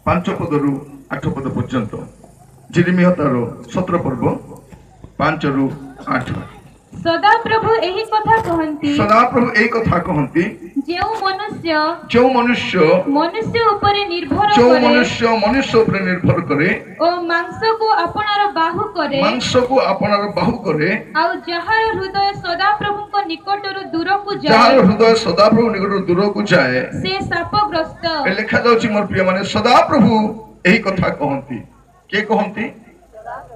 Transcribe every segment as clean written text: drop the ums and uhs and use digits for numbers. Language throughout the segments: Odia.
5 ପଦରୁ 8 ପଦ ପର୍ଯ୍ୟନ୍ତ। ଜିରିମିୟ ତାର 17 ପର୍ବ 5ରୁ 8। ସଦାପ୍ରଭୁ ଏହି କଥା କହନ୍ତି, ସଦାପ୍ରଭୁ ଏଇ କଥା କହନ୍ତି, ଯେଉଁ ମନୁଷ୍ୟ ଯେଉଁ ମନୁଷ୍ୟ ମନୁଷ୍ୟ ଉପରେ ନିର୍ଭର ଯେଉଁ କରେ ମନୁଷ୍ୟ ମନୁଷ୍ୟ ଉପରେ ନିର୍ଭର କରେ ଓ ମାଂସକୁ ଆପଣାର ବାହୁ କରେ, ମାଂସକୁ ଆପଣାର ବାହୁ କରେ, ଆଉ ଯାହାର ହୃଦୟ ସଦାପ୍ରଭୁଙ୍କ ନିକଟରୁ ଦୂରକୁ ଯାହାର ଯାଏ, ହୃଦୟ ସଦାପ୍ରଭୁ ନିକଟରୁ ଦୂରକୁ ଯାଏ, ସେ ଶାପଗ୍ରସ୍ତ। ଏ ଲେଖାଯାଉଛି, ମୋର ପ୍ରିୟ ମାନେ, ସଦାପ୍ରଭୁ ଏହି କଥା କହନ୍ତି। କିଏ କହନ୍ତି?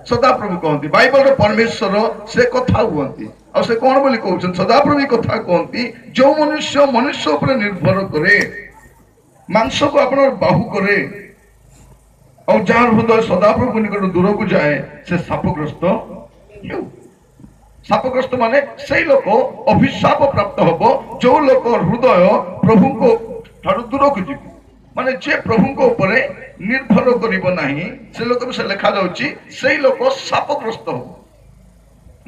ସଦାପ୍ରଭୁ କହନ୍ତି। ବାଇବଲର ପରମେଶ୍ୱର ସେ କଥା ହୁଅନ୍ତି। ଆଉ ସେ କଣ ବୋଲି କହୁଛନ୍ତି? ସଦାପ୍ରଭୁ ଏହି କଥା କହନ୍ତି, ଯୋଉ ମନୁଷ୍ୟ ମନୁଷ୍ୟ ଉପରେ ନିର୍ଭର କରେ, ମାଂସକୁ ଆପଣର ବାହୁ କରେ, ଆଉ ଯାହାର ହୃଦୟ ସଦାପ୍ରଭୁ ନିକଟରୁ ଦୂରକୁ ଯାଏ, ସେ ଶାପଗ୍ରସ୍ତ ହେଉ। ଶାପଗ୍ରସ୍ତ ମାନେ ସେଇ ଲୋକ ଅଭିଶାପ ପ୍ରାପ୍ତ ହବ, ଯୋଉ ଲୋକ ହୃଦୟ ପ୍ରଭୁଙ୍କ ଠାରୁ ଦୂରକୁ ଯିବ। ମାନେ ଯିଏ ପ୍ରଭୁଙ୍କ ଉପରେ ନିର୍ଭର କରିବ ନାହିଁ, ସେ ଲୋକ ବିଷୟରେ ଲେଖାଯାଉଛି, ସେଇ ଲୋକ ଶାପଗ୍ରସ୍ତ ହବ।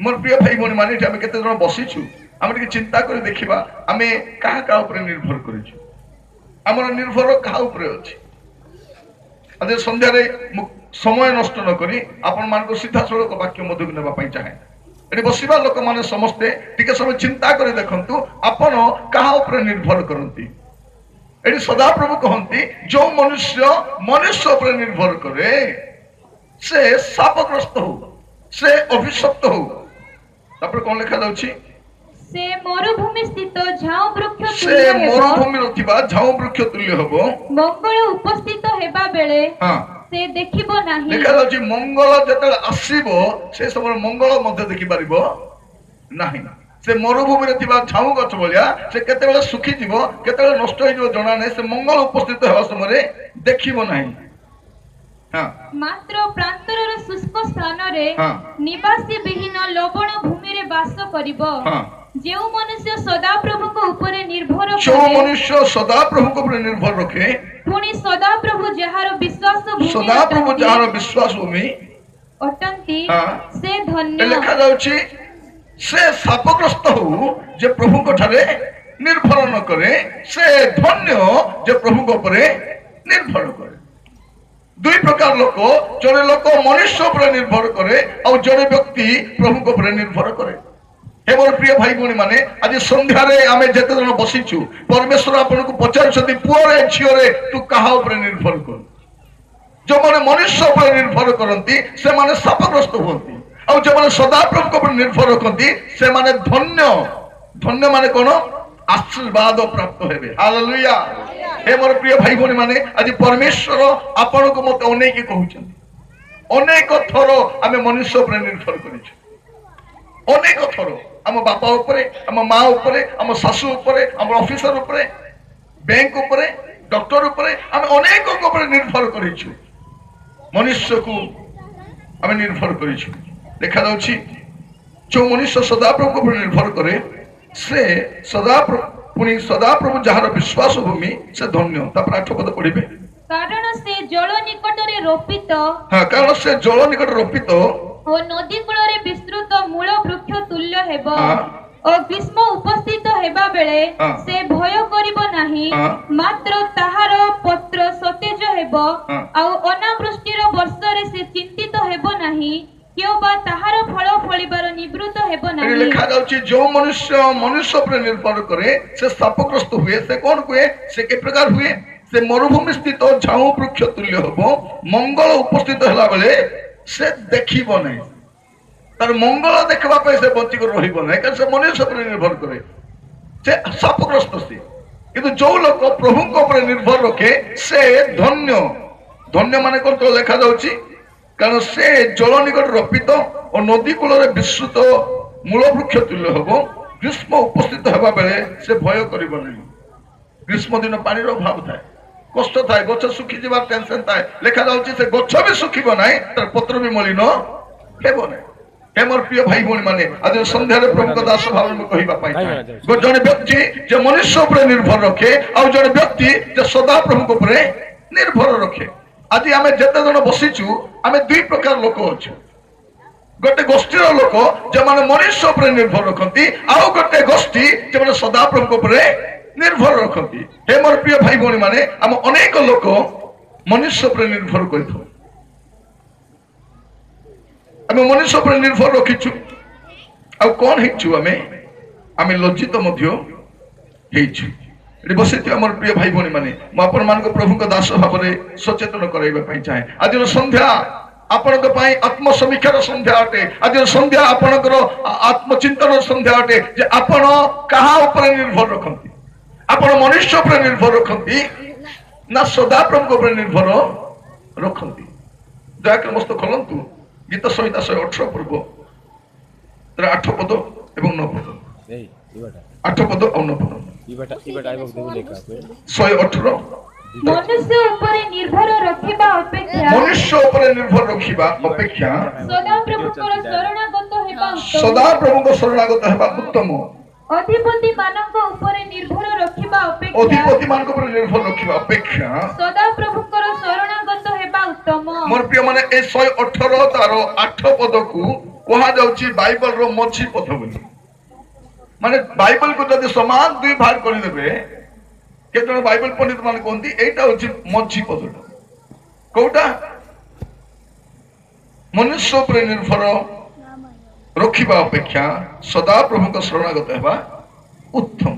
ମୋର ପ୍ରିୟ ଭାଇ ଭଉଣୀ ମାନେ, ଏଠି ଆମେ କେତେ ଜଣ ବସିଛୁ, ଆମେ ଟିକେ ଚିନ୍ତା କରି ଦେଖିବା, ଆମେ କାହା କାହା ଉପରେ ନିର୍ଭର କରିଛୁ? ଆମର ନିର୍ଭର କାହା ଉପରେ ଅଛି? ଆଜି ସନ୍ଧ୍ୟାରେ ମୁଁ ସମୟ ନଷ୍ଟ ନ କରି ଆପଣମାନଙ୍କୁ ସିଧାସଳଖ ବାକ୍ୟ ମଧ୍ୟକୁ ନେବା ପାଇଁ ଚାହେଁ। ଏଠି ବସିବା ଲୋକମାନେ ସମସ୍ତେ ଟିକେ ସମୟ ଚିନ୍ତା କରି ଦେଖନ୍ତୁ, ଆପଣ କାହା ଉପରେ ନିର୍ଭର କରନ୍ତି? ଏଠି ସଦାପ୍ରଭୁ କହନ୍ତି, ଯୋଉ ମନୁଷ୍ୟ ମନୁଷ୍ୟ ଉପରେ ନିର୍ଭର କରେ, ସେ ଶାପଗ୍ରସ୍ତ ହଉ, ସେ ଅଭିଶପ୍ତ ହଉ। ତାପରେ କଣ ଲେଖାଯାଉଛି? ସେ ମରୁଭୂମି ସ୍ଥିତ ଝାଉଁ ବୃକ୍ଷ ସେ ତୁଲ୍ୟ ହେବ, ମରୁଭୂମିର ଥିବା ଝାଉଁ ବୃକ୍ଷ ତୁଲ୍ୟ ହବ, ମଙ୍ଗଳ ଉପସ୍ଥିତ ହେବା ବେଳେ ସେ ଦେଖିବ ନାହିଁ। ଲେଖାଯାଉଛି, ମଙ୍ଗଳ ଯେତେବେଳେ ଆସିବ, ସେ ସମୟରେ ମଙ୍ଗଳ ମଧ୍ୟ ଦେଖିପାରିବ ନାହିଁ। ସେ ମରୁଭୂମିରେ ଥିବା ଝାଉଁ ଗଛ ଭଳିଆ, ସେ କେତେବେଳେ ଶୁଖିଯିବ, କେତେବେଳେ ନଷ୍ଟ ହେଇଯିବ ଜଣା ନାହିଁ। ସେ ମଙ୍ଗଳ ଉପସ୍ଥିତ ହେବା ସମୟରେ ଦେଖିବ ନାହିଁ। ମାତ୍ର ପ୍ରାନ୍ତରର ଶୁଷ୍କ ସ୍ଥାନରେ ନିବାସୀ ବିହୀନ ଲବଣ ଭୂମିରେ ବାସ କରିବ। ଯେଉଁ ମନୁଷ୍ୟ ସଦାପ୍ରଭୁଙ୍କ ଉପରେ ନିର୍ଭର ଯେଉଁ କରେ, ମନୁଷ୍ୟ ସଦାପ୍ରଭୁଙ୍କ ଉପରେ ନିର୍ଭର ରଖେ, ପୁଣି ସଦାପ୍ରଭୁ ଯାହାର ବିଶ୍ୱାସ ଭୂମି ସଦାପ୍ରଭୁ ଅଟନ୍ତି, ଯାହାର ବିଶ୍ୱାସ ଭୂମି ଅଟନ୍ତି, ସେ ଧନ୍ୟ। ଲେଖାଯାଉଛି, ସେ ଶାପଗ୍ରସ୍ତ ହଉ ଯେ ପ୍ରଭୁଙ୍କ ଠାରେ ନିର୍ଭର ନ କରେ, ସେ ଧନ୍ୟ ଯେ ପ୍ରଭୁଙ୍କ ଉପରେ ନିର୍ଭର କରେ। ଦୁଇ ପ୍ରକାର ଲୋକ। ଜଣେ ଲୋକ ମନୁଷ୍ୟ ଉପରେ ନିର୍ଭର କରେ, ଆଉ ଜଣେ ବ୍ୟକ୍ତି ପ୍ରଭୁଙ୍କ ଉପରେ ନିର୍ଭର କରେ। ହେ ମୋର ପ୍ରିୟ ଭାଇ ଭଉଣୀ ମାନେ, ଆଜି ସନ୍ଧ୍ୟାରେ ଆମେ ଯେତେ ଜଣ ବସିଛୁ, ପରମେଶ୍ୱର ଆପଣଙ୍କୁ ପଚାରୁଛନ୍ତି, ପୁଅରେ, ଝିଅରେ, ତୁ କାହା ଉପରେ ନିର୍ଭର କରୁ? ଯେଉଁମାନେ ମନୁଷ୍ୟ ଉପରେ ନିର୍ଭର କରନ୍ତି, ସେମାନେ ଶାପଗ୍ରସ୍ତ ହୁଅନ୍ତି। ଆଉ ଯେଉଁମାନେ ସଦାପ୍ରଭୁଙ୍କ ଉପରେ ନିର୍ଭର ରଖନ୍ତି, ସେମାନେ ଧନ୍ୟ। ଧନ୍ୟ ମାନେ କଣ? ଆଶୀର୍ବାଦ ପ୍ରାପ୍ତ ହେବେ। ହାଲେଲୁୟା। ହେ ମୋର ପ୍ରିୟ ଭାଇ ଭଉଣୀ ମାନେ, ଆଜି ପରମେଶ୍ୱର ଆପଣଙ୍କୁ ମତେ ଅନେଇକି କହୁଛନ୍ତି, ଅନେକ ଥର ଆମେ ମନୁଷ୍ୟ ଉପରେ ନିର୍ଭର କରିଛୁ। ଅନେକ ଥର ଆମ ବାପା ଉପରେ, ଆମ ମା ଉପରେ, ଆମ ଶାଶୁ ଉପରେ, ଆମ ଅଫିସର ଉପରେ, ବ୍ୟାଙ୍କ ଉପରେ, ଡକ୍ଟର ଉପରେ, ଆମେ ଅନେକଙ୍କ ଉପରେ ନିର୍ଭର କରିଛୁ। ମନୁଷ୍ୟକୁ ଆମେ ନିର୍ଭର କରିଛୁ। ଦେଖାଯାଉଛି, ଯେଉଁ ମନୁଷ୍ୟ ସଦାପ୍ରଭୁଙ୍କ ଉପରେ ନିର୍ଭର କରେ, ସେ ସଦାପ୍ରଭୁ, ପୁଣି ସଦାପ୍ରଭୁ ଯାହାର ବିଶ୍ୱାସ ଭୂମି, ସେ ଧନ୍ୟ। ତାପରେ 8 ପଦ ପଢିବେ। କାରଣ ସେ ଜଳ ନିକଟରେ ରୋପିତ ହଁ, କାରଣ ସେ ଜଳ ନିକଟରେ ରୋପିତ ଓ ନଦୀ କୂଳରେ ବିସ୍ତୃତ ମୂଳ ବୃକ୍ଷ ତୁଲ୍ୟ ହେବ ଓ ଗ୍ରୀଷ୍ମ ଉପସ୍ଥିତ ହେବା ବେଳେ ସେ ଭୟ କରିବ ନାହିଁ, ମାତ୍ର ତାହାର ପତ୍ର ସତେଜ ହେବ, ଆଉ ଅନାବୃଷ୍ଟିର ବର୍ଷରେ ସେ ଚିନ୍ତିତ ହେବ ନାହିଁ, କିମ୍ବା ତାହାର ଫଳ ଫଳିବାର ନିବୃତ୍ତ ହେବ ଏଠି ନାହିଁ। ଲେଖାଯାଉଛି, ଯୋଉ ମନୁଷ୍ୟ ମନୁଷ୍ୟ ଉପରେ ନିର୍ଭର କରେ, ସେ ଶାପଗ୍ରସ୍ତ ହୁଏ। ସେ କଣ କୁହେ? ସେ କି ପ୍ରକାର ହୁଏ? ସେ ମରୁଭୂମି ସ୍ଥିତ ଝାଉଁ ବୃକ୍ଷ ତୁଲ୍ୟ ହବ। ମଙ୍ଗଳ ଉପସ୍ଥିତ ହେଲା ବେଳେ ସେ ଦେଖିବ ନାହିଁ। ତାର ମଙ୍ଗଳ ଦେଖିବା ପାଇଁ ସେ ବଞ୍ଚିକି ରହିବ ନାହିଁ, କାରଣ ସେ ମନୁଷ୍ୟ ଉପରେ ନିର୍ଭର କରେ, ସେ ଶାପଗ୍ରସ୍ତ ସେ। କିନ୍ତୁ ଯୋଉ ଲୋକ ପ୍ରଭୁଙ୍କ ଉପରେ ନିର୍ଭର ରଖେ, ସେ ଧନ୍ୟ। ଧନ୍ୟ ମାନେ କଣ ତ ଲେଖାଯାଉଛି, କାରଣ ସେ ଜଳ ନିକଟ ରୋପିତ ଓ ନଦୀ କୂଳରେ ବିସ୍ତୃତ ମୂଳ ବୃକ୍ଷ ତୁଲ୍ୟ ହବ। ଗ୍ରୀଷ୍ମ ଉପସ୍ଥିତ ହେବା ବେଳେ ସେ ଭୟ କରିବ ନାହିଁ। ଗ୍ରୀଷ୍ମ ଦିନ ପାଣିର ଅଭାବ ଥାଏ, କଷ୍ଟ ଥାଏ, ଗଛ ଶୁଖିଯିବାର ଟେନସନ ଥାଏ। ଲେଖାଯାଉଛି, ସେ ଗଛ ବି ଶୁଖିବ ନାହିଁ, ତାର ପତ୍ର ବି ମଳିନ ହେବ ନାହିଁ। ହେ ମୋର ପ୍ରିୟ ଭାଇ ଭଉଣୀ ମାନେ, ଆଜି ସନ୍ଧ୍ୟାରେ ପ୍ରଭୁଙ୍କ ଦାସ ଭାବରେ ମୁଁ କହିବା ପାଇଁ ଚାହେଁ, ଜଣେ ବ୍ୟକ୍ତି ଯେ ମନୁଷ୍ୟ ଉପରେ ନିର୍ଭର ରଖେ, ଆଉ ଜଣେ ବ୍ୟକ୍ତି ଯେ ସଦା ପ୍ରଭୁଙ୍କ ଉପରେ ନିର୍ଭର ରଖେ। ଆଜି ଆମେ ଯେତେ ଜଣ ବସିଛୁ, ଆମେ ଦୁଇ ପ୍ରକାର ଲୋକ ଅଛୁ। ଗୋଟେ ଗୋଷ୍ଠୀର ଲୋକ ଯେଉଁମାନେ ମନୁଷ୍ୟ ଉପରେ ନିର୍ଭର ରଖନ୍ତି, ଆଉ ଗୋଟେ ଗୋଷ୍ଠୀ ଯେଉଁମାନେ ସଦାପ୍ରଭୁଙ୍କ ଉପରେ ନିର୍ଭର ରଖନ୍ତି। ନିର୍ଭର ରଖନ୍ତି। ହେ ମୋର ପ୍ରିୟ ଭାଇ ଭଉଣୀ ମାନେ, ଆମ ଅନେକ ଲୋକ ମନୁଷ୍ୟ ଉପରେ ନିର୍ଭର କରିଥାଉ। ଆମେ ମନୁଷ୍ୟ ଉପରେ ନିର୍ଭର ରଖିଛୁ, ଆଉ କଣ ହେଇଛୁ ଆମେ? ଆମେ ଲଜ୍ଜିତ ମଧ୍ୟ ହେଇଛୁ। ଏଠି ବସିଥିବା ମୋର ପ୍ରିୟ ଭାଇ ଭଉଣୀ ମାନେ, ମୁଁ ଆପଣମାନଙ୍କୁ ପ୍ରଭୁଙ୍କ ଦାସ ଭାବରେ ସଚେତନ କରାଇବା ପାଇଁ ଚାହେଁ। ଆଜିର ସନ୍ଧ୍ୟା ଆପଣଙ୍କ ପାଇଁ ଆତ୍ମସମୀକ୍ଷାର ସନ୍ଧ୍ୟା ଅଟେ। ଆଜିର ସନ୍ଧ୍ୟା ଆପଣଙ୍କର ଆତ୍ମଚିନ୍ତନର ସନ୍ଧ୍ୟା ଅଟେ ଯେ ଆପଣ କାହା ଉପରେ ନିର୍ଭର ରଖନ୍ତି। ଆପଣ ମନୁଷ୍ୟ ଉପରେ ନିର୍ଭର ରଖନ୍ତି ନା ସଦାପ୍ରଭୁଙ୍କ ଉପରେ ନିର୍ଭର ରଖନ୍ତି? ଦୟାକରି ମସ୍ତ ଖୋଲନ୍ତୁ ଗୀତ ସଂହିତା 118 ପର୍ବ, ତାର 8 ପଦ ଏବଂ 9 ପଦ। 8 ପଦ ଆଉ 9 ପଦ। 118। ମନୁଷ୍ୟ ଉପରେ ନିର୍ଭର ରଖିବା ଅପେକ୍ଷା, ମନୁଷ୍ୟ ଉପରେ ନିର୍ଭର ରଖିବା ଅପେକ୍ଷା ସଦାପ୍ରଭୁଙ୍କର ଶରଣାଗତ ହେବା ଉତ୍ତମ। ସଦାପ୍ରଭୁଙ୍କ ଶରଣାଗତ ହେବା ଉତ୍ତମ। ଅଧିପତି ମାନଙ୍କ ଉପରେ ନିର୍ଭର ରଖିବା ଅପେକ୍ଷା, ଅଧିପତି ମାନଙ୍କ ଉପରେ ନିର୍ଭର ରଖିବା ଅପେକ୍ଷା ସଦାପ୍ରଭୁଙ୍କର ଶରଣାଗତ ହେବା ଉତ୍ତମ। ମୋର ପ୍ରିୟ ମାନେ, ଏ 118 ତାର 8 ପଦକୁ କୁହାଯାଉଛି ବାଇବଲର ମଝି ପଦ ବୋଲି। ମାନେ ବାଇବଲକୁ ଯଦି ସମାନ ଦୁଇ ଭାଗ କରିଦେବେ, କେତେଜଣ ବାଇବଲ ପଣ୍ଡିତ ମାନେ କୁହନ୍ତି ଏଇଟା ହଉଛି ମଝି ପଦଟା। କୋଉଟା? ମନୁଷ୍ୟ ଉପରେ ନିର୍ଭର ରଖିବା ଅପେକ୍ଷା ସଦାପ୍ରଭୁଙ୍କ ଶରଣାଗତ ହେବା ଉତ୍ତମ।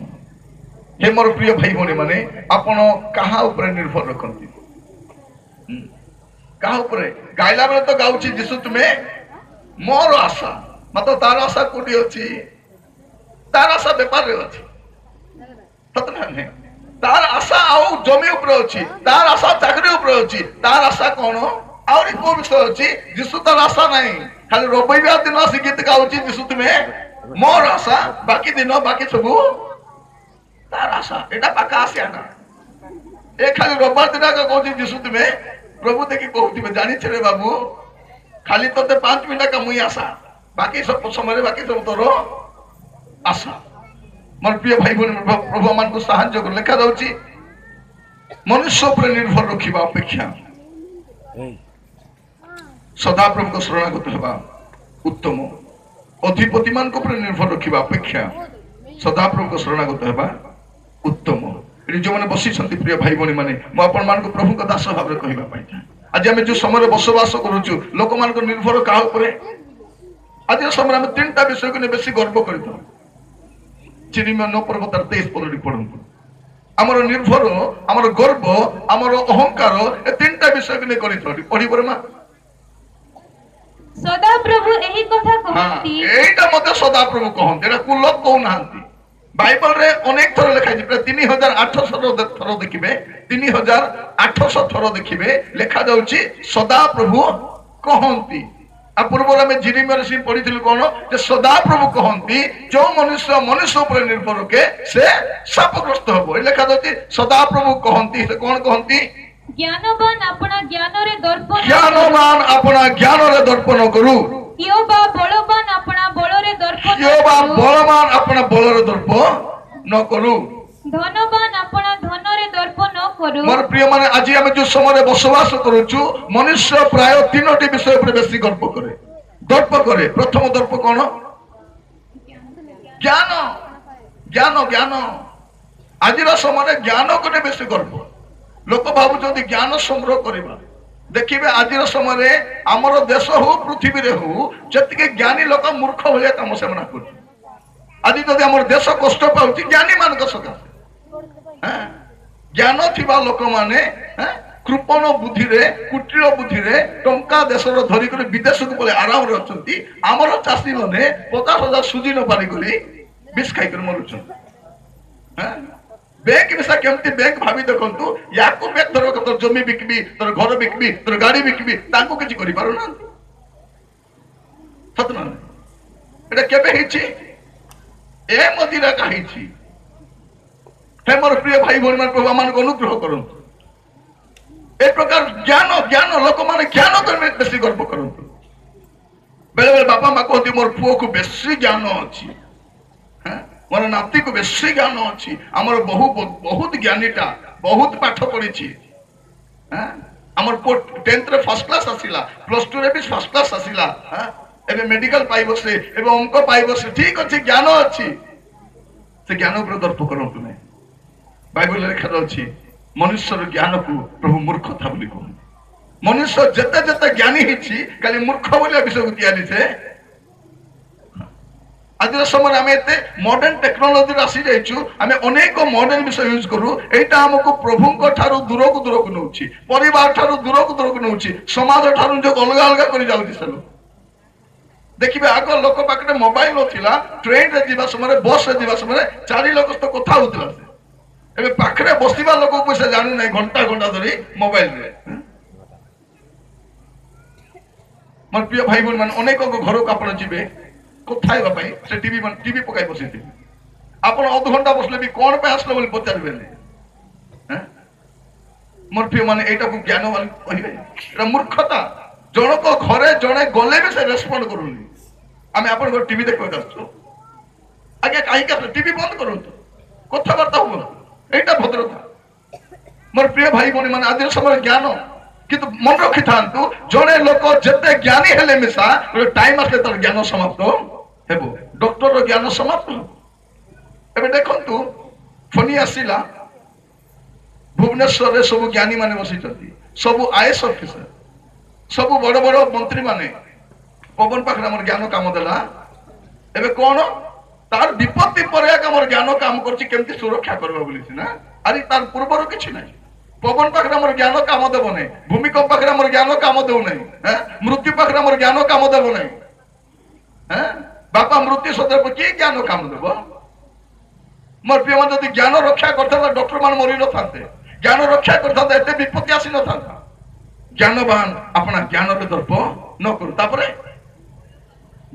ହେ ମୋର ପ୍ରିୟ ଭାଇ ଭଉଣୀ ମାନେ, ଆପଣ କାହା ଉପରେ ନିର୍ଭର ରଖନ୍ତି? କାହା ଉପରେ? ଗାଇଲା ବେଳେ ତ ଗାଉଛି ଯୀଶୁ ତୁମେ ମୋର ଆଶା, ମାତ୍ର ତାର ଆଶା କୋଉଠି ଅଛି? ତାର ଆଶା ବେପାରରେ ଅଛି, ସତ ନା ନୁହେଁ? ତାର ଆଶା ଆଉ ଜମି ଉପରେ ଅଛି, ତାର ଆଶା ଚାକିରି ଉପରେ ଅଛି, ତାର ଆଶା କଣ ଆହୁରି କୋଉ ବିଷୟ ଅଛି? ଯୀଶୁ ତାର ଆଶା ନାହିଁ। ଖାଲି ରବିବାର ଦିନ ଆସି ଗୀତ ଗାଉଛି ଯୀଶୁ ତୁମେ ମୋର ଆଶା, ବାକି ଦିନ ବାକି ସବୁ ତାର ଆଶା। ଏଇଟା ପାକା ଆସିଆ ନା? ଏ ଖାଲି ରବିବାର ଦିନ ଆଗ କହୁଛି ଯୀଶୁ ତୁମେ। ପ୍ରଭୁ ଦେଖି କହୁଥିବେ, ଜାଣିଛ ରେ ବାବୁ, ଖାଲି ତତେ 5 ମିନିଟ ଏକା ମୁଇଁ ଆଶା, ବାକି ସବୁ ସମୟରେ ବାକି ସବୁ ତୋର ଆଶା। ମୋର ପ୍ରିୟ ଭାଇ ଭଉଣୀ, ପ୍ରଭୁ ମାନଙ୍କୁ ସାହାଯ୍ୟ କରି ଲେଖାଯାଉଛି ମନୁଷ୍ୟ ଉପରେ ନିର୍ଭର ରଖିବା ଅପେକ୍ଷା ସଦାପ୍ରଭୁଙ୍କ ଶରଣାଗତ ହେବା ଉତ୍ତମ। ଅଧିପତି ମାନଙ୍କ ଉପରେ ନିର୍ଭର ରଖିବା ଅପେକ୍ଷା ସଦାପ୍ରଭୁଙ୍କ ଶରଣାଗତ ହେବା ଉତ୍ତମ। ଏଠି ଯେଉଁମାନେ ବସିଛନ୍ତି ପ୍ରିୟ ଭାଇ ଭଉଣୀ ମାନେ, ମୁଁ ଆପଣମାନଙ୍କୁ ପ୍ରଭୁଙ୍କ ଦାସ ଭାବରେ କହିବା ପାଇଁ ଚାହେଁ। ଆଜି ଆମେ ଯୋଉ ସମୟରେ ବସବାସ କରୁଛୁ, ଲୋକମାନଙ୍କ ନିର୍ଭର କାହା ଉପରେ? ଆଜିର ସମୟରେ ଆମେ 3ଟା ବିଷୟକୁ ନେଇ ବେଶୀ ଗର୍ବ କରିଥାଉ। ଯିରିମିୟ 9 ପର୍ବ ତାର 23 ପଦଟି ପଢନ୍ତୁ। ଆମର ନିର୍ଭର, ଆମର ଗର୍ବ, ଆମର ଅହଙ୍କାର, ଏ 3ଟା ବିଷୟକୁ ନେଇ କରିଥାଉ। ପଢିବରେ ମା। ସଦାପ୍ରଭୁ ଏହି କଥା କହନ୍ତି। ଏଇଟା ମତେ ସଦାପ୍ରଭୁ କହନ୍ତି, ଏଇଟା କୁଲକ କହୁନାହାନ୍ତି। ବାଇବଲରେ ଅନେକ ଥର ଲେଖା ହେଇଛି, ପ୍ରାୟ 3800 ଥର ଦେଖିବେ, 3800 ଥର ଦେଖିବେ ଲେଖାଯାଉଛି ସଦାପ୍ରଭୁ କହନ୍ତି। ଆଉ ପୂର୍ବରୁ ଆମେ ଯିରିମିୟରେ ସେ ପଢିଥିଲୁ କଣ ଯେ ସଦାପ୍ରଭୁ କହନ୍ତି ଯୋଉ ମନୁଷ୍ୟ ମନୁଷ୍ୟ ଉପରେ ନିର୍ଭର ରଖେ ସେ ଶାପଗ୍ରସ୍ତ ହବ। ଏ ଲେଖାଯାଉଛି ସଦାପ୍ରଭୁ କହନ୍ତି। ସେ କଣ କହନ୍ତି? ଜ୍ଞାନବାନ ଆପଣା ଜ୍ଞାନରେ ଦର୍ପ, ଜ୍ଞାନବାନ ଆପଣା ଜ୍ଞାନରେ ଦର୍ପ ନ କରୁ, କିଅବା ବଳବାନ ଆପଣା ବଳରେ ଦର୍ପ, କିଅବା ବଳବାନ ଆପଣା ବଳରେ ଦର୍ପ ନ କରୁ, ଧନବାନ ଆପଣା ଧନରେ ଦର୍ପ ନ କରୁ। ମୋର ପ୍ରିୟ ମାନେ, ଆଜି ଆମେ ଯୋଉ ସମୟରେ ବସବାସ କରୁଛୁ, ମନୁଷ୍ୟ ପ୍ରାୟ 3ଟି ବିଷୟ ଉପରେ ବେଶୀ ଗର୍ବ କରେ, ଦର୍ପ କରେ। ପ୍ରଥମ ଦର୍ପ କଣ? ଜ୍ଞାନ, ଜ୍ଞାନ, ଜ୍ଞାନ। ଆଜିର ସମୟରେ ଜ୍ଞାନକୁ ନେଇ ବେଶୀ ଗର୍ବ। ଲୋକ ଭାବୁଛନ୍ତି ଜ୍ଞାନ ସଂଗ୍ରହ କରିବା। ଦେଖିବେ ଆଜିର ସମୟରେ ଆମର ଦେଶ ହଉ ପୃଥିବୀରେ ହଉ, ଯେତିକି ଜ୍ଞାନୀ ଲୋକ ମୂର୍ଖ ଭଳିଆ କାମ ସେମାନେ କରୁଛନ୍ତି। ଆଜି ଯଦି ଆମର ଦେଶ କଷ୍ଟ ପାଉଛି ଜ୍ଞାନୀ ମାନଙ୍କ ସକାଶେ, ଜ୍ଞାନ ଥିବା ଲୋକମାନେ କୃପଣ ବୁଦ୍ଧିରେ, କୁଟିଳ ବୁଦ୍ଧିରେ ଟଙ୍କା ଦେଶର ଧରିକରି ବିଦେଶକୁ ପଳେଇ ଆରାମରେ ଅଛନ୍ତି। ଆମର ଚାଷୀ ମାନେ 50,000 ସୁଝି ନ ପାରିକରି ବିଷ ଖାଇକରି ମରୁଛନ୍ତି। ବ୍ୟାଙ୍କ ମିଶା କେମିତି ବ୍ୟାଙ୍କ ଭାବି ଦେଖନ୍ତୁ, ୟାକୁ ବ୍ୟାଙ୍କ ଧର ତୋର ଜମି ବିକିବି, ତୋର ଘର ବିକିବି, ତୋର ଗାଡି ବିକିବି, ତାଙ୍କୁ କିଛି କରିପାରୁନାହାନ୍ତି। ସତ ନା? ଏଇଟା କେବେ ହେଇଛି? ଏ ମଜିରା ହେଇଛି। ହେ ମୋର ପ୍ରିୟ ଭାଇ ଭଉଣୀ ମାନେ, ପ୍ରଭୁ ଆମମାନଙ୍କୁ ଅନୁଗ୍ରହ କରନ୍ତୁ। ଏ ପ୍ରକାର ଜ୍ଞାନ, ଜ୍ଞାନ ଲୋକମାନେ ଜ୍ଞାନ କରି ବେଶୀ ଗର୍ବ କରନ୍ତୁ। ବେଳେ ବେଳେ ବାପା ମା କୁହନ୍ତି ମୋର ପୁଅକୁ ବେଶୀ ଜ୍ଞାନ ଅଛି, ମୋର ନାତିକୁ ବେଶୀ ଜ୍ଞାନ ଅଛି, ଆମର ବହୁ ବହୁତ ଜ୍ଞାନୀଟା, ବହୁତ ପାଠ ପଢିଛି, ଆମର ପୁଅ 10th ରେ ଫାର୍ଷ୍ଟ କ୍ଲାସ ଆସିଲା, +2 ରେ ବି ଫାର୍ଷ୍ଟ କ୍ଲାସ ଆସିଲା, ଏବେ ମେଡିକାଲ ପାଇବ ସେ, ଏବେ ଅଙ୍କ ପାଇବ ସେ। ଠିକ ଅଛି, ଜ୍ଞାନ ଅଛି, ସେ ଜ୍ଞାନ ଉପରେ ଦର୍ପ କରନ୍ତୁ ନାହିଁ। ବାଇବଲରେ ଲେଖା ଅଛି ମନୁଷ୍ୟର ଜ୍ଞାନକୁ ପ୍ରଭୁ ମୂର୍ଖତା ବୋଲି କୁହନ୍ତି। ମନୁଷ୍ୟ ଯେତେ ଯେତେ ଜ୍ଞାନୀ ହେଇଛି ଖାଲି ମୂର୍ଖ ବୋଲି ବିଷୟକୁ ତିଆରି ସେ। ଆଜିର ସମୟରେ ଆମେ ଏତେ ମଡର୍ଣ୍ଣ ଟେକ୍ନୋଲୋଜିରେ ଆସିଯାଇଛୁ, ଆମେ ଅନେକ ମଡର୍ଣ୍ଣ ବିଷୟ ୟୁଜ୍ କରୁ। ଏଇଟା ଆମକୁ ପ୍ରଭୁଙ୍କ ଠାରୁ ଦୂରକୁ ଦୂରକୁ ନେଉଛି, ପରିବାର ଠାରୁ ଦୂରକୁ ଦୂରକୁ ନେଉଛି, ସମାଜ ଠାରୁ ନିଜକୁ ଅଲଗା ଅଲଗା କରି ଯାଉଛି। ସେ ଲୋକ ଦେଖିବେ ଆଗ ଲୋକ ପାଖରେ ମୋବାଇଲ ନଥିଲା, ଟ୍ରେନରେ ଯିବା ସମୟରେ ବସରେ ଯିବା ସମୟରେ ଚାରି ଲୋକ ସହିତ କଥା ହଉଥିଲା ସେ। ଏବେ ପାଖରେ ବସିବା ଲୋକକୁ ସେ ଜାଣୁନାହିଁ, ଘଣ୍ଟା ଘଣ୍ଟା ଧରି ମୋବାଇଲରେ। ମୋର ପ୍ରିୟ ଭାଇ ଭଉଣୀ ମାନେ, ଅନେକଙ୍କ ଘରକୁ ଆପଣ ଯିବେ କଥା ହେବା ପାଇଁ, ସେ ଟିଭି ଟିଭି ପକାଇ ବସିଥିବେ। ଆପଣ ଅଧଘଣ୍ଟା ବସିଲେ ବି କଣ ପାଇଁ ଆସିଲେ ବୋଲି ପଚାରିବେନି। ମୋର ପ୍ରିୟ ମାନେ, ଏଇଟାକୁ ଜ୍ଞାନ କହିବେ, ଏଇଟା ମୂର୍ଖତା। ଜଣକ ଘରେ ଜଣେ ଗଲେ ବି ସେ ରେସ୍ପଣ୍ଡ କରୁନି। ଆମେ ଆପଣଙ୍କର ଟିଭି ଦେଖିବାକୁ ଆସୁଛୁ ଆଜ୍ଞା, କାହିଁକି ଆସିଲେ? ଟିଭି ବନ୍ଦ କରନ୍ତୁ, କଥାବାର୍ତ୍ତା ହୁଅନ୍ତୁ, ଏଇଟା ଭଦ୍ରତା। ମୋର ପ୍ରିୟ ଭାଇ ଭଉଣୀ ମାନେ, ଆଜିର ସମୟରେ ଜ୍ଞାନ କିନ୍ତୁ ମନେ ରଖିଥାନ୍ତୁ, ଜଣେ ଲୋକ ଯେତେ ଜ୍ଞାନୀ ହେଲେ ମିଶା ଗୋଟେ ଟାଇମ ଆସିଲେ ତାର ଜ୍ଞାନ ସମାପ୍ତ ହେବ, ଡକ୍ଟରର ଜ୍ଞାନ ସମାପ୍ତ ହେବ। ଏବେ ଦେଖନ୍ତୁ ଫୋନି ଆସିଲା, ଭୁବନେଶ୍ୱରରେ ସବୁ ଜ୍ଞାନୀ ମାନେ ବସିଛନ୍ତି, ସବୁ ଆଇଏସ୍ ଅଫିସର, ସବୁ ବଡ ବଡ ମନ୍ତ୍ରୀ ମାନେ। ପବନ ପାଖରେ ଆମର ଜ୍ଞାନ କାମ ଦେଲା। ଏବେ କଣ ତାର ବିପତ୍ତି ପରେ ଆମର ଜ୍ଞାନ କାମ କରୁଛି, କେମିତି ସୁରକ୍ଷା କରିବା ବୋଲି ସିନା, ଆରେ ତାର ପୂର୍ବରୁ କିଛି ନାହିଁ। ପବନ ପାଖରେ ଆମର ଜ୍ଞାନ କାମ ଦେବ ନାହିଁ, ଭୂମିକମ୍ପ ପାଖରେ ଆମର ଜ୍ଞାନ କାମ ଦେଉନାହିଁ, ମୃତ୍ୟୁ ପାଖରେ ଆମର ଜ୍ଞାନ କାମ ଦେବ ନାହିଁ। ବାପା ମୃତ୍ୟୁ ସଦର କିଏ ଜ୍ଞାନ କାମ ଦେବ? ମୋର ପ୍ରିୟ, ଯଦି ଜ୍ଞାନ ରକ୍ଷା କରିଥାନ୍ତା ଡକ୍ଟର ମାନେ ମରି ନଥାନ୍ତେ, ଜ୍ଞାନ ରକ୍ଷା କରିଥାନ୍ତା ଏତେ ବିପତ୍ତି ଆସି ନଥାନ୍ତା। ଜ୍ଞାନବାନ ଆପଣା ଜ୍ଞାନରେ ଦର୍ପ ନ କରୁ, ତାପରେ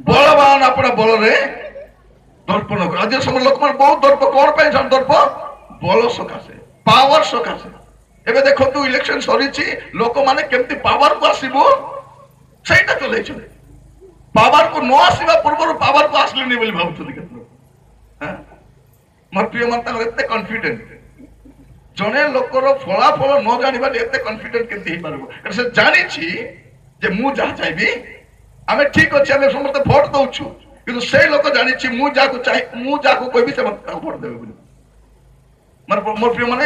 ବଳବାନ ଆପଣା ବଳରେ ଦର୍ପ ନ କରୁ। ଆଜି ସମୟ ଲୋକମାନେ ବହୁତ ଦର୍ପ, କଣ ପାଇଁ ଦର୍ପ? ବଳ ସକାଶେ, ପାୱାର ସକାଶେ। ଏବେ ଦେଖନ୍ତୁ ଇଲେକ୍ସନ ସରିଛି, ଲୋକମାନେ କେମିତି ପାୱାରକୁ ଆସିବ ସେଇଟା ଚଲେଇଛନ୍ତି। ପାୱାରକୁ ନ ଆସିବା ପୂର୍ବରୁ ପାୱାରକୁ ଆସିଲେନି ବୋଲି ଭାବୁଛନ୍ତି କେତେ ଲୋକ। ମୋର ପ୍ରିୟ ମାନେ, ତାଙ୍କର ଏତେ କନଫିଡେଣ୍ଟ, ଜଣେ ଲୋକର ଫଳାଫଳ ନ ଜାଣିବାରେ ଏତେ କନଫିଡେଣ୍ଟ କେମିତି ହେଇପାରିବ? କାରଣ ସେ ଜାଣିଛି ଯେ ମୁଁ ଯାହା ଚାହିଁବି, ଆମେ ଠିକ ଅଛି, ଆମେ ସମସ୍ତେ ଭୋଟ ଦଉଛୁ, କିନ୍ତୁ ସେଇ ଲୋକ ଜାଣିଛି ମୁଁ ଯାହାକୁ ଚାହିଁ, ମୁଁ ଯାହାକୁ କହିବି ସେ ମତେ ତାକୁ ଭୋଟ ଦେବେ ବୋଲି। ମୋର ପ୍ରିୟ ମାନେ,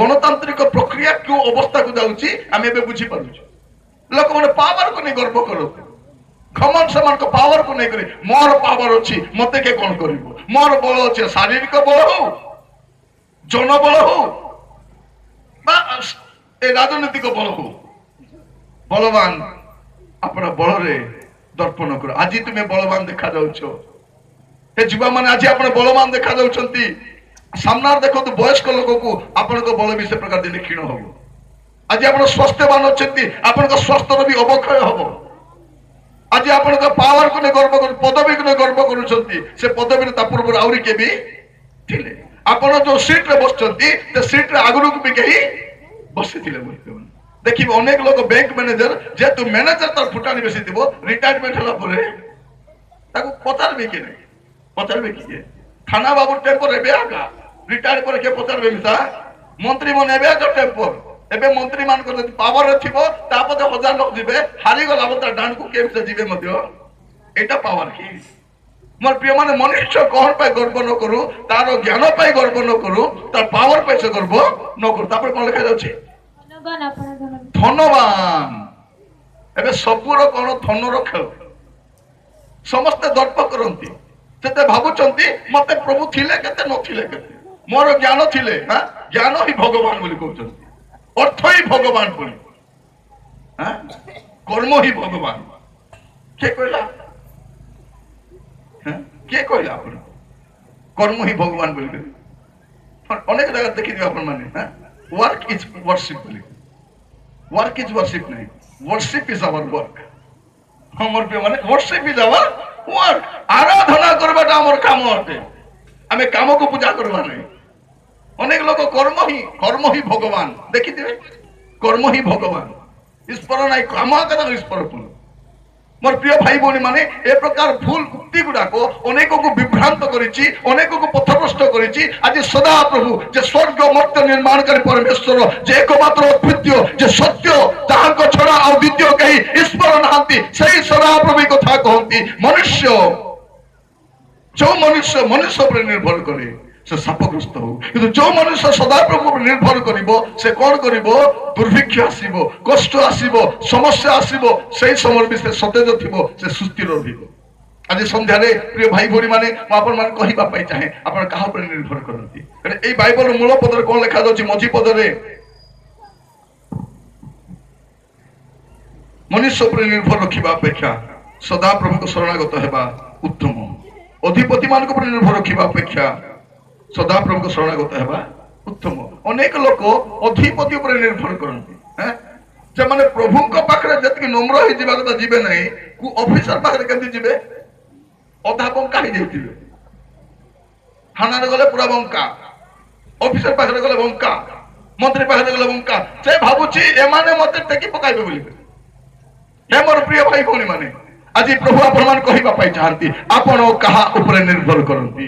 ଗଣତାନ୍ତ୍ରିକ ପ୍ରକ୍ରିୟା କେଉଁ ଅବସ୍ଥାକୁ ଯାଉଛି ଆମେ ଏବେ ବୁଝିପାରୁଛୁ। ଲୋକମାନେ ପାୱାରକୁ ନେଇ ଗର୍ବ କରନ୍ତି, ଘମଣ୍ଡ ସେମାନଙ୍କ ପାୱାରକୁ ନେଇକରି, ମୋର ପାୱାର ଅଛି, ମତେ କିଏ କଣ କରିବ, ମୋର ବଳ ଅଛି, ଶାରୀରିକ ବଳ ହଉ, ଜନବଳ ହଉ ବା ଏ ରାଜନୈତିକ ବଳ ହଉ। ବଳବାନ ଆପଣ ବଳରେ ଦର୍ପଣ କର। ଆଜି ତୁମେ ବଳବାନ ଦେଖା ଯାଉଛ, ହେ ଯୁବା ମାନେ, ଆଜି ଆପଣ ବଳବାନ ଦେଖା ଯାଉଛନ୍ତି। ସାମ୍ନାରେ ଦେଖନ୍ତୁ ବୟସ୍କ ଲୋକକୁ, ଆପଣଙ୍କ ବଳ ବି ସେ ପ୍ରକାର ଦିନେ କ୍ଷୀଣ ହବ। ଆଜି ଆପଣ ସ୍ୱାସ୍ଥ୍ୟବାନ ଅଛନ୍ତି, ଆପଣଙ୍କ ସ୍ୱାସ୍ଥ୍ୟର ବି ଅବକ୍ଷୟ ହବ। ଆଜି ଆପଣଙ୍କ ପାୱାରକୁ ନେଇ ଗର୍ବ କରୁ, ପଦବୀକୁ ନେଇ ଗର୍ବ କରୁଛନ୍ତି, ସେ ପଦବୀରେ ତା ପୂର୍ବରୁ ଆହୁରି କିଏ ବି ଥିଲେ। ଆପଣ ଯୋଉ ସିଟରେ ବସିଛନ୍ତି ସେ ସିଟରେ ଆଗରୁ ବି କେହି ବସିଥିଲେ। ଦେଖିବେ ଅନେକ ଲୋକ ବ୍ୟାଙ୍କ ମ୍ୟାନେଜର, ଯେହେତୁ ମ୍ୟାନେଜର ତାର ଫୁଟାଣି ବେଶୀ ଥିବ, ରିଟାୟାରମେଣ୍ଟ ହେଲା ପରେ ତାକୁ ପଚାରିବେ କି ନାହିଁ? ପଚାରିବେ କିଏ? ଥାନା ବାବୁ ଟେମ୍ପର ଏବେ ଆକା ରିଟାୟାର୍ଡ ପରେ କିଏ ପଚାରିବେ ମିଶା? ମନ୍ତ୍ରୀ ମାନେ ଏବେ ଆକା ଟେମ୍ପର। ଏବେ ମନ୍ତ୍ରୀ ମାନଙ୍କର ଯଦି ପାୱାରରେ ଥିବ ତାପରେ ହଜାର ଲୋକ ଯିବେ, ହାରିଗଲା ପରେ ତା ଡାଣ୍ଡକୁ କିଏ ମିଶା ଯିବେ ମଧ୍ୟ। ଏଇଟା ପାୱାର କି? ମୋର ପ୍ରିୟ ମାନେ, ମନୁଷ୍ୟ କଣ ପାଇଁ ଗର୍ବ ନ କରୁ? ତାର ଜ୍ଞାନ ପାଇଁ ଗର୍ବ ନ କରୁ, ତାର ପାୱାର ପାଇଁ ସେ ଗର୍ବ ନ କରୁ। ତାପରେ କଣ ଲେଖାଯାଉଛି? ଧନବାନ। ଏବେ ସବୁର କଣ ଧନର ଖେଳ, ସମସ୍ତେ ଦର୍ପ କରନ୍ତି। ସେତେ ଭାବୁଛନ୍ତି ମତେ ପ୍ରଭୁ ଥିଲେ କେତେ, ନଥିଲେ କେତେ, ମୋର ଜ୍ଞାନ ଥିଲେ। ଜ୍ଞାନ ହିଁ ଭଗବାନ ବୋଲି କହୁଛନ୍ତି, ଅର୍ଥ ହିଁ ଭଗବାନ ବୋଲି, କର୍ମ ହିଁ ଭଗବାନ। କିଏ କହିଲା? କିଏ କହିଲା ଆପଣ କର୍ମ ହିଁ ଭଗବାନ ବୋଲି? ଅନେକ ଜାଗାରେ ଦେଖିଥିବେ ଆପଣ ମାନେ, ୱାର୍କ is worship ବୋଲି। ୱାର୍କ is worship ନାହିଁ, ୱର୍ସିପ୍ is our work. ହଁ ମୋର ପ୍ରିୟ ମାନେ, ୱର୍ସିପ୍ is our work. ଆରାଧନା କରିବାଟା ଆମର କାମ ଅଟେ, ଆମେ କାମକୁ ପୂଜା କରିବା ନାହିଁ। ଅନେକ ଲୋକ କର୍ମ ହିଁ, କର୍ମ ହିଁ ଭଗବାନ ଦେଖିଥିବେ, କର୍ମ ହିଁ ଭଗବାନ, ଈଶ୍ୱର ନାହିଁ, କାମ ଆକା ତାଙ୍କ ଈଶ୍ୱର ପୁଣି। ମୋର ପ୍ରିୟ ଭାଇ ଭଉଣୀ ମାନେ, ଏ ପ୍ରକାର ଭୁଲ ଉକ୍ତି ଗୁଡାକ ଅନେକକୁ ବିଭ୍ରାନ୍ତ କରିଛି, ଅନେକକୁ ପଥଭ୍ରଷ୍ଟ କରିଛି। ଆଜି ସଦାପ୍ରଭୁ ଯେ ସ୍ୱର୍ଗ ମର୍ତ୍ତ୍ୟ ନିର୍ମାଣକାରୀ ପରମେଶ୍ୱର, ଯେ ଏକମାତ୍ର ଅଦ୍ୱିତୀୟ, ଯେ ସତ୍ୟ, ତାହାଙ୍କ ଛଡା ଆଉ ଦ୍ୱିତୀୟ କେହି ଈଶ୍ୱର ନାହାନ୍ତି, ସେଇ ସଦାପ୍ରଭୁ କଥା କହନ୍ତି, ମନୁଷ୍ୟ ଯୋଉ ମନୁଷ୍ୟ ମନୁଷ୍ୟ ଉପରେ ନିର୍ଭର କରେ, ସେ ଶାପଗ୍ରସ୍ତ ହଉ। କିନ୍ତୁ ଯୋଉ ମନୁଷ୍ୟ ସଦାପ୍ରଭୁ ଉପରେ ନିର୍ଭର କରିବ, ସେ କଣ କରିବ? ଦୁର୍ଭିକ୍ଷ ଆସିବ, କଷ୍ଟ ଆସିବ, ସମସ୍ୟା ଆସିବ, ସେଇ ସମୟରେ ବି ସେ ସତେଜ ଥିବ, ସେ ସୁସ୍ଥିର ରହିବ। ଆଜି ସନ୍ଧ୍ୟାରେ ପ୍ରିୟ ଭାଇ ଭଉଣୀ ମାନେ, ମୁଁ ଆପଣମାନେ କହିବା ପାଇଁ ଚାହେଁ, ଆପଣ କାହା ଉପରେ ନିର୍ଭର କରନ୍ତି? କାରଣ ଏଇ ବାଇବଲର ମୂଳ ପଦରେ କଣ ଲେଖାଯାଉଛି? ମଝି ପଦରେ ମନୁଷ୍ୟ ଉପରେ ନିର୍ଭର ରଖିବା ଅପେକ୍ଷା ସଦାପ୍ରଭୁଙ୍କ ଶରଣାଗତ ହେବା ଉତ୍ତମ। ଅଧିପତି ମାନଙ୍କ ଉପରେ ନିର୍ଭର ରଖିବା ଅପେକ୍ଷା ସଦାପ୍ରଭୁଙ୍କ ଶରଣାଗତ ହେବା ଉତ୍ତମ। ଅନେକ ଲୋକ ଅଧିପତି ଉପରେ ନିର୍ଭର କରନ୍ତି। ସେମାନେ ପ୍ରଭୁଙ୍କ ପାଖରେ ଯେତିକି ନମ୍ର ହେଇଯିବା କଥା ଯିବେ ନାହିଁ, କୁ ଅଫିସର ପାଖରେ କେମିତି ଯିବେ? ଅଧା ବଙ୍କା ହେଇଯାଇଥିବେ। ଥାନାରେ ଗଲେ ପୁରା ବଙ୍କା, ଅଫିସର ପାଖରେ ଗଲେ ବଙ୍କା, ମନ୍ତ୍ରୀ ପାଖରେ ଗଲେ ବଙ୍କା। ସେ ଭାବୁଛି ଏମାନେ ମତେ ଟେକି ପକାଇବେ ବୋଲି। ହେ ମୋର ପ୍ରିୟ ଭାଇ ଭଉଣୀ ମାନେ, ଆଜି ପ୍ରଭୁ ଆପଣମାନେ କହିବା ପାଇଁ ଚାହାନ୍ତି, ଆପଣ କାହା ଉପରେ ନିର୍ଭର କରନ୍ତି?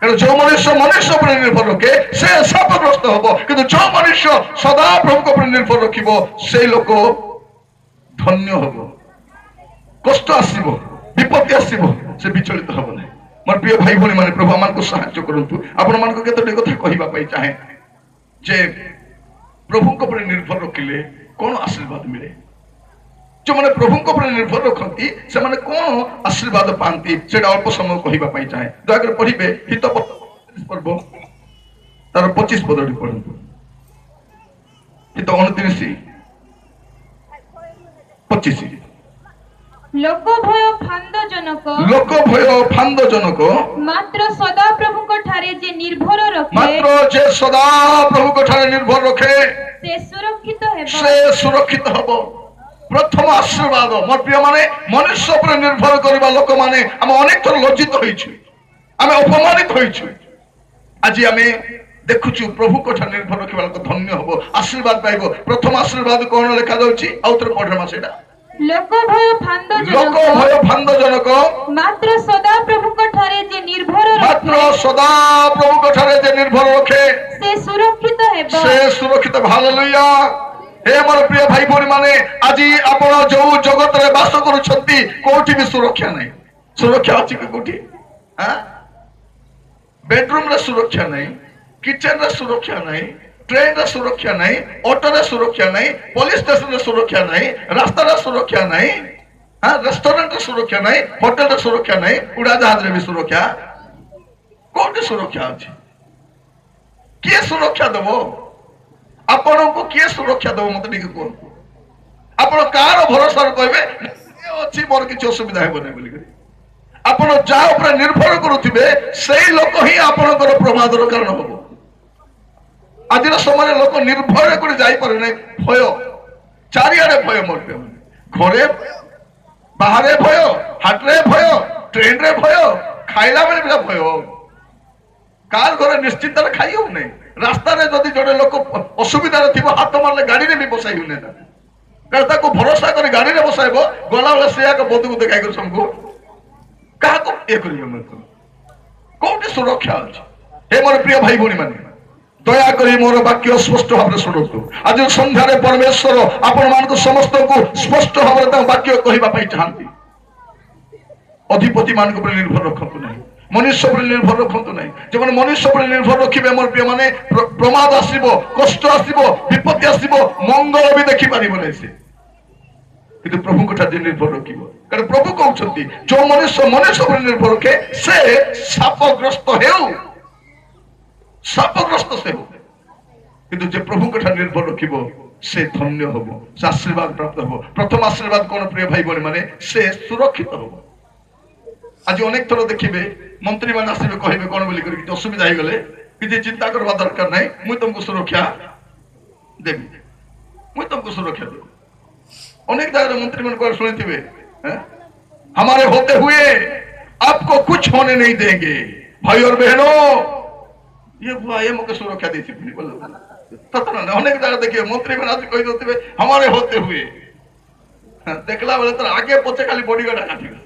କାରଣ ଯୋଉ ମନୁଷ୍ୟ ମନୁଷ୍ୟ ଉପରେ ନିର୍ଭର ରଖେ ସେ ଶାପଗ୍ରସ୍ତ ହବ, କିନ୍ତୁ ଯୋଉ ମନୁଷ୍ୟ ସଦା ପ୍ରଭୁଙ୍କ ଉପରେ ନିର୍ଭର ରଖିବ ସେଇ ଲୋକ ଧନ୍ୟ ହବ। କଷ୍ଟ ଆସିବ, ବିପତ୍ତି ଆସିବ, ସେ ବିଚଳିତ ହବ ନାହିଁ। ମୋର ପ୍ରିୟ ଭାଇ ଭଉଣୀ ମାନେ, ପ୍ରଭୁ ଆମମାନଙ୍କୁ ସାହାଯ୍ୟ କରନ୍ତୁ। ଆପଣମାନଙ୍କୁ କେତୋଟି କଥା କହିବା ପାଇଁ ଚାହେଁ ଯେ ପ୍ରଭୁଙ୍କ ଉପରେ ନିର୍ଭର ରଖିଲେ କଣ ଆଶୀର୍ବାଦ ମିଳେ, ଯେଉଁମାନେ ପ୍ରଭୁଙ୍କ ଉପରେ ନିର୍ଭର ରଖନ୍ତି ସେମାନେ କଣ ଆଶୀର୍ବାଦ ପାଆନ୍ତି, ସେଇଟା ଅଳ୍ପ ସମୟ କହିବା ପାଇଁ ଚାହେଁ। ଦୟାକରି ପଢିବେ ହିତ ପର୍ବ ତାର 25 ପଦଟି ପଢନ୍ତୁ। ହିତ 29:25। ଲୋକ ଭୟ ଫାନ୍ଦଜନକ, ଲୋକ ଭୟ ଫାନ୍ଦଜନକ, ମାତ୍ର ସଦାପ୍ରଭୁଙ୍କ ଠାରେ ଯେ ନିର୍ଭର ରଖେ, ମାତ୍ର ଯେ ସଦାପ୍ରଭୁଙ୍କ ଠାରେ ନିର୍ଭର ରଖେ ସେ ସୁରକ୍ଷିତ ହେବ, ସେ ସୁରକ୍ଷିତ ହବ। ପ୍ରଥମ ଆଶୀର୍ବାଦ ମୋର ପ୍ରିୟ ମାନେ, ମନୁଷ୍ୟ ଉପରେ ନିର୍ଭର କରିବା ଲୋକମାନେ ଆମେ ଅନେକ ଥର ଲଜ୍ଜିତ ହେଇଛୁ, ଆମେ ଅପମାନିତ ହେଇଛୁ। ଆଜି ଆମେ ଦେଖୁଛୁ ପ୍ରଭୁଙ୍କ ଠାରେ ନିର୍ଭର ରଖିବା ଲୋକ ଧନ୍ୟ ହବ, ଆଶୀର୍ବାଦ ପାଇବ। ପ୍ରଥମ ଆଶୀର୍ବାଦ କଣ ଲେଖାଯାଉଛି? ଆଉ ଥରେ ପଢିବା ସେଇଟା। ଲୋକ ଭୟ ଫାନ୍ଦଜନକ, ଲୋକ ଭୟ ଫାନ୍ଦଜନକ, ମାତ୍ର ସଦାପ୍ରଭୁଙ୍କ ଠାରେ ଯେ ନିର୍ଭର ରଖେ, ମାତ୍ର ସଦାପ୍ରଭୁଙ୍କ ଠାରେ ଯେ ନିର୍ଭର ରଖେ ସେ ସୁରକ୍ଷିତ ହେବ, ସେ ସୁରକ୍ଷିତ। ହାଲେଲୁୟା। ହେ ମୋର ପ୍ରିୟ ଭାଇ ଭଉଣୀ ମାନେ, ଆଜି ଆପଣ ଯୋଉ ଜଗତରେ ବାସ କରୁଛନ୍ତି କୋଉଠି ବି ସୁରକ୍ଷା ନାହିଁ। ସୁରକ୍ଷା ଅଛି କି କୋଉଠି? ବେଡରୁମରେ ସୁରକ୍ଷା ନାହିଁ, କିଚେନରେ ସୁରକ୍ଷା ନାହିଁ, ଟ୍ରେନରେ ସୁରକ୍ଷା ନାହିଁ, ଅଟୋରେ ସୁରକ୍ଷା ନାହିଁ, ପୋଲିସ ଷ୍ଟେସନରେ ସୁରକ୍ଷା ନାହିଁ, ରାସ୍ତାରେ ସୁରକ୍ଷା ନାହିଁ, ରେଷ୍ଟୁରାଣ୍ଟରେ ସୁରକ୍ଷା ନାହିଁ, ହୋଟେଲରେ ସୁରକ୍ଷା ନାହିଁ, ଉଡ଼ାଜାହାଜରେ ବି ସୁରକ୍ଷା। କୋଉଠି ସୁରକ୍ଷା ଅଛି? କିଏ ସୁରକ୍ଷା ଦବ ଆପଣଙ୍କୁ? କିଏ ସୁରକ୍ଷା ଦବ ମତେ ଟିକେ କୁହନ୍ତୁ। ଆପଣ କାହାର ଭରସାରେ କହିବେ ଅଛି ମୋର କିଛି ଅସୁବିଧା ହେବ ନାହିଁ ବୋଲିକରି? ଆପଣ ଯାହା ଉପରେ ନିର୍ଭର କରୁଥିବେ ସେଇ ଲୋକ ହିଁ ଆପଣଙ୍କର ପ୍ରମାଦର କାରଣ ହବ। ଆଜିର ସମୟରେ ଲୋକ ନିର୍ଭୟ କରି ଯାଇପାରୁନାହିଁ, ଭୟ, ଚାରିଆଡେ ଭୟ। ମୋର ଘରେ ବାହାରେ ଭୟ, ହାଟରେ ଭୟ, ଟ୍ରେନରେ ଭୟ, ଖାଇଲା ବେଳେ ବି ଭୟ। କାହାର ଘରେ ନିଶ୍ଚିନ୍ତରେ ଖାଇ ହଉନାହିଁ। ରାସ୍ତାରେ ଯଦି ଜଣେ ଲୋକ ଅସୁବିଧାରେ ଥିବ, ହାତ ମାରିଲେ ଗାଡିରେ ବି ବସାଇ ହଉନାହିଁ ତାକୁ, କାରଣ ତାକୁ ଭରସା କରି ଗାଡିରେ ବସାଇବ, ଗଲାବେଳେ ସେ ଆଗ ବନ୍ଧୁକୁ ଦେଖାଇ କରି ସବୁ କାହାକୁ ଇଏ କରିବ। କୋଉଠି ସୁରକ୍ଷା ଅଛି? ହେ ମୋର ପ୍ରିୟ ଭାଇ ଭଉଣୀ ମାନେ, ଦୟାକରି ମୋର ବାକ୍ୟ ସ୍ପଷ୍ଟ ଭାବରେ ଶୁଣନ୍ତୁ। ଆଜି ସନ୍ଧ୍ୟାରେ ପରମେଶ୍ୱର ଆପଣମାନଙ୍କୁ ସମସ୍ତଙ୍କୁ ସ୍ପଷ୍ଟ ଭାବରେ ତାଙ୍କ ବାକ୍ୟ କହିବା ପାଇଁ ଚାହାନ୍ତି। ଅଧିପତି ମାନଙ୍କ ଉପରେ ନିର୍ଭର ରଖନ୍ତୁ ନାହିଁ, ମନୁଷ୍ୟ ଉପରେ ନିର୍ଭର ରଖନ୍ତୁ ନାହିଁ। ଯେଉଁମାନେ ମନୁଷ୍ୟ ଉପରେ ନିର୍ଭର ରଖିବେ ମୋର ପ୍ରିୟ ମାନେ, ପ୍ରମାଦ ଆସିବ, କଷ୍ଟ ଆସିବ, ବିପତ୍ତି ଆସିବ, ମଙ୍ଗଳ ବି ଦେଖିପାରିବ ନାହିଁ ସେ। କିନ୍ତୁ ପ୍ରଭୁଙ୍କ ଠାରେ ନିର୍ଭର ରଖିବ, କାରଣ ପ୍ରଭୁ କହୁଛନ୍ତି ଯୋଉ ମନୁଷ୍ୟ ମନୁଷ୍ୟ ଉପରେ ନିର୍ଭର ରଖେ ସେ ଶାପଗ୍ରସ୍ତ ହେଉ, ଶାପଗ୍ରସ୍ତ ସେ ହେଉ। କିନ୍ତୁ ଯେ ପ୍ରଭୁଙ୍କ ଠାରେ ନିର୍ଭର ରଖିବ ସେ ଧନ୍ୟ ହବ, ସେ ଆଶୀର୍ବାଦ ପ୍ରାପ୍ତ ହବ। ପ୍ରଥମ ଆଶୀର୍ବାଦ କଣ ପ୍ରିୟ ଭାଇ ଭଉଣୀ ମାନେ? ସେ ସୁରକ୍ଷିତ ହବ। ଆଜି ଅନେକ ଥର ଦେଖିବେ ମନ୍ତ୍ରୀ ମାନେ ଆସିବେ କହିବେ କଣ ବୋଲି କରି, କିଛି ଅସୁବିଧା ହେଇଗଲେ କିଛି ଚିନ୍ତା କରିବା ଦରକାର ନାହିଁ, ମୁଁ ତମକୁ ସୁରକ୍ଷା ଦେବି, ମୁଁ ତମକୁ ସୁରକ୍ଷା ଦେବି। ଅନେକ ଜାଗାରେ ମନ୍ତ୍ରୀ ମାନେ କୁଆଡେ ଶୁଣିଥିବେ, हमारे होते हुए आपको कुछ होने नहीं देंगे भाई और बहनों। ये बुआ ये मुझे सुरक्षा दी थी अनेक ଜାଗା ଦେଖିବେ ମନ୍ତ୍ରୀ ମାନେ ଆସି କହି ଦଉଥିବେ हमारे होते हुए। ଦେଖିଲା ବେଳେ ତାର ଆଗେ ପଛେ ଖାଲି ବଡିଗାର୍ଡ କାଟିବେ।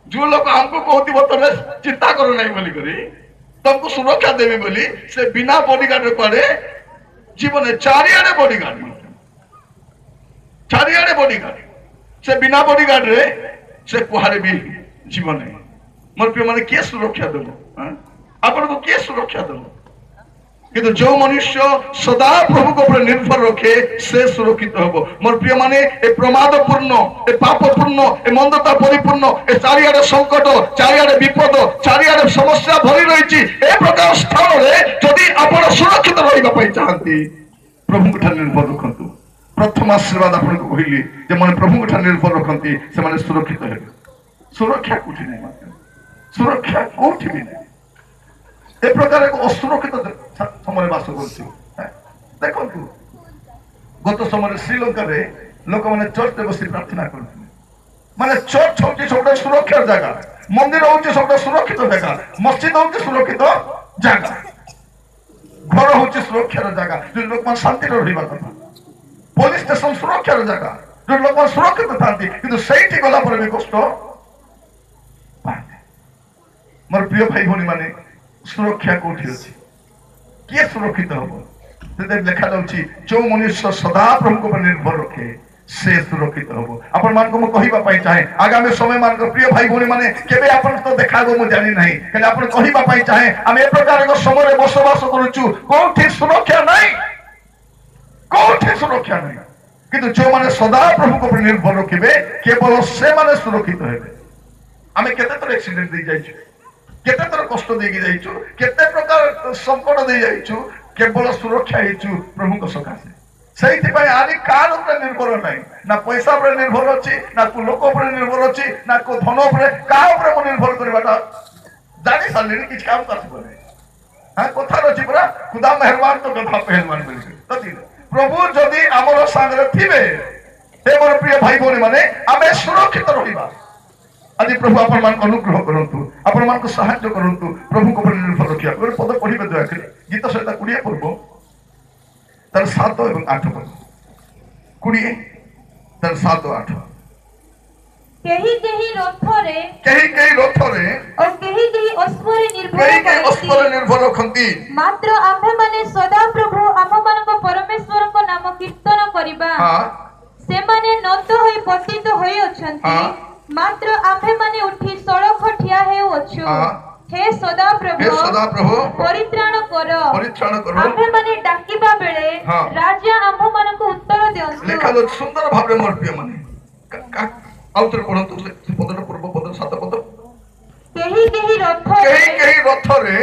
ଯୋଉ ଲୋକ ଆମକୁ କହୁଥିବ ତମେ ଚିନ୍ତା କର ନାହିଁ ବୋଲିକରି, ତମକୁ ସୁରକ୍ଷା ଦେବି ବୋଲି, ସେ ବିନା ବଡିଗାର୍ଡରେ କୁଆଡେ ଜୀବନ। ଚାରିଆଡେ ବଡିଗାର୍ଡ, ଚାରିଆଡେ ବଡିଗାର୍ଡ, ସେ ବିନା ବଡିଗାର୍ଡରେ ସେ କୁଆଡେ ବି ଯିବ ନାହିଁ। ମୋର ପ୍ରିୟ ମାନେ, କିଏ ସୁରକ୍ଷା ଦେବ? ଆପଣଙ୍କୁ କିଏ ସୁରକ୍ଷା ଦେବ? କିନ୍ତୁ ଯୋଉ ମନୁଷ୍ୟ ସଦା ପ୍ରଭୁଙ୍କ ଉପରେ ନିର୍ଭର ରଖେ, ସେ ସୁରକ୍ଷିତ ହବ। ମୋର ପ୍ରିୟ ମାନେ, ଏ ପ୍ରମାଦପୂର୍ଣ୍ଣ, ଏ ପାପପୂର୍ଣ୍ଣ, ଏ ମନ୍ଦତା ପରିପୂର୍ଣ୍ଣ, ଏ ଚାରିଆଡେ ସଙ୍କଟ, ଚାରିଆଡେ ବିପଦ, ଚାରିଆଡେ ସମସ୍ୟା ଭରି ରହିଛି, ଏ ପ୍ରକାର ସ୍ଥାନରେ ଯଦି ଆପଣ ସୁରକ୍ଷିତ ରହିବା ପାଇଁ ଚାହାନ୍ତି, ପ୍ରଭୁଙ୍କ ଠାରେ ନିର୍ଭର ରଖନ୍ତୁ। ପ୍ରଥମ ଆଶୀର୍ବାଦ ଆପଣଙ୍କୁ କହିଲି ଯେ ମାନେ ପ୍ରଭୁଙ୍କ ଠାରେ ନିର୍ଭର ରଖନ୍ତି, ସେମାନେ ସୁରକ୍ଷିତ ହେବେ। ସୁରକ୍ଷା କୋଉଠି ନାହିଁ ମଧ୍ୟ, ସୁରକ୍ଷା କୋଉଠି ବି ନାହିଁ। ଏ ପ୍ରକାର ଏକ ଅସୁରକ୍ଷିତ ସମୟରେ ବାସ କରୁଛୁ। ଦେଖନ୍ତୁ, ଗତ ସମୟରେ ଶ୍ରୀଲଙ୍କାରେ ଲୋକମାନେ ଚର୍ଚ୍ଚରେ ବସି ପ୍ରାର୍ଥନା କରୁଥିଲେ। ମାନେ ଚର୍ଚ୍ଚ ହଉଛି ସବୁଠୁ ସୁରକ୍ଷାର ଜାଗା, ମନ୍ଦିର ହଉଛି ସବୁଠୁ ସୁରକ୍ଷିତ ଜାଗା, ମସଜିଦ ହଉଛି ସୁରକ୍ଷିତ ଜାଗା, ଘର ହଉଛି ସୁରକ୍ଷାର ଜାଗା ଯୋଉ ଲୋକମାନେ ଶାନ୍ତିରେ ରହିବା କଥା, ପୋଲିସ ଷ୍ଟେସନ ସୁରକ୍ଷାର ଜାଗା ଯୋଉ ଲୋକମାନେ ସୁରକ୍ଷିତ ଥାନ୍ତି। କିନ୍ତୁ ସେଇଠି ଗଲା ପରେ ବି କଷ୍ଟ ପାଆନ୍ତି। ମୋର ପ୍ରିୟ ଭାଇ ଭଉଣୀ ମାନେ, ସୁରକ୍ଷା କୋଉଠି ଅଛି? କିଏ ସୁରକ୍ଷିତ ହବ? ସେଥିରେ ଲେଖାଯାଉଛି, ଯୋଉ ମନୁଷ୍ୟ ସଦା ପ୍ରଭୁଙ୍କ ଉପରେ ନିର୍ଭର ରଖେ, ସେ ସୁରକ୍ଷିତ ହବ। ଆପଣ ମାନଙ୍କୁ ମୁଁ କହିବା ପାଇଁ ଚାହେଁ, ଆଗାମୀ ସମୟ ମାନଙ୍କ ପ୍ରିୟ ଭାଇ ଭଉଣୀ ମାନେ, କେବେ ଆପଣଙ୍କ ସହିତ ଦେଖା ହବ ମୁଁ ଜାଣି ନାହିଁ, ହେଲେ ଆପଣ କହିବା ପାଇଁ ଚାହେଁ, ଆମେ ଏ ପ୍ରକାର ଏକ ସମୟରେ ବସବାସ କରୁଛୁ, କୋଉଠି ସୁରକ୍ଷା ନାହିଁ, କୋଉଠି ସୁରକ୍ଷା ନାହିଁ। କିନ୍ତୁ ଯୋଉମାନେ ସଦା ପ୍ରଭୁଙ୍କ ଉପରେ ନିର୍ଭର ରଖିବେ, କେବଳ ସେମାନେ ସୁରକ୍ଷିତ ହେବେ। ଆମେ କେତେ ଥର ଆକ୍ସିଡେଣ୍ଟ ଦେଇ ଯାଇଛୁ, କେତେ ଥର କଷ୍ଟ ଦେଇକି ଯାଇଛୁ, କେତେ ପ୍ରକାର ସଙ୍କଟ ଦେଇ ଯାଇଛୁ, କେବଳ ସୁରକ୍ଷା ହେଇଛୁ ପ୍ରଭୁଙ୍କ ସକାଶେ। ସେଇଥିପାଇଁ ଆଜି କାହାର ଉପରେ ନିର୍ଭର ନାହିଁ। ନା ପଇସା ଉପରେ ନିର୍ଭର ଅଛି, ନା କୋଉ ଲୋକ ଉପରେ ନିର୍ଭର ଅଛି, ନା କୋଉ ଧନ ଉପରେ। କାହା ଉପରେ ମୁଁ ନିର୍ଭର କରିବାଟା ଜାଣି ସାରିଲିଣି, କିଛି କାମକୁ ଆସିବ ନାହିଁ। ହଁ, କଥାରେ ଅଛି ପୁରା, ଖୁଦା ମେହରବାନ ତ ଗଧା ପେହଲବାନ ବୋଲି। ପ୍ରଭୁ ଯଦି ଆମର ସାଙ୍ଗରେ ଥିବେ, ହେ ମୋର ପ୍ରିୟ ଭାଇ ଭଉଣୀ ମାନେ, ଆମେ ସୁରକ୍ଷିତ ରହିବା। ଆଜି ପ୍ରଭୁ ଆପଣମାନଙ୍କୁ ଅନୁଗ୍ରହ କରନ୍ତୁ, ଆପଣମାନଙ୍କୁ ସାହାଯ୍ୟ କରନ୍ତୁ ପ୍ରଭୁଙ୍କ ଉପରେ ନିର୍ଭର ରଖିବା। ଗୋଟେ ପଦ ପଢିବେ ଦୟାକରି, ଗୀତ ସହିତ 20 ପର୍ବ ତାର 7 ଏବଂ 8 ପଦ। 20 ତାର 7 8। କେହି କେହି ରଥରେ, କେହି କେହି ରଥରେ ଓ କେହି କେହି ଅଶ୍ୱରେ ନିର୍ଭର କେହି କେହି ଅଶ୍ୱରେ ନିର୍ଭର ରଖନ୍ତି, ମାତ୍ର ଆମ୍ଭେମାନେ ସଦାପ୍ରଭୁ ଆମ୍ଭମାନଙ୍କ ପରମେଶ୍ୱରଙ୍କ ନାମ କୀର୍ତ୍ତନ କରିବା। ସେମାନେ ନତ ହୋଇ ପତିତ ହୋଇଅଛନ୍ତି, ମାତ୍ର ଆମ୍ଭେମାନେ ଉଠି ସଳଖ ଠିଆ ହେଉଅଛୁ। ହେ ସଦାପ୍ରଭୁ, ହେ ସଦାପ୍ରଭୁ, ପରିତ୍ରାଣ କର, ପରିତ୍ରାଣ କର। ଆମ୍ଭେମାନେ ଡାକିବା ବେଳେ ରାଜା ଆମ୍ଭମାନଙ୍କୁ ଉତ୍ତର ଦିଅନ୍ତୁ। ଲେଖାଯାଉଛି ସୁନ୍ଦର ଭାବରେ ମୋର ପ୍ରିୟ ମାନେ, ଆଉ ଥରେ ପଢନ୍ତୁ ସେ ପଦଟା, ପୂର୍ବ ପଦ 7 ପଦ। କେହି କେହି ରଥରେ, କେହି କେହି ରଥରେ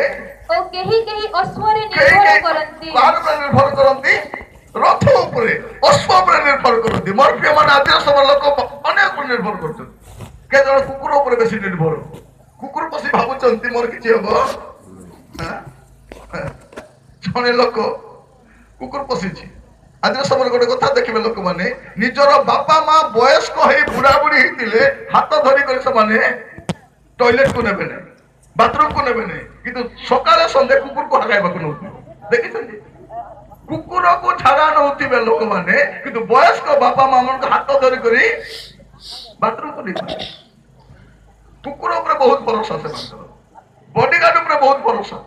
ଓ କେହି କେହି ଅଶ୍ୱରେ ନିର୍ଭର କରନ୍ତି। କାହାର ଉପରେ ନିର୍ଭର କରନ୍ତି? ରଥ ଉପରେ, ଅଶ୍ୱ ଉପରେ ନିର୍ଭର କରନ୍ତି। ମୋର ପ୍ରିୟ ମାନେ, ଆଜିର ସମୟ ଲୋକ ଅନେକ ଉପରେ ନିର୍ଭର କରୁଛନ୍ତି। କେତେ ଜଣ କୁକୁର ଉପରେ ବେଶୀ ନିର୍ଭର, କୁକୁର ପଶି ଭାବୁଛନ୍ତି ମୋର କିଛି ହବ। ଜଣେ ଲୋକ କୁକୁର ପଶିଛି। ଆଜିର ସମୟରେ ଗୋଟେ କଥା ଦେଖିବେ, ଲୋକମାନେ ନିଜର ବାପା ମା ବୟସ୍କ ହେଇ ବୁଢା ବୁଢୀ ହେଇଥିଲେ ହାତ ଧରି କରି ସେମାନେ ଟଏଲେଟକୁ ନେବେ ନାହିଁ, ବାଥରୁମକୁ ନେବେ ନାହିଁ, କିନ୍ତୁ ସକାଳେ ସନ୍ଧ୍ୟା କୁକୁରକୁ ହଗାଇବାକୁ ନଉଥିବେ। ଦେଖିଛନ୍ତି? କୁକୁରକୁ ଝାଡା ନଉଥିବେ ଲୋକମାନେ, କିନ୍ତୁ ବୟସ୍କ ବାପା ମା ମାନଙ୍କୁ ହାତ ଧରି କରି ବାଥରୁମକୁ ନେଇପାରିବେ। କୁକୁର ଉପରେ ବହୁତ ଭରସା ସେମାନଙ୍କର, ବଡିଗାର୍ଡ ଉପରେ ବହୁତ ଭରସା,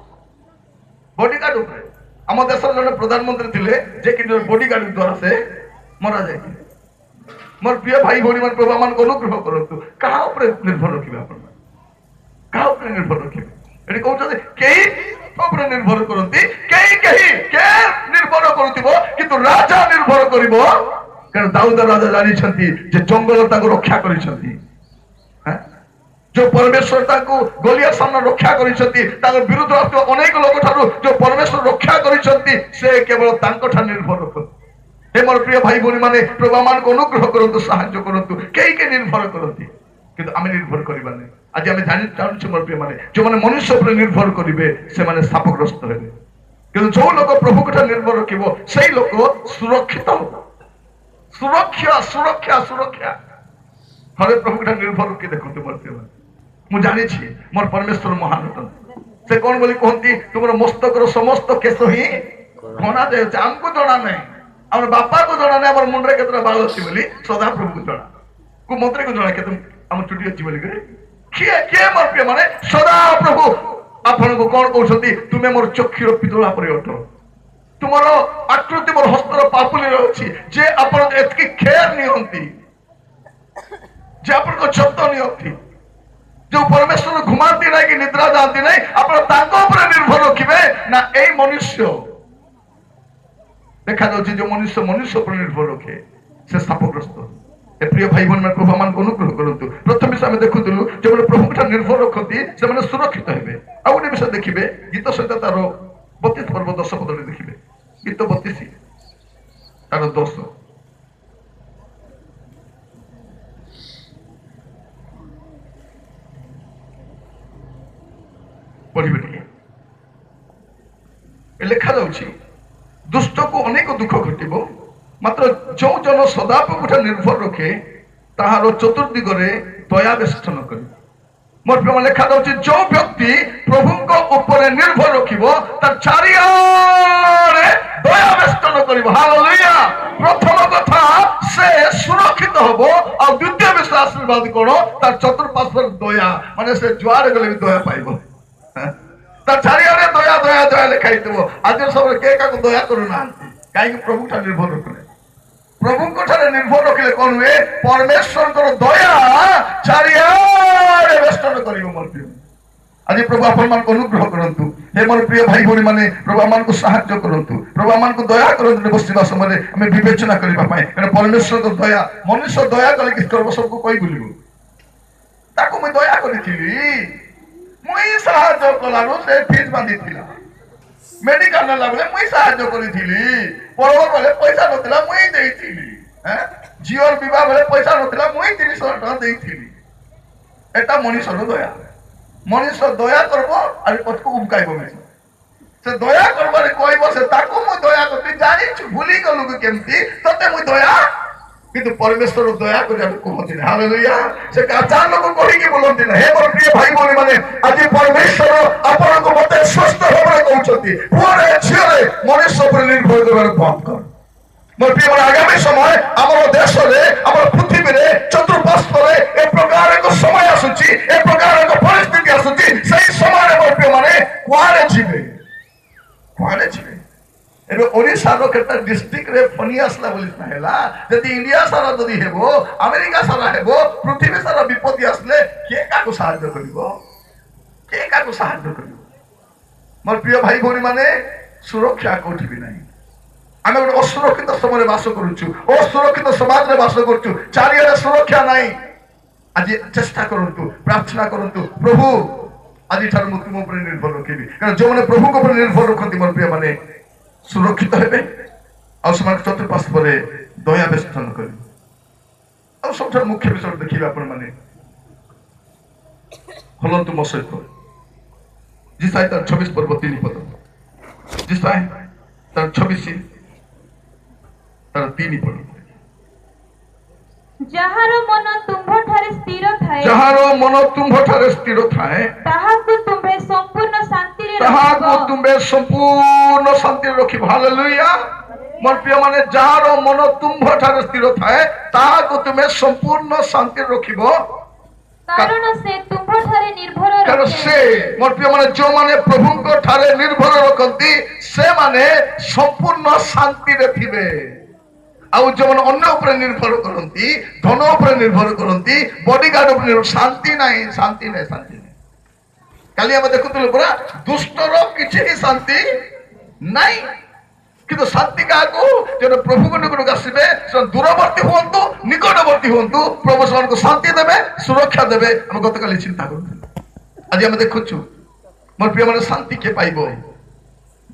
ବଡିଗାର୍ଡ ଉପରେ। ଆମ ଦେଶର ଜଣେ ପ୍ରଧାନମନ୍ତ୍ରୀ ଥିଲେ ଯେ କି ବଡିଗାର୍ଡ ଦ୍ୱାରା ସେ ମରା ଯାଇଥିଲେ। ମୋର ପ୍ରିୟ ଭାଇ ଭଉଣୀ ମାନେ, ପ୍ରଭୁ ମାନଙ୍କୁ ଅନୁଗ୍ରହ କରନ୍ତୁ। କାହା ଉପରେ ନିର୍ଭର ରଖିବେ ଆପଣ? କାହା ଉପରେ ନିର୍ଭର ରଖିବେ? ଏଠି କହୁଛନ୍ତି କେହି ଉପରେ ନିର୍ଭର କରନ୍ତି, କେହି କେହି କେ ନିର୍ଭର କରୁଥିବ, କିନ୍ତୁ ରାଜା ନିର୍ଭର କରିବ। କାରଣ ଦାଉଦ ରାଜା ଜାଣିଛନ୍ତି ଯେ ଜଙ୍ଗଲ ତାଙ୍କୁ ରକ୍ଷା କରିଛନ୍ତି, ଯୋଉ ପରମେଶ୍ୱର ତାଙ୍କୁ ଗଲିଆ ସାମ୍ନା ରକ୍ଷା କରିଛନ୍ତି, ତାଙ୍କ ବିରୁଦ୍ଧ ଆସୁଥିବା ଅନେକ ଲୋକ ଠାରୁ ଯୋଉ ପରମେଶ୍ୱର ରକ୍ଷା କରିଛନ୍ତି, ସେ କେବଳ ତାଙ୍କ ଠାରୁ ନିର୍ଭର ରଖନ୍ତି। ହେ ମୋର ପ୍ରିୟ ଭାଇ ଭଉଣୀ ମାନେ, ପ୍ରଭୁ ମାନଙ୍କୁ ଅନୁଗ୍ରହ କରନ୍ତୁ, ସାହାଯ୍ୟ କରନ୍ତୁ। କେହି କେହି ନିର୍ଭର କରନ୍ତି, କିନ୍ତୁ ଆମେ ନିର୍ଭର କରିବା ନାହିଁ। ଆଜି ଆମେ ଜାଣି ଜାଣୁଛୁ ମୋର ପ୍ରିୟ ମାନେ, ଯୋଉମାନେ ମନୁଷ୍ୟ ଉପରେ ନିର୍ଭର କରିବେ ସେମାନେ ଶାପଗ୍ରସ୍ତ ହେବେ, କିନ୍ତୁ ଯୋଉ ଲୋକ ପ୍ରଭୁଙ୍କ ଠାରୁ ନିର୍ଭର ରଖିବ ସେଇ ଲୋକ ସୁରକ୍ଷିତ ହବ। ସୁରକ୍ଷା, ସୁରକ୍ଷା, ସୁରକ୍ଷା। ଥରେ ପ୍ରଭୁଙ୍କ ଠାରୁ ନିର୍ଭର ରଖି ଦେଖନ୍ତୁ ମୋର ପ୍ରିୟ ମାନେ। ମୁଁ ଜାଣିଛି ମୋର ପରମେଶ୍ୱର ମହାନ ଅଟନ୍ତି। ସେ କଣ ବୋଲି କୁହନ୍ତି? ତୁମର ମସ୍ତକର ସମସ୍ତ କେଶ ହିଁ ଗଣା ଯାଉଛି। ଆମକୁ ଜଣା ନାହିଁ, ଆମର ବାପାକୁ ଜଣା ନାହିଁ ଆମର ମୁଣ୍ଡରେ କେତେଟା ବାଳ ଅଛି ବୋଲି, ସଦାପ୍ରଭୁକୁ ଜଣା। କୋଉ ମନ୍ତ୍ରୀକୁ ଜଣା କେତେ ଆମ ଚୁଟି ଅଛି ବୋଲି? କିଏ କିଏ? ମୋର ପ୍ରିୟ ମାନେ, ସଦାପ୍ରଭୁ ଆପଣଙ୍କୁ କଣ କହୁଛନ୍ତି? ତୁମେ ମୋର ଚକ୍ଷୁର ପିତୁଳା ପରି ଅଟ, ତୁମର ଆକୃତି ମୋର ହସ୍ତର ପାପୁଲିରେ ଅଛି। ଯେ ଆପଣ ଏତିକି ଖେୟାର ନିଅନ୍ତି, ଯେ ଆପଣଙ୍କ ଯତ୍ନ ନିଅନ୍ତି, ଯୋଉ ପରମେଶ୍ୱର ଘୁମାନ୍ତି ନାହିଁ କି ନିଦ୍ରା ଯାଆନ୍ତି ନାହିଁ, ଆପଣ ତାଙ୍କ ଉପରେ ନିର୍ଭର ରଖିବେ ନା ଏଇ ମନୁଷ୍ୟ? ଦେଖାଯାଉଛି ଯୋଉ ମନୁଷ୍ୟ ମନୁଷ୍ୟ ଉପରେ ନିର୍ଭର ରଖେ ସେ ଶାପଗ୍ରସ୍ତ। ଏ ପ୍ରିୟ ଭାଇ ଭଉଣୀ, ପ୍ରଭୁ ଆମମାନଙ୍କୁ ଅନୁଗ୍ରହ କରନ୍ତୁ। ପ୍ରଥମେ ଆମେ ଦେଖୁଥିଲୁ, ଯେଉଁମାନେ ପ୍ରଭୁଙ୍କ ଠାରୁ ନିର୍ଭର ରଖନ୍ତି ସେମାନେ ସୁରକ୍ଷିତ ହେବେ। ଆଉ ଗୋଟେ ବିଷୟ ଦେଖିବେ, ଗୀତ ସହିତ ତାର 32 ପର୍ବ 10 ପଦରେ ଦେଖିବେ। ଗୀତ 32 ତାର 10 ପଢିବେ ଟିକେ। ଲେଖାଯାଉଛି, ଦୁଷ୍ଟକୁ ଅନେକ ଦୁଃଖ ଘଟିବ, ମାତ୍ର ଯେଉଁ ଜନ ସଦାପ୍ରଭୁ ଠାରୁ ନିର୍ଭର ରଖେ ତାହାର ଚତୁର୍ଦିଗରେ ଦୟା ବେଷ୍ଟନ କରିବ। ମୋର ପ୍ରେମ, ଲେଖାଯାଉଛି ଯୋଉ ବ୍ୟକ୍ତି ପ୍ରଭୁଙ୍କ ଉପରେ ନିର୍ଭର ରଖିବ ତାର ଚାରିଆଡ଼େ ଦୟା ବେଷ୍ଟନ କରିବ। ହାଲେଲୁୟା। ପ୍ରଥମ କଥା ସେ ସୁରକ୍ଷିତ ହବ, ଆଉ ଦ୍ୱିତୀୟ ବିଷୟ ଆଶୀର୍ବାଦ କଣ? ତାର ଚତୁର୍ପାର୍ଶ୍ୱରେ ଦୟା, ମାନେ ସେ ଯୁଆଡ଼େ ଗଲେ ବି ଦୟା ପାଇବ। ତାର ଚାରିଆଡ଼େ ଦୟା ଦୟା ଦୟା ଲେଖା ହେଇଥିବ। ଆଜିର ସମୟରେ କେହି କାହାକୁ ଦୟା କରୁନାହାନ୍ତି। କାହିଁକି? ପ୍ରଭୁ ଠାରୁ ନିର୍ଭର ରଖିଲେ। ପ୍ରଭୁଙ୍କ ଠାରେ ନିର୍ଭର ରଖିଲେ କଣ ହୁଏ? ପରମେଶ୍ୱରଙ୍କର ଦୟା ଚାରିଆଡ଼େ ବେଷ୍ଟନ କରିବ। ମୋର ପ୍ରିୟ, ଆଜି ପ୍ରଭୁ ଆପଣମାନଙ୍କୁ ଅନୁଗ୍ରହ କରନ୍ତୁ। ହେ ମୋର ପ୍ରିୟ ଭାଇ ଭଉଣୀ ମାନେ, ପ୍ରଭୁ ଆମମାନଙ୍କୁ ସାହାଯ୍ୟ କରନ୍ତୁ, ପ୍ରଭୁ ଆମମାନଙ୍କୁ ଦୟା କରନ୍ତୁ ବସିବା ସମୟରେ ଆମେ ବିବେଚନା କରିବା ପାଇଁ। କାରଣ ପରମେଶ୍ୱରଙ୍କ ଦୟା, ମନୁଷ୍ୟ ଦୟା କଲେ କିଛି କରିବ, ସବୁକୁ କହି ବୁଲିବ, ତାକୁ ମୁଁ ଦୟା କରିଥିଲି, ମୁଇଁ ସାହାଯ୍ୟ କଲାରୁ ସେ ଫିସ୍ ବାନ୍ଧିଥିଲା, ମେଡିକାଲ ନେଲା ବେଳେ ମୁଇଁ ସାହାଯ୍ୟ କରିଥିଲି, ପର୍ବ ବେଳେ ପଇସା ନଥିଲା ମୁଇଁ ଦେଇଥିଲି, ଝିଅର ବିବାହ ବେଳେ ପଇସା ନଥିଲା ମୁଇଁ 300 ଟଙ୍କା ଦେଇଥିଲି। ଏଟା ମଣିଷର ଦୟା। ମଣିଷ ଦୟା କରିବ ଆରେ ପଛକୁ ଉମକାଇବ ମିଶ। ସେ ଦୟା କରିବାରେ କହିବ ସେ ତାକୁ ମୁଁ ଦୟା କରିଥିଲି, ଜାଣିଛୁ ଭୁଲି ଗଲୁ କି କେମିତି ତତେ ମୁଁ ଦୟା। କିନ୍ତୁ ପରମେଶ୍ୱର ଦୟା କରିବାକୁ କୁହନ୍ତି ନା। ହାଲେଲୁୟା। ସେ ଚାର ଲୋକ କହିକି ବୋଲନ୍ତି ନା। ହେ ମୋର ପ୍ରିୟ ଭାଇ ଭଉଣୀ ମାନେ, ଆଜି ପରମେଶ୍ୱର ଆପଣଙ୍କୁ ମତେ ସୁସ୍ଥ ଭାବରେ କହୁଛନ୍ତି, ପୁଅରେ ଝିଅରେ ମନୁଷ୍ୟ ଉପରେ ନିର୍ଭର କରିବାର ବନ୍ଦ କର। ମୋର ପ୍ରିୟ, ଆଗାମୀ ସମୟ ଆମର ଦେଶରେ, ଆମର ପୃଥିବୀରେ ଚତୁର୍ପାର୍ଶ୍ୱରେ ଏ ପ୍ରକାର ଏକ ସମୟ ଆସୁଛି, ଏ ପ୍ରକାର ଏକ ପରିସ୍ଥିତି ଆସୁଛି। ସେଇ ସମୟରେ ମୋର ପ୍ରିୟ ମାନେ କୁଆଡେ ଯିବେ? କୁଆଡେ ଯିବେ? ଏବେ ଓଡ଼ିଶାର କେତେ ଡିଷ୍ଟ୍ରିକ୍ଟରେ ଫନି ଆସିଲା ବୋଲି ସିନା ହେଲା, ଯଦି ଇଣ୍ଡିଆ ସାରା ଯଦି ହେବ, ଆମେରିକା ସାରା ହେବ, ପୃଥିବୀ ସାରା ବିପତ୍ତି ଆସିଲେ କିଏ କାହାକୁ ସାହାଯ୍ୟ କରିବ? କିଏ କାହାକୁ ସାହାଯ୍ୟ କରିବ? ମୋର ପ୍ରିୟ ଭାଇ ଭଉଣୀ ମାନେ, ସୁରକ୍ଷା କୋଉଠି ବି ନାହିଁ। ଆମେ ଗୋଟେ ଅସୁରକ୍ଷିତ ସମୟରେ ବାସ କରୁଛୁ, ଅସୁରକ୍ଷିତ ସମାଜରେ ବାସ କରୁଛୁ, ଚାରିଆଡ଼େ ସୁରକ୍ଷା ନାହିଁ। ଆଜି ଚେଷ୍ଟା କରନ୍ତୁ, ପ୍ରାର୍ଥନା କରନ୍ତୁ, ପ୍ରଭୁ ଆଜିଠାରୁ ମୁଁ ତୁମ ଉପରେ ନିର୍ଭର ରଖିବି। କାରଣ ଯେଉଁମାନେ ପ୍ରଭୁଙ୍କ ଉପରେ ନିର୍ଭର ରଖନ୍ତି ମୋର ପ୍ରିୟ ମାନେ ସୁରକ୍ଷିତ ହେବେ, ଆଉ ସେମାନଙ୍କ ଚତୁର୍ପାର୍ଶ୍ୱରେ ଦୟା ବେଷ୍ଟନ କରିବେ। ଆଉ ସବୁଠାରୁ ମୁଖ୍ୟ ବିଷୟ ଦେଖିବେ ଆପଣମାନେ, ଖୋଲନ୍ତୁ ମୋ ସହିତ ଯିଶାଇୟ ତାର 26 ପର୍ବ 3 ପଦ। ଯିଶାଇୟ ତାର 26 ତାର 3 ପଦ। ଯାହାର ମନ ତୁମ୍ଭଠାରେ ସ୍ଥିର ଥାଏ, ଯାହାର ମନ ତୁମ୍ଭଠାରେ ସ୍ଥିର ଥାଏ, ତାହାକୁ ତୁମ୍ଭେ ସମ୍ପୂର୍ଣ୍ଣ ଶାନ୍ତିରେ ତାହାକୁ ତୁମ୍ଭେ ସମ୍ପୂର୍ଣ୍ଣ ଶାନ୍ତିରେ ରଖିବ। ହାଲେଲୁୟା। ମୋର ପ୍ରିୟ ମାନେ, ଯାହାର ମନ ତୁମ୍ଭଠାରେ ସ୍ଥିର ଥାଏ ତାହାକୁ ତୁମେ ସମ୍ପୂର୍ଣ୍ଣ ଶାନ୍ତିରେ ରଖିବ, କାରଣ ସେ ତୁମ୍ଭଠାରେ ନିର୍ଭର କାରଣ ସେ, ମୋର ପ୍ରିୟ ମାନେ, ଯେଉଁମାନେ ପ୍ରଭୁଙ୍କ ଠାରେ ନିର୍ଭର ରଖନ୍ତି ସେମାନେ ସମ୍ପୂର୍ଣ୍ଣ ଶାନ୍ତିରେ ଥିବେ। ଆଉ ଯେଉଁମାନେ ଅନ୍ୟ ଉପରେ ନିର୍ଭର କରନ୍ତି, ଧନ ଉପରେ ନିର୍ଭର କରନ୍ତି, ବଡିଗାର୍ଡ ଉପରେ ନିର୍ଭର, ଶାନ୍ତି ନାହିଁ, ଶାନ୍ତି ନାହିଁ, ଶାନ୍ତି ନାହିଁ। କାଲି ଆମେ ଦେଖୁଥିଲୁ ପୁରା ଦୁଷ୍ଟର କିଛି ହିଁ ଶାନ୍ତି ନାହିଁ। କିନ୍ତୁ ଶାନ୍ତି କାହାକୁ? ଯେବେ ପ୍ରଭୁଙ୍କ ନିକଟକୁ ଆସିବେ, ସେମାନେ ଦୂରବର୍ତ୍ତୀ ହୁଅନ୍ତୁ ନିକଟବର୍ତ୍ତୀ ହୁଅନ୍ତୁ, ପ୍ରଭୁ ସେମାନଙ୍କୁ ଶାନ୍ତି ଦେବେ, ସୁରକ୍ଷା ଦେବେ। ଆମେ ଗତକାଲି ଚିନ୍ତା କରୁଥିଲୁ, ଆଜି ଆମେ ଦେଖୁଛୁ ମୋର ପ୍ରିୟ ମାନେ, ଶାନ୍ତି କିଏ ପାଇବ?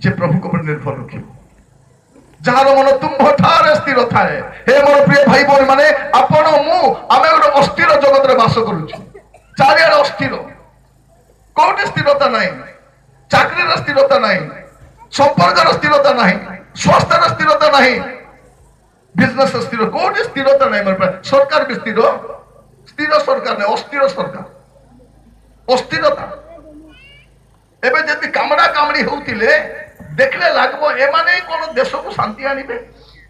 ଯେ ପ୍ରଭୁଙ୍କ ଉପରେ ନିର୍ଭର ରଖିବ, ଯାହାର ମନ ତୁମ୍ଭ ଠାରେ ସ୍ଥିର ଥାଏ। ହେ ମୋର ପ୍ରିୟ ଭାଇ ଭଉଣୀ ମାନେ, ଆପଣ ମୁଁ ଆମେ ଗୋଟେ ଅସ୍ଥିର ଜଗତରେ ବାସ କରୁଛୁ। ଚାରିଆଡେ ଅସ୍ଥିର, କୋଉଠି ସ୍ଥିରତା ନାହିଁ, ଚାକିରିର ସ୍ଥିରତା ନାହିଁ, ସମ୍ପର୍କର ସ୍ଥିରତା ନାହିଁ, ସ୍ୱାସ୍ଥ୍ୟର ସ୍ଥିରତା ନାହିଁ, ବିଜନେସ ସ୍ଥିର, କୋଉଠି ସ୍ଥିରତା ନାହିଁ। ମୋର ସରକାର ବି ସ୍ଥିର, ସ୍ଥିର ସରକାର ନାହିଁ, ଅସ୍ଥିର ସରକାର, ଅସ୍ଥିରତା। ଏବେ ଯଦି କାମଡ଼ା କାମଡ଼ି ହଉଥିଲେ ଦେଖିଲେ ଲାଗିବ ଏମାନେ କଣ ଦେଶକୁ ଶାନ୍ତି ଆଣିବେ,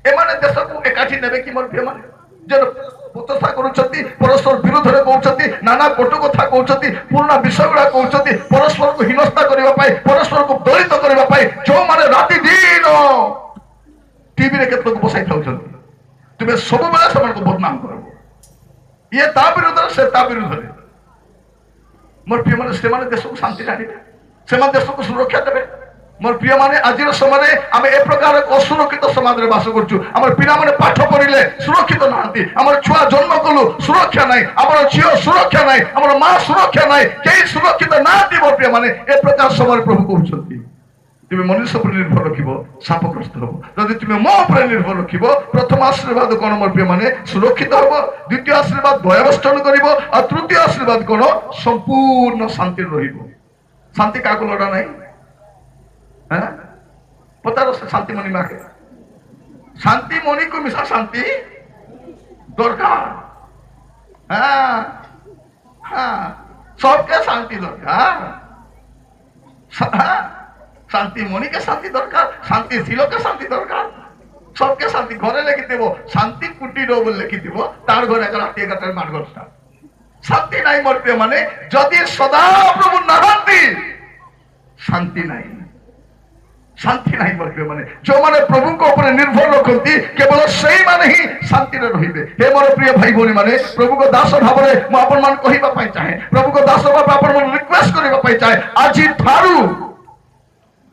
ଏମାନେ ଦେଶକୁ ଏକାଠି ନେବେ କି? ମୋର ପ୍ରିୟମାନେ, ଯେ ପ୍ରଚେଷ୍ଟା କରୁଛନ୍ତି, ପରସ୍ପର ବିରୋଧରେ କହୁଛନ୍ତି, ନାନା କଟୁ କଥା କହୁଛନ୍ତି, ପୁରୁଣା ବିଷୟ ଗୁଡା କହୁଛନ୍ତି, ପରସ୍ପରକୁ ହୀନସ୍ତା କରିବା ପାଇଁ, ପରସ୍ପରକୁ ଦଳିତ କରିବା ପାଇଁ ଯୋଉମାନେ ରାତି ଦିନ ଟିଭିରେ କେତେ ଲୋକ ବସାଇ ଥାଉଛନ୍ତି, ତୁମେ ସବୁବେଳେ ସେମାନଙ୍କୁ ବଦନାମ କରିବ, ଇଏ ତା ବିରୁଦ୍ଧରେ ସେ ତା ବିରୁଦ୍ଧରେ। ମୋର ପ୍ରିୟମାନେ, ସେମାନେ ଦେଶକୁ ଶାନ୍ତିରେ ଆଣିବେ, ସେମାନେ ଦେଶକୁ ସୁରକ୍ଷା ଦେବେ। ମୋର ପ୍ରିୟମାନେ, ଆଜିର ସମୟରେ ଆମେ ଏ ପ୍ରକାର ଅସୁରକ୍ଷିତ ସମାଜରେ ବାସ କରୁଛୁ। ଆମର ପିଲାମାନେ ପାଠ ପଢିଲେ ସୁରକ୍ଷିତ ନାହାନ୍ତି, ଆମର ଛୁଆ ଜନ୍ମ କଲୁ ସୁରକ୍ଷା ନାହିଁ, ଆମର ଝିଅ ସୁରକ୍ଷା ନାହିଁ, ଆମର ମା ସୁରକ୍ଷା ନାହିଁ, କେହି ସୁରକ୍ଷିତ ନାହାନ୍ତି। ମୋର ପ୍ରିୟମାନେ, ଏ ପ୍ରକାର ସମୟରେ ପ୍ରଭୁ କହୁଛନ୍ତି, ତୁମେ ମନୁଷ୍ୟ ଉପରେ ନିର୍ଭର ରଖିବ, ଶାପଗ୍ରସ୍ତ ହବ। ଯଦି ତୁମେ ମୋ ଉପରେ ନିର୍ଭର ରଖିବ, ପ୍ରଥମ ଆଶୀର୍ବାଦ କଣ ମୋର ପ୍ରିୟମାନେ? ସୁରକ୍ଷିତ ହବ। ଦ୍ୱିତୀୟ ଆଶୀର୍ବାଦ ଦୟାବେଷ୍ଟନ କରିବ। ଆଉ ତୃତୀୟ ଆଶୀର୍ବାଦ କଣ? ସମ୍ପୂର୍ଣ୍ଣ ଶାନ୍ତିରେ ରହିବ। ଶାନ୍ତି କାହାକୁ ଲୋଡ଼ା ନାହିଁ? ପଚାର ସେ ଶାନ୍ତିମଣି ମାକେ। ଶାନ୍ତିମଣିକୁ ମିଶା ଶାନ୍ତି ଦରକାର। ହଁ ହଁ, सबके ଶାନ୍ତି ଦରକାର। ଶାନ୍ତି ମଣିକେ ଶାନ୍ତି ଦରକାର, ଶାନ୍ତି ଶିଲକେ ଶାନ୍ତି ଦରକାର, सबके ଶାନ୍ତି। ଘରେ ଲେଖିଥିବ ଶାନ୍ତି କୁଟୀର ବୋଲି ଲେଖିଥିବ, ତାର ଘରେ ଏକ ରାତି 11ଟାରେ ମାଡ଼ଗୋଳ ଷ୍ଟାର୍ଟ। ଶାନ୍ତି ନାହିଁ ମୋର ପ୍ରିୟ ମାନେ। ଯଦି ସଦାପ୍ରଭୁ ନାହାନ୍ତି, ଶାନ୍ତି ନାହିଁ, ଶାନ୍ତି ନାହିଁ ମୋର ପ୍ରିୟ ମାନେ। ଯେଉଁମାନେ ପ୍ରଭୁଙ୍କ ଉପରେ ନିର୍ଭର ରଖନ୍ତି, କେବଳ ସେଇମାନେ ହିଁ ଶାନ୍ତିରେ ରହିବେ। ହେ ମୋର ପ୍ରିୟ ଭାଇ ଭଉଣୀ ମାନେ, ପ୍ରଭୁଙ୍କ ଦାସ ଭାବରେ ମୁଁ ଆପଣମାନଙ୍କୁ କହିବା ପାଇଁ ଚାହେଁ, ପ୍ରଭୁଙ୍କ ଦାସ ଭାବେ ଆପଣମାନଙ୍କୁ ରିକ୍ୱେଷ୍ଟ କରିବା ପାଇଁ ଚାହେଁ, ଆଜି ଠାରୁ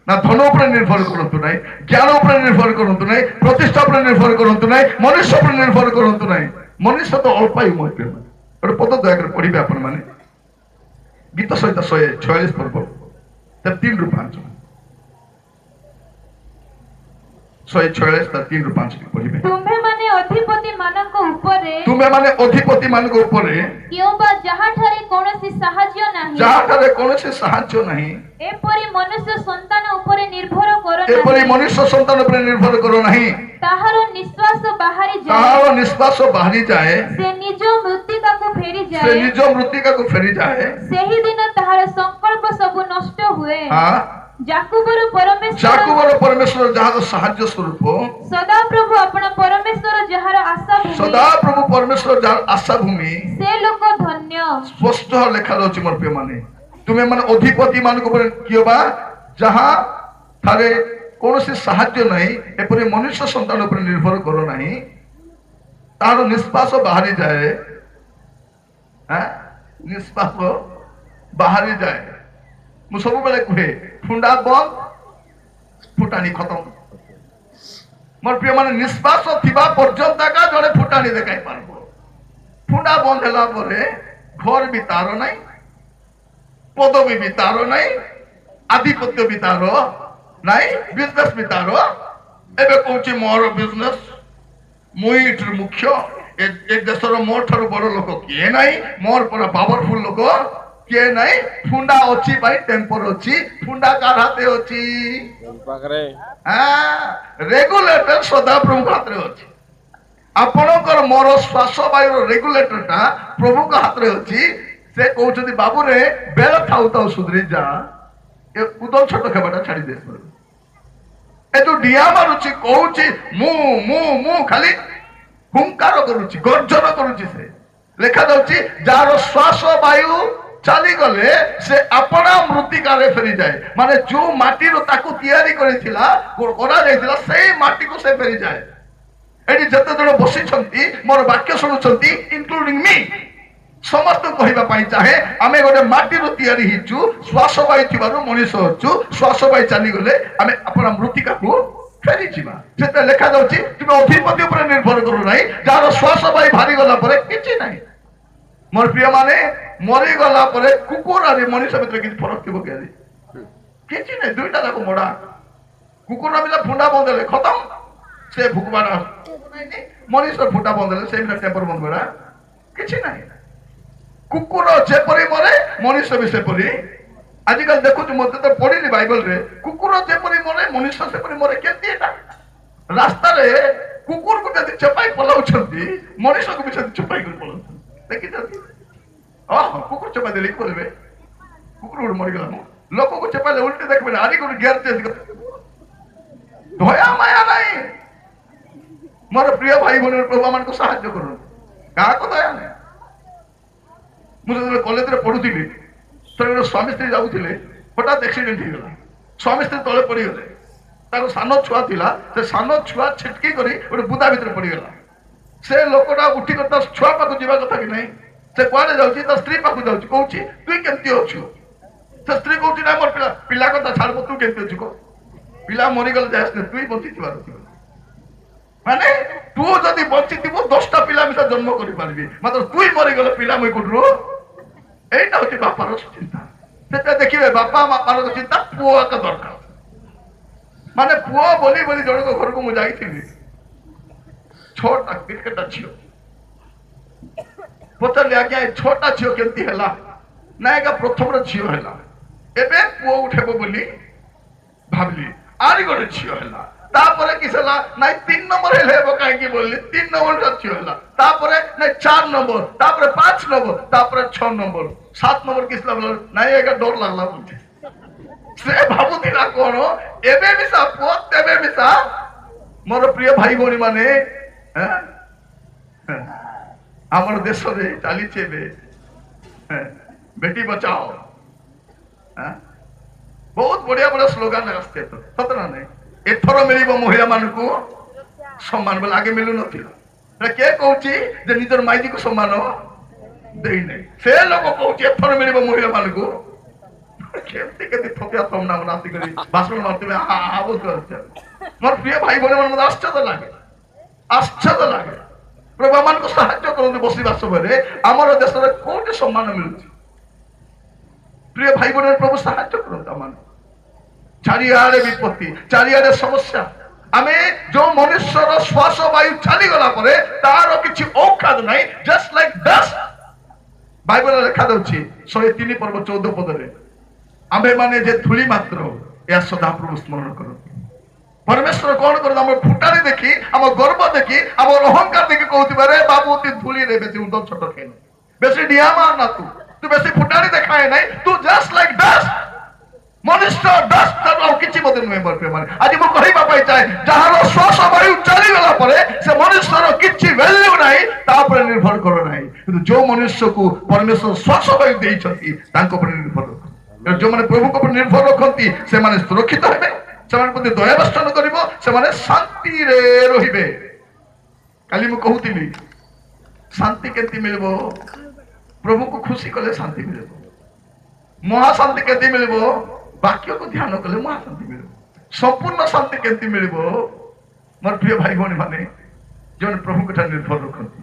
ନା ଧନ ଉପରେ ନିର୍ଭର କରନ୍ତୁ ନାହିଁ, ଜ୍ଞାନ ଉପରେ ନିର୍ଭର କରନ୍ତୁ ନାହିଁ, ପ୍ରତିଷ୍ଠା ଉପରେ ନିର୍ଭର କରନ୍ତୁ ନାହିଁ, ମନୁଷ୍ୟ ଉପରେ ନିର୍ଭର କରନ୍ତୁ ନାହିଁ। ମନୁଷ୍ୟ ତ ଅଳ୍ପାୟୁ ମୋର ପ୍ରିୟ ମାନେ। ଗୋଟେ ପଦ ଦୟାକରି ପଢିବେ ଆପଣମାନେ, ଗୀତ ସହିତ 146 ପର୍ବ ତାର 3ରୁ 5। 146 ତାର 3ରୁ 5 ପଢିବେ। ତୁମ୍ଭେମାନେ ଅଧିପତି ମାନଙ୍କ ଉପରେ, ତୁମେମାନେ ଅଧିପତି ମାନଙ୍କ ଉପରେ, କିମ୍ବା ଯାହାଠାରେ କୌଣସି ସାହାଯ୍ୟ ନାହିଁ, ଯାହାଠାରେ କୌଣସି ସାହାଯ୍ୟ ନାହିଁ, ଏପରି ମନୁଷ୍ୟ ସନ୍ତାନ ଉପରେ ନିର୍ଭର କର ଏପରି ନାହିଁ। ମନୁଷ୍ୟ ସନ୍ତାନ ଉପରେ ନିର୍ଭର କର ନାହିଁ। ତାହାର ନିଶ୍ୱାସ ବାହାରି ଯାଏ, ତାହାର ନିଶ୍ୱାସ ବାହାରି ଯାଏ, ସେ ନିଜ ମୃତ୍ତିକାକୁ ଫେରି ସେ ଯାଏ, ନିଜ ମୃତ୍ତିକାକୁ ଫେରିଯାଏ, ସେହି ଦିନ ତାହାର ସଂକଳ୍ପ ସବୁ ନଷ୍ଟ ହୁଏ। ହଁ। ଯାକୁବର ପରମେଶ୍ୱର, ଯାକୁବର ପରମେଶ୍ୱର ଯାହାର ସାହାଯ୍ୟ ସ୍ୱରୂପ, ସଦାପ୍ରଭୁ ଆପଣ ପରମେଶ୍ୱର ଯାହାର ଆଶା ଭୂମି, ସଦାପ୍ରଭୁ ପରମେଶ୍ୱର ଯାହାର ଆଶା ଭୂମି, ସେ ଲୋକ ଧନ୍ୟ। ସ୍ପଷ୍ଟ ଲେଖାଯାଉଛି ମୋର ପ୍ରିୟ ମାନେ, ତୁମେ ମାନେ ଅଧିପତି ମାନଙ୍କ ଉପରେ କିଏ ବା ଯାହା ଠାରେ କୌଣସି ସାହାଯ୍ୟ ନାହିଁ, ଏପରି ମନୁଷ୍ୟ ସନ୍ତାନ ଉପରେ ନିର୍ଭର କର ନାହିଁ। ତାହାର ନିଶ୍ୱାସ ବାହାରି ଯାଏ, ନିଶ୍ୱାସ ବାହାରି ଯାଏ। ମୁଁ ସବୁବେଳେ କୁହେ, ଫୁଣ୍ଡା ବନ୍ଦ, ଫୁଟାଣି ଖତମ। ମୋର ପ୍ରିୟ ମାନେ, ନିଶ୍ୱାସ ଥିବା ପର୍ଯ୍ୟନ୍ତ ଏକା ଜଣେ ଫୁଟାଣି ଦେଖାଇ ପାରିବ। ଫୁଣ୍ଡା ବନ୍ଦ ହେଲା ପରେ ଘର ବି ତାର ନାହିଁ, ପଦବୀ ବି ତାର ନାହିଁ, ଆଧିପତ୍ୟ ବି ତାର ନାହିଁ, ବିଜନେସ ବି ତାର। ଏବେ କହୁଛି ମୋର ବିଜନେସ, ମୁଁ ଏଠିର ମୁଖ୍ୟ, ଏ ଦେଶର ମୋ ଠାରୁ ବଡ ଲୋକ କିଏ ନାହିଁ, ମୋର ପୁରା ପାୱାରଫୁଲ ଲୋକ କିଏ ନାହିଁ। ଫୁଣ୍ଡା ଅଛି ପାଇଁ ଟେମ୍ପର ଅଛି। ଫୁଣ୍ଡା କାହାର ହାତେ ଅଛି? ପାଖରେ। ରେଗୁଲେଟର ସଦାପ୍ରଭୁଙ୍କ ହାତରେ ଅଛି। ଆପଣଙ୍କର ମୋର ଶ୍ୱାସ ବାୟୁର ରେଗୁଲେଟରଟା ପ୍ରଭୁଙ୍କ ହାତରେ ଅଛି। ସେ କହୁଛନ୍ତି, ବାବୁରେ, ବେଳ ଥାଉ ଥାଉ ସୁଧରି ଯା, ଏ ଉଦଲ ଛୋଟ ହେବାଟା ଛାଡି ଦେ। ଏ ଯୋଉ ଡିଆ ମାରୁଛି, କହୁଛି ମୁଁ ମୁଁ ମୁଁ, ଖାଲି ହୁଙ୍କାର କରୁଛି, ଗର୍ଜନ କରୁଛି। ସେ ଲେଖାଯାଉଛି, ଯାହାର ଶ୍ୱାସ ବାୟୁ ଚାଲିଗଲେ ସେ ଆପଣା ମୃତ୍ତିକାରେ ଫେରିଯାଏ। ମାନେ ଯୋଉ ମାଟିରୁ ତାକୁ ତିଆରି କରିଥିଲା, କରାଯାଇଥିଲା, ସେଇ ମାଟିକୁ ସେ ଫେରିଯାଏ। ଏଠି ଯେତେ ଜଣ ବସିଛନ୍ତି, ମୋର ବାକ୍ୟ ଶୁଣୁଛନ୍ତି, ଇନକ୍ଲୁଡିଂ ମି, ସମସ୍ତଙ୍କୁ କହିବା ପାଇଁ ଚାହେଁ, ଆମେ ଗୋଟେ ମାଟିରୁ ତିଆରି ହେଇଛୁ। ଶ୍ୱାସ ବାୟୁ ଥିବାରୁ ମଣିଷ ଅଛୁ। ଶ୍ୱାସ ବାୟୁ ଚାଲିଗଲେ ଆମେ ଆପଣା ମୃତ୍ତିକାକୁ ଫେରିଯିବା। ସେଥିରେ ଲେଖାଯାଉଛି, ତୁମେ ଅଧିପତି ଉପରେ ନିର୍ଭର କରୁ ନାହିଁ, ଯାହାର ଶ୍ୱାସ ବାୟୁ ବାହାରିଗଲା ପରେ କିଛି ନାହିଁ। ମୋର ପ୍ରିୟ ମାନେ, ମରିଗଲା ପରେ କୁକୁର ଆରି ମଣିଷ ଭିତରେ କିଛି ଫରକ ଥିବ କି? ଆଜି କିଛି ନାହିଁ, ଦୁଇଟା ଯାକ ମଡ଼ା। କୁକୁର ମିଲା ଫୁଣ୍ଡା ବନ୍ଦ ହେଲେ ଖତମ, ସେ ଭୁକବାଟା ମଣିଷ ଫୁଟା ବନ୍ଦ ହେଲେ ସେ ଟେମ୍ପର ବନ୍ଦ କରିବା କିଛି ନାହିଁ। କୁକୁର ଯେପରି ମରେ, ମଣିଷ ବି ସେପରି। ଆଜିକାଲି ଦେଖୁଛୁ, ମତେ ତ ପଢିଲି ବାଇବଲରେ, କୁକୁର ଯେପରି ମରେ ମଣିଷ ସେପରି ମରେ। କେମିତି ଏଟା? ରାସ୍ତାରେ କୁକୁରକୁ ଯଦି ଚପାଇ ପଲାଉଛନ୍ତି, ମଣିଷକୁ ବି ସେମିତି ଚପାଇ କରି ପଲାଉଛନ୍ତି, ଦେଖିଛନ୍ତି? ହଁ, କୁକୁର ଚପାଇ ଦେଲେ କରିବେ, କୁକୁର ଗୋଟେ ମରିଗଲା। ମୁଁ ଲୋକକୁ ଚପାଇଲେ ଉଲ୍ଟି ଦେଖିବେ, ଆରି ଗୋଟେ ଗିୟର ଚେଞ୍ଜ। ଦୟା ମାୟା ନାହିଁ। ମୋର ପ୍ରିୟ ଭାଇ ଭଉଣୀ, ପ୍ରଭୁ ମାନଙ୍କୁ ସାହାଯ୍ୟ କରନ୍ତୁ। କାହାକୁ ଦୟା ନାହିଁ। ମୁଁ ଯେତେବେଳେ କଲେଜରେ ପଢୁଥିଲି, ଥରେ ଗୋଟେ ସ୍ୱାମୀ ସ୍ତ୍ରୀ ଯାଉଥିଲେ, ହଠାତ୍ ଆକ୍ସିଡେଣ୍ଟ ହେଇଗଲା। ସ୍ୱାମୀ ସ୍ତ୍ରୀ ତଳେ ପଡିଗଲେ। ତାର ସାନ ଛୁଆ ଥିଲା, ସେ ସାନ ଛୁଆ ଛିଟକି କରି ଗୋଟେ ବୁଦା ଭିତରେ ପଡିଗଲା। ସେ ଲୋକଟା ଉଠିକରି ତା ଛୁଆ ପାଖକୁ ଯିବା କଥା କି ନାହିଁ? ସେ କୁଆଡେ ଯାଉଛି? ତା ସ୍ତ୍ରୀ ପାଖକୁ ଯାଉଛି, କହୁଛି ତୁଇ କେମିତି ଅଛୁ? ସେ ସ୍ତ୍ରୀ କହୁଛି ନା ମୋର ପିଲା ପିଲା କଥା ଛାଡ, ତୁ କେମିତି ଅଛୁ କହ। ପିଲା ମରିଗଲେ ଯାଏ ତୁଇ ବଞ୍ଚିଥିବାର ଥିବ, ମାନେ ତୁ ଯଦି ବଞ୍ଚିଥିବୁ 10ଟା ପିଲା ମିଶା ଜନ୍ମ କରିପାରିବି, ମାତ୍ର ତୁଇ ମରିଗଲେ ପିଲା ମୁଇଁ କୋଉଠୁ? ଏଇଟା ହଉଛି ବାପାର ଚିନ୍ତା। ସେଟା ଦେଖିବେ ବାପା ମାନଙ୍କ ଚିନ୍ତା ପୁଅ ଏକ ଦରକାର, ମାନେ ପୁଅ ବୋଲି ବୋଲି ଜଣଙ୍କ ଘରକୁ ମୁଁ ଯାଇଥିଲି, 6ଟା କ୍ରିକେଟ ଝିଅ। ପଚାରିଲି, ଆଜ୍ଞା ଏ 6ଟା ଝିଅ କେମିତି ହେଲା? ନା ଆଜ୍ଞା ପ୍ରଥମର ଝିଅ ହେଲା, ଏବେ ପୁଅ ଉଠେଇବ ବୋଲି ଭାବିଲି, ଆରି ଗୋଟେ ଝିଅ ହେଲା। ତାପରେ କିସ ହେଲା? ନାଇଁ 3 ନମ୍ବର ହେଲେ ହେବ କାହିଁକି ବୋଲିଲି, 3 ନମ୍ବର ଝିଅ ହେଲା। ତାପରେ ନାଇଁ 4 ନମ୍ବର, ତାପରେ 5 ନମ୍ବର, ତାପରେ 6 ନମ୍ବର, 7 ନମ୍ବର କିସ ହେଲା? ନାଇଁ ଆଜ୍ଞା ଡର ଲାଗଲା ବୋଲଛି। ସେ ଭାବୁଥିଲା କଣ ଏବେ ମିଶା ପୁଅ ତେବେ ମିଶା। ମୋର ପ୍ରିୟ ଭାଇ ଭଉଣୀ ମାନେ, ଆମର ଦେଶରେ ଚାଲିଛି ଏବେ ବେଟି ବଚାଓ, ବହୁତ ବଢିଆ ବଢିଆ ସ୍ଲୋଗାନ ଆସିଛି ଏଥର, ସତ ନା ନାଇଁ? ଏଥର ମିଳିବ ମହିଳା ମାନଙ୍କୁ ସମ୍ମାନ ବୋଲେ, ଆଗେ ମିଳୁନଥିଲା। କିଏ କହୁଛି ଯେ ନିଜର ମାଇଜିକୁ ସମ୍ମାନ ଦେଇନାହିଁ? ସେ ଲୋକ କହୁଛି ଏଥର ମିଳିବ ମହିଳା ମାନଙ୍କୁ। କେମିତି କେମିତି ଥକିଆ ତମନା ଆସିକରି ଭାଷଣ ମାରୁଥିବେ। ମୋର ପ୍ରିୟ ଭାଇ ଭଉଣୀ ମାନେ, ମତେ ଆଶ୍ଚର୍ଯ୍ୟ ଲାଗେ, ଆଶ୍ଚର୍ଯ୍ୟ ଲାଗେ। ପ୍ରଭୁ ଆମମାନଙ୍କୁ ସାହାଯ୍ୟ କରନ୍ତୁ। ବସିବା ସମୟରେ ଆମର ଦେଶରେ କୋଉଠି ସମ୍ମାନ ମିଳୁଛି? ପ୍ରିୟ ଭାଇ ଭଉଣୀ, ପ୍ରଭୁ ସାହାଯ୍ୟ କରନ୍ତୁ ଆମମାନଙ୍କୁ। ଚାରିଆଡେ ବିପତ୍ତି, ଚାରିଆଡେ ସମସ୍ୟା। ଆମେ ଯୋଉ ମନୁଷ୍ୟର ଶ୍ୱାସ ବାୟୁ ଚାଲିଗଲା ପରେ ତାର କିଛି ଔକାତ ନାହିଁ, ଜଷ୍ଟ ଲାଇକ୍ ଡଷ୍ଟ। ବାଇବଲରେ ଲେଖାଯାଉଛି 103 ପର୍ବ 14 ପଦରେ, ଆମ୍ଭେମାନେ ଯେ ଧୂଳି ମାତ୍ର, ଏହା ସଦାପ୍ରଭୁ ସ୍ମରଣ କରନ୍ତି। ପରମେଶ୍ୱର କଣ କରନ୍ତି? ଆମ ଫୁଟାରେ ଦେଖି, ଆମ ଗର୍ବ ଦେଖି, ଆମ ଅହଙ୍କାର ଦେଖି କହୁଥିବେ, ରେ ବାବୁ ତୁ ଧୂଳିରେ ବେଶୀ ଉଣ୍ଡ ଛୋଟ ଖାଇନି, ବେଶୀ ଡିଆ ମାର ନା, ତୁ ତୁ ବେଶୀ ଫୁଟାଣି ଦେଖାଏ ନାହିଁ, ତୁ ଜଷ୍ଟ ଲାଇକ୍ ଡଷ୍ଟ। ମନୁଷ୍ୟ ଡଷ୍ଟ ଠାରୁ ଆଉ କିଛି ମଧ୍ୟ ନୁହେଁ। ମୋର ପ୍ରିୟମାନେ, ଆଜି ମୁଁ କହିବା ପାଇଁ ଚାହେଁ, ଯାହାର ଶ୍ୱାସ ବାୟୁ ଚାଲିଗଲା ପରେ ସେ ମନୁଷ୍ୟର କିଛି ଭ୍ୟାଲ୍ୟୁ ନାହିଁ, ତା ଉପରେ ନିର୍ଭର କର ନାହିଁ। କିନ୍ତୁ ଯୋଉ ମନୁଷ୍ୟକୁ ପରମେଶ୍ୱର ଶ୍ୱାସ ବାୟୁ ଦେଇଛନ୍ତି ତାଙ୍କ ଉପରେ ନିର୍ଭର ରଖ। ଯୋଉମାନେ ପ୍ରଭୁଙ୍କ ଉପରେ ନିର୍ଭର ରଖନ୍ତି ସେମାନେ ସୁରକ୍ଷିତ ହେବେ, ସେମାନେ ପ୍ରତି ଦୟା ବେଷ୍ଟନ କରିବ, ସେମାନେ ଶାନ୍ତିରେ ରହିବେ। କାଲି ମୁଁ କହୁଥିଲି ଶାନ୍ତି କେମିତି ମିଳିବ? ପ୍ରଭୁଙ୍କୁ ଖୁସି କଲେ ଶାନ୍ତି ମିଳିବ। ମହାଶାନ୍ତି କେମିତି ମିଳିବ? ବାକ୍ୟକୁ ଧ୍ୟାନ କଲେ ମହାଶାନ୍ତି ମିଳିବ। ସମ୍ପୂର୍ଣ୍ଣ ଶାନ୍ତି କେମିତି ମିଳିବ? ମୋର ପ୍ରିୟ ଭାଇ ଭଉଣୀ ମାନେ, ଯେଉଁମାନେ ପ୍ରଭୁଙ୍କ ଠାରେ ନିର୍ଭର ରଖନ୍ତି,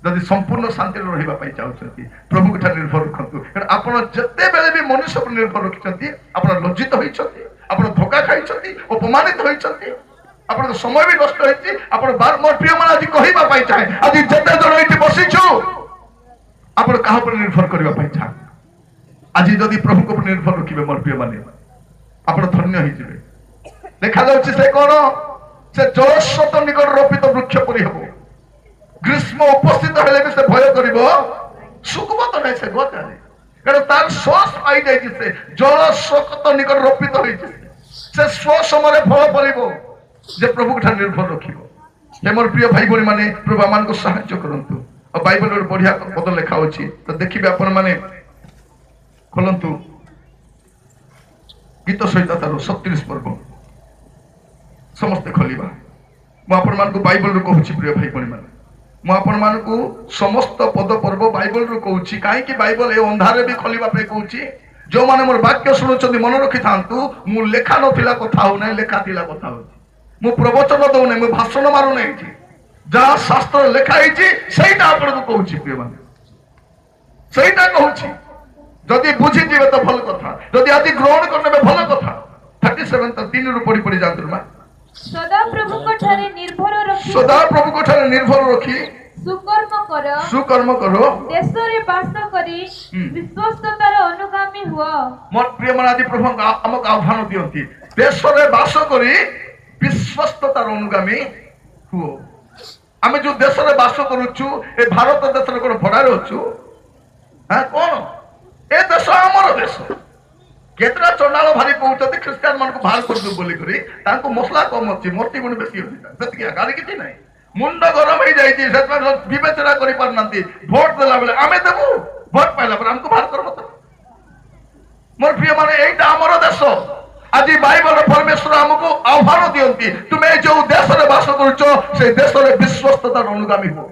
ଯଦି ସମ୍ପୂର୍ଣ୍ଣ ଶାନ୍ତିରେ ରହିବା ପାଇଁ ଚାହୁଁଛନ୍ତି ପ୍ରଭୁଙ୍କ ଠାରେ ନିର୍ଭର ରଖନ୍ତୁ। କାରଣ ଆପଣ ଯେତେବେଳେ ବି ମନୁଷ୍ୟ ଉପରେ ନିର୍ଭର ରଖିଛନ୍ତି, ଆପଣ ଲଜ୍ଜିତ ହୋଇଛନ୍ତି, ଆପଣ ଧୋକା ଖାଇଛନ୍ତି, ଅପମାନିତ ହୋଇଛନ୍ତି, ଆପଣଙ୍କ ସମୟ ବି ନଷ୍ଟ ହେଇଛି। ଆପଣ ମୋର ପ୍ରିୟ ମାନେ, ଆଜି କହିବା ପାଇଁ ଚାହେଁ, ଆଜି ଯେତେ ଜଣ ଏଇଠି ବସିଛୁ, ଆପଣ କାହା ଉପରେ ନିର୍ଭର କରିବା ପାଇଁ ଚାହାନ୍ତି? ଆଜି ଯଦି ପ୍ରଭୁଙ୍କ ଉପରେ ନିର୍ଭର ରଖିବେ ମୋର ପ୍ରିୟ ମାନେ, ଆପଣ ଧନ୍ୟ ହେଇଯିବେ। ଲେଖାଯାଉଛି ସେ କଣ? ସେ ଜଳସ୍ରୋତ ନିକଟ ରୋପିତ ବୃକ୍ଷ ପରି ହେବ, ଗ୍ରୀଷ୍ମ ଉପସ୍ଥିତ ହେଲେ ବି ସେ ଭୟ କରିବ, ଶୁଖିବ ତ ନାହିଁ ସେ ଗଛରେ, କାରଣ ତାର ଶ୍ୱାସ ପାଇଯାଇଛି। ସେ ଜଳସ୍ରୋତ ନିକଟ ରୋପିତ ହେଇଛି, ସେ ସ୍ୱ ସମୟରେ ଫଳ ଫଳିବ ଯେ ପ୍ରଭୁଙ୍କ ଠାରେ ନିର୍ଭର ରଖିବ। ହେ ମୋର ପ୍ରିୟ ଭାଇ ଭଉଣୀ ମାନେ, ପ୍ରଭୁ ଆମମାନଙ୍କୁ ସାହାଯ୍ୟ କରନ୍ତୁ। ଆଉ ବାଇବଲରେ ଗୋଟେ ବଢିଆ ପଦ ଲେଖା ଅଛି, ତ ଦେଖିବେ ଆପଣ ମାନେ, ଖୋଲନ୍ତୁ ଗୀତ ସହିତ ତାର 37 ପର୍ବ, ସମସ୍ତେ ଖୋଲିବା। ମୁଁ ଆପଣମାନଙ୍କୁ ବାଇବଲରୁ କହୁଛି ପ୍ରିୟ ଭାଇ ଭଉଣୀ ମାନେ, ମୁଁ ଆପଣମାନଙ୍କୁ ସମସ୍ତ ପଦ ପର୍ବ ବାଇବଲରୁ କହୁଛି। କାହିଁକି ବାଇବଲ ଏ ଅନ୍ଧାରରେ ବି ଖୋଲିବା ପାଇଁ କହୁଛି? ଯୋଉମାନେ ମୋର ବାକ୍ୟ ଶୁଣୁଛନ୍ତି ମନେ ରଖିଥାନ୍ତୁ, ମୁଁ ଲେଖା ନଥିଲା କଥା ହଉନାହିଁ, ଲେଖା ଥିଲା କଥା ହଉଛି। ମୁଁ ପ୍ରବଚନ ଦଉନାହିଁ, ମୁଁ ଭାଷଣ ମାରୁନାହିଁ, ଏଠି ଯାହା ଶାସ୍ତ୍ରରେ ଲେଖା ହେଇଛି ସେଇଟା ଆପଣଙ୍କୁ କହୁଛି ପ୍ରିୟମାନେ, ସେଇଟା କହୁଛି। ଯଦି ବୁଝିଯିବେ ତ ଭଲ କଥା, ଯଦି ଆଜି ଗ୍ରହଣ କରିନେବେ ଭଲ କଥା। 37 3ରୁ ପଢି ପଢି ଯାଆନ୍ତୁ ମା। ସଦାପ୍ରଭୁଙ୍କ ଠାରେ ନିର୍ଭର ରଖି, ସଦାପ୍ରଭୁଙ୍କ ଠାରେ ନିର୍ଭର ରଖି ସୁକର୍ମ କର, ସୁକର୍ମ କର, ଦେଶରେ ବାସ କରି ବିଶ୍ୱସ୍ତତାର ଅନୁଗାମୀ ହୁଅ। ମୋର ପ୍ରିୟମାନେ, ଆଜି ପ୍ରଭୁ ଆମକୁ ଆହ୍ୱାନ ଦିଅନ୍ତି, ଦେଶରେ ବାସ କରି ବିଶ୍ୱସ୍ତତାର ଅନୁଗାମୀ ହୁଅ। ଆମେ ଯୋଉ ଦେଶରେ ବାସ କରୁଛୁ, ଏ ଭାରତ ଦେଶରେ କଣ ଭଡାରେ ଅଛୁ? କଣ ଏ ଦେଶ ଆମର ଦେଶ। କେତେଟା ଚଣ୍ଡାଳ ଭାରି କହୁଛନ୍ତି ଖ୍ରୀଷ୍ଟିଆନ ମାନଙ୍କୁ ବାହାର କରିଦେବୁ ବୋଲିକରି, ତାଙ୍କୁ ମସଲା କମ ଅଛି, ମୂର୍ତ୍ତି ଗୁଣ ବେଶୀ ଅଛି, ସେତିକି ଗାଡ଼ି କିଛି ନାହିଁ। ମୁଣ୍ଡ ଗରମ ହେଇଯାଇଛି, ସେଥିପାଇଁ ବିବେଚନା କରିପାରୁନାହାନ୍ତି। ଭୋଟ ଦେଲା ବେଳେ ଆମେ ଦେବୁ, ଭୋଟ ପାଇଲା ପରେ ଆମକୁ ବାହାର କରିବ। ମୋର ପ୍ରିୟ ମାନେ, ଏଇଟା ଆମର ଦେଶ। ଆଜି ବାଇବଲ ପରମେଶ୍ୱର ଆମକୁ ଆହ୍ୱାନ ଦିଅନ୍ତି, ତୁମେ ଯୋଉ ଦେଶରେ ବାସ କରୁଛ ସେଇ ଦେଶରେ ବିଶ୍ୱସ୍ତତାର ଅନୁଗାମୀ ହୁଅ।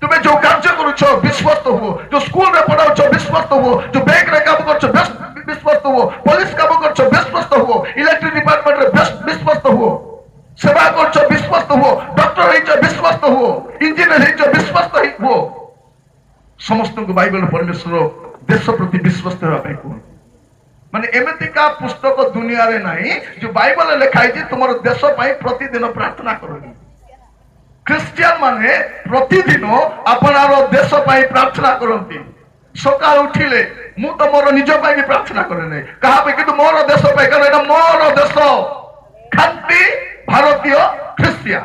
ତୁମେ ଯୋଉ କାର୍ଯ୍ୟ କରୁଛ ବିଶ୍ୱସ୍ତ ହୁଅ, ଯୋଉ ସ୍କୁଲରେ ପଢାଉଛ ବିଶ୍ୱସ୍ତ ହୁଅ, ଯୋଉ ବ୍ୟାଙ୍କରେ କାମ କରୁଛ ବିଶ୍ୱସ୍ତ ହୁଅ, ପୋଲିସ କାମ କରୁଛ ବିଶ୍ୱସ୍ତ ହୁଅ, ଇଲେକ୍ଟ୍ରିକ ଡିପାର୍ଟମେଣ୍ଟରେ ବିଶ୍ୱସ୍ତ ହୁଅ, ସେବା କରୁଛ ବିଶ୍ୱସ୍ତ ହୁଅ, ଡକ୍ଟର ହେଇଛ ବିଶ୍ୱସ୍ତ ହୁଅ, ଇଞ୍ଜିନିୟର ହେଇଛ ବିଶ୍ୱସ୍ତ ହୁଅ। ସମସ୍ତଙ୍କୁ ବାଇବେଲ ପରମେଶ୍ୱର ଦେଶ ପ୍ରତି ବିଶ୍ୱସ୍ତ ହେବା ପାଇଁ କୁହନ୍ତି। ମାନେ ଏମିତିକା ପୁସ୍ତକ ଦୁନିଆରେ ନାହିଁ ଯୋଉ ବାଇବଲରେ ଲେଖା ହେଇଛି ତୁମର ଦେଶ ପାଇଁ ପ୍ରତିଦିନ ପ୍ରାର୍ଥନା କର। ଖ୍ରୀଷ୍ଟିଆନ ମାନେ ପ୍ରତିଦିନ ଆପଣାର ଦେଶ ପାଇଁ ପ୍ରାର୍ଥନା କରନ୍ତି। ସକାଳ ଉଠିଲେ ମୁଁ ତ ମୋର ନିଜ ପାଇଁ ବି ପ୍ରାର୍ଥନା କରେ ନାହିଁ, କାହା ପାଇଁ କିନ୍ତୁ ମୋର ଦେଶ ପାଇଁ, କାରଣ ଏଇଟା ମୋର ଦେଶ। ଖାଣ୍ଟି ଭାରତୀୟ ଖ୍ରୀଷ୍ଟିଆନ,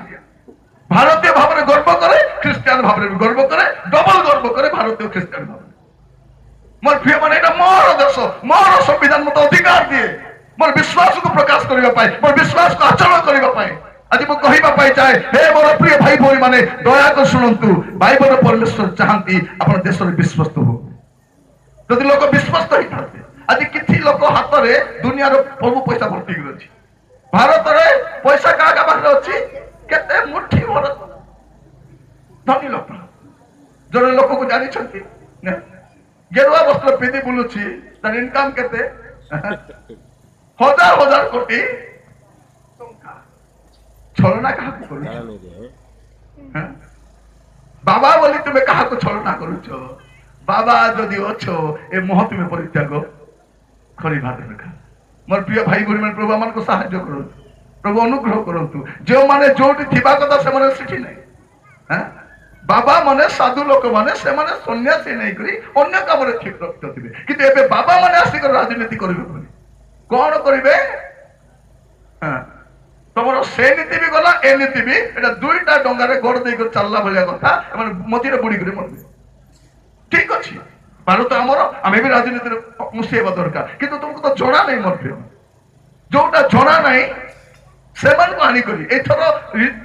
ଭାରତୀୟ ଭାବରେ ଗର୍ବ କରେ, ଖ୍ରୀଷ୍ଟିଆନ ଭାବରେ ବି ଗର୍ବ କରେ, ଡବଲ ଗର୍ବ କରେ ଭାରତୀୟ ଖ୍ରୀଷ୍ଟିଆନ ଭାବରେ। ମୋର ପ୍ରିୟ ମାନେ, ଏଇଟା ମୋର ଦେଶ, ମୋର ସମ୍ବିଧାନ ମତେ ଅଧିକାର ଦିଏ ମୋର ବିଶ୍ୱାସକୁ ପ୍ରକାଶ କରିବା ପାଇଁ, ମୋର ବିଶ୍ୱାସକୁ ଆଚରଣ କରିବା ପାଇଁ। ଆଜି ମୁଁ କହିବା ପାଇଁ ଚାହେଁ, ହେ ମୋର ପ୍ରିୟ ଭାଇ ଭଉଣୀ ମାନେ, ଦୟାକରି ଶୁଣନ୍ତୁ, ବାଇବଲ ପରମେଶ୍ୱର ଚାହାନ୍ତି ଆପଣ ଦେଶରେ ବିଶ୍ୱସ୍ତ ହୁଅ। ଯଦି ଲୋକ ବିଶ୍ୱସ୍ତ ହେଇଥାନ୍ତେ, ଆଜି କିଛି ଲୋକ ହାତରେ ଦୁନିଆର ସବୁ ପଇସା ଭର୍ତ୍ତି ହେଇକି ଅଛି। ଭାରତରେ ପଇସା କାହା କାହା ପାଖରେ ଅଛି? କେତେ ମୁଠି ଭର ଧନୀ ଲୋକ। ଜଣେ ଲୋକକୁ ଜାଣିଛନ୍ତି ନା, ଗେରୁଆ ବସ୍ତ୍ର ପିନ୍ଧି ବୁଲୁଛି, ତାର ଇନକମ କେତେ? ହଜାର ହଜାର କୋଟି ଟଙ୍କା। ଛଳନା କାହାକୁ କରୁଛ? ବାବା ବୋଲି ତୁମେ କାହାକୁ ଛଳନା କରୁଛ? ବାବା ଯଦି ଅଛ, ଏ ମୋହ ତୁମେ ପରିତ୍ୟାଗ କରିବା ଦରକାର। ମୋର ପ୍ରିୟ ଭାଇ ଭଉଣୀ ମାନେ, ପ୍ରଭୁ ଆମମାନଙ୍କୁ ସାହାଯ୍ୟ କରନ୍ତୁ, ପ୍ରଭୁ ଅନୁଗ୍ରହ କରନ୍ତୁ। ଯେଉଁମାନେ ଯୋଉଠି ଥିବା କଥା ସେମାନେ ସେଠି ନାହିଁ। ବାବା ମାନେ ସାଧୁ ଲୋକମାନେ, ସେମାନେ ସନ୍ନ୍ୟାସୀ ନେଇକରି ଅନ୍ୟ କାମରେ ରକ୍ତ ଥିବେ, କିନ୍ତୁ ଏବେ ବାବା ମାନେ ଆସିକରି ରାଜନୀତି କରିବେ ବୋଲି କଣ କରିବେ? ତମର ସେ ନୀତି ବି ଗଲା, ଏ ନୀତି ବି, ଏଇଟା ଦୁଇଟା ଡଙ୍ଗାରେ ଗୋଡ ଦେଇକରି ଚାଲିଲା ଭଳିଆ କଥା। ଏମାନେ ମଝିରେ ବୁଡ଼ିକରି ମରିବେ। ଠିକ ଅଛି, ଭାରତ ଆମର, ଆମେ ବି ରାଜନୀତିରେ ମିଶେଇବା ଦରକାର, କିନ୍ତୁ ତୁମକୁ ତ ଜଣା ନାହିଁ। ମୋର ପ୍ରିୟ, ଯୋଉଟା ଜଣା ନାହିଁ ସେମାନଙ୍କୁ ଆଣିକରି ଏଥର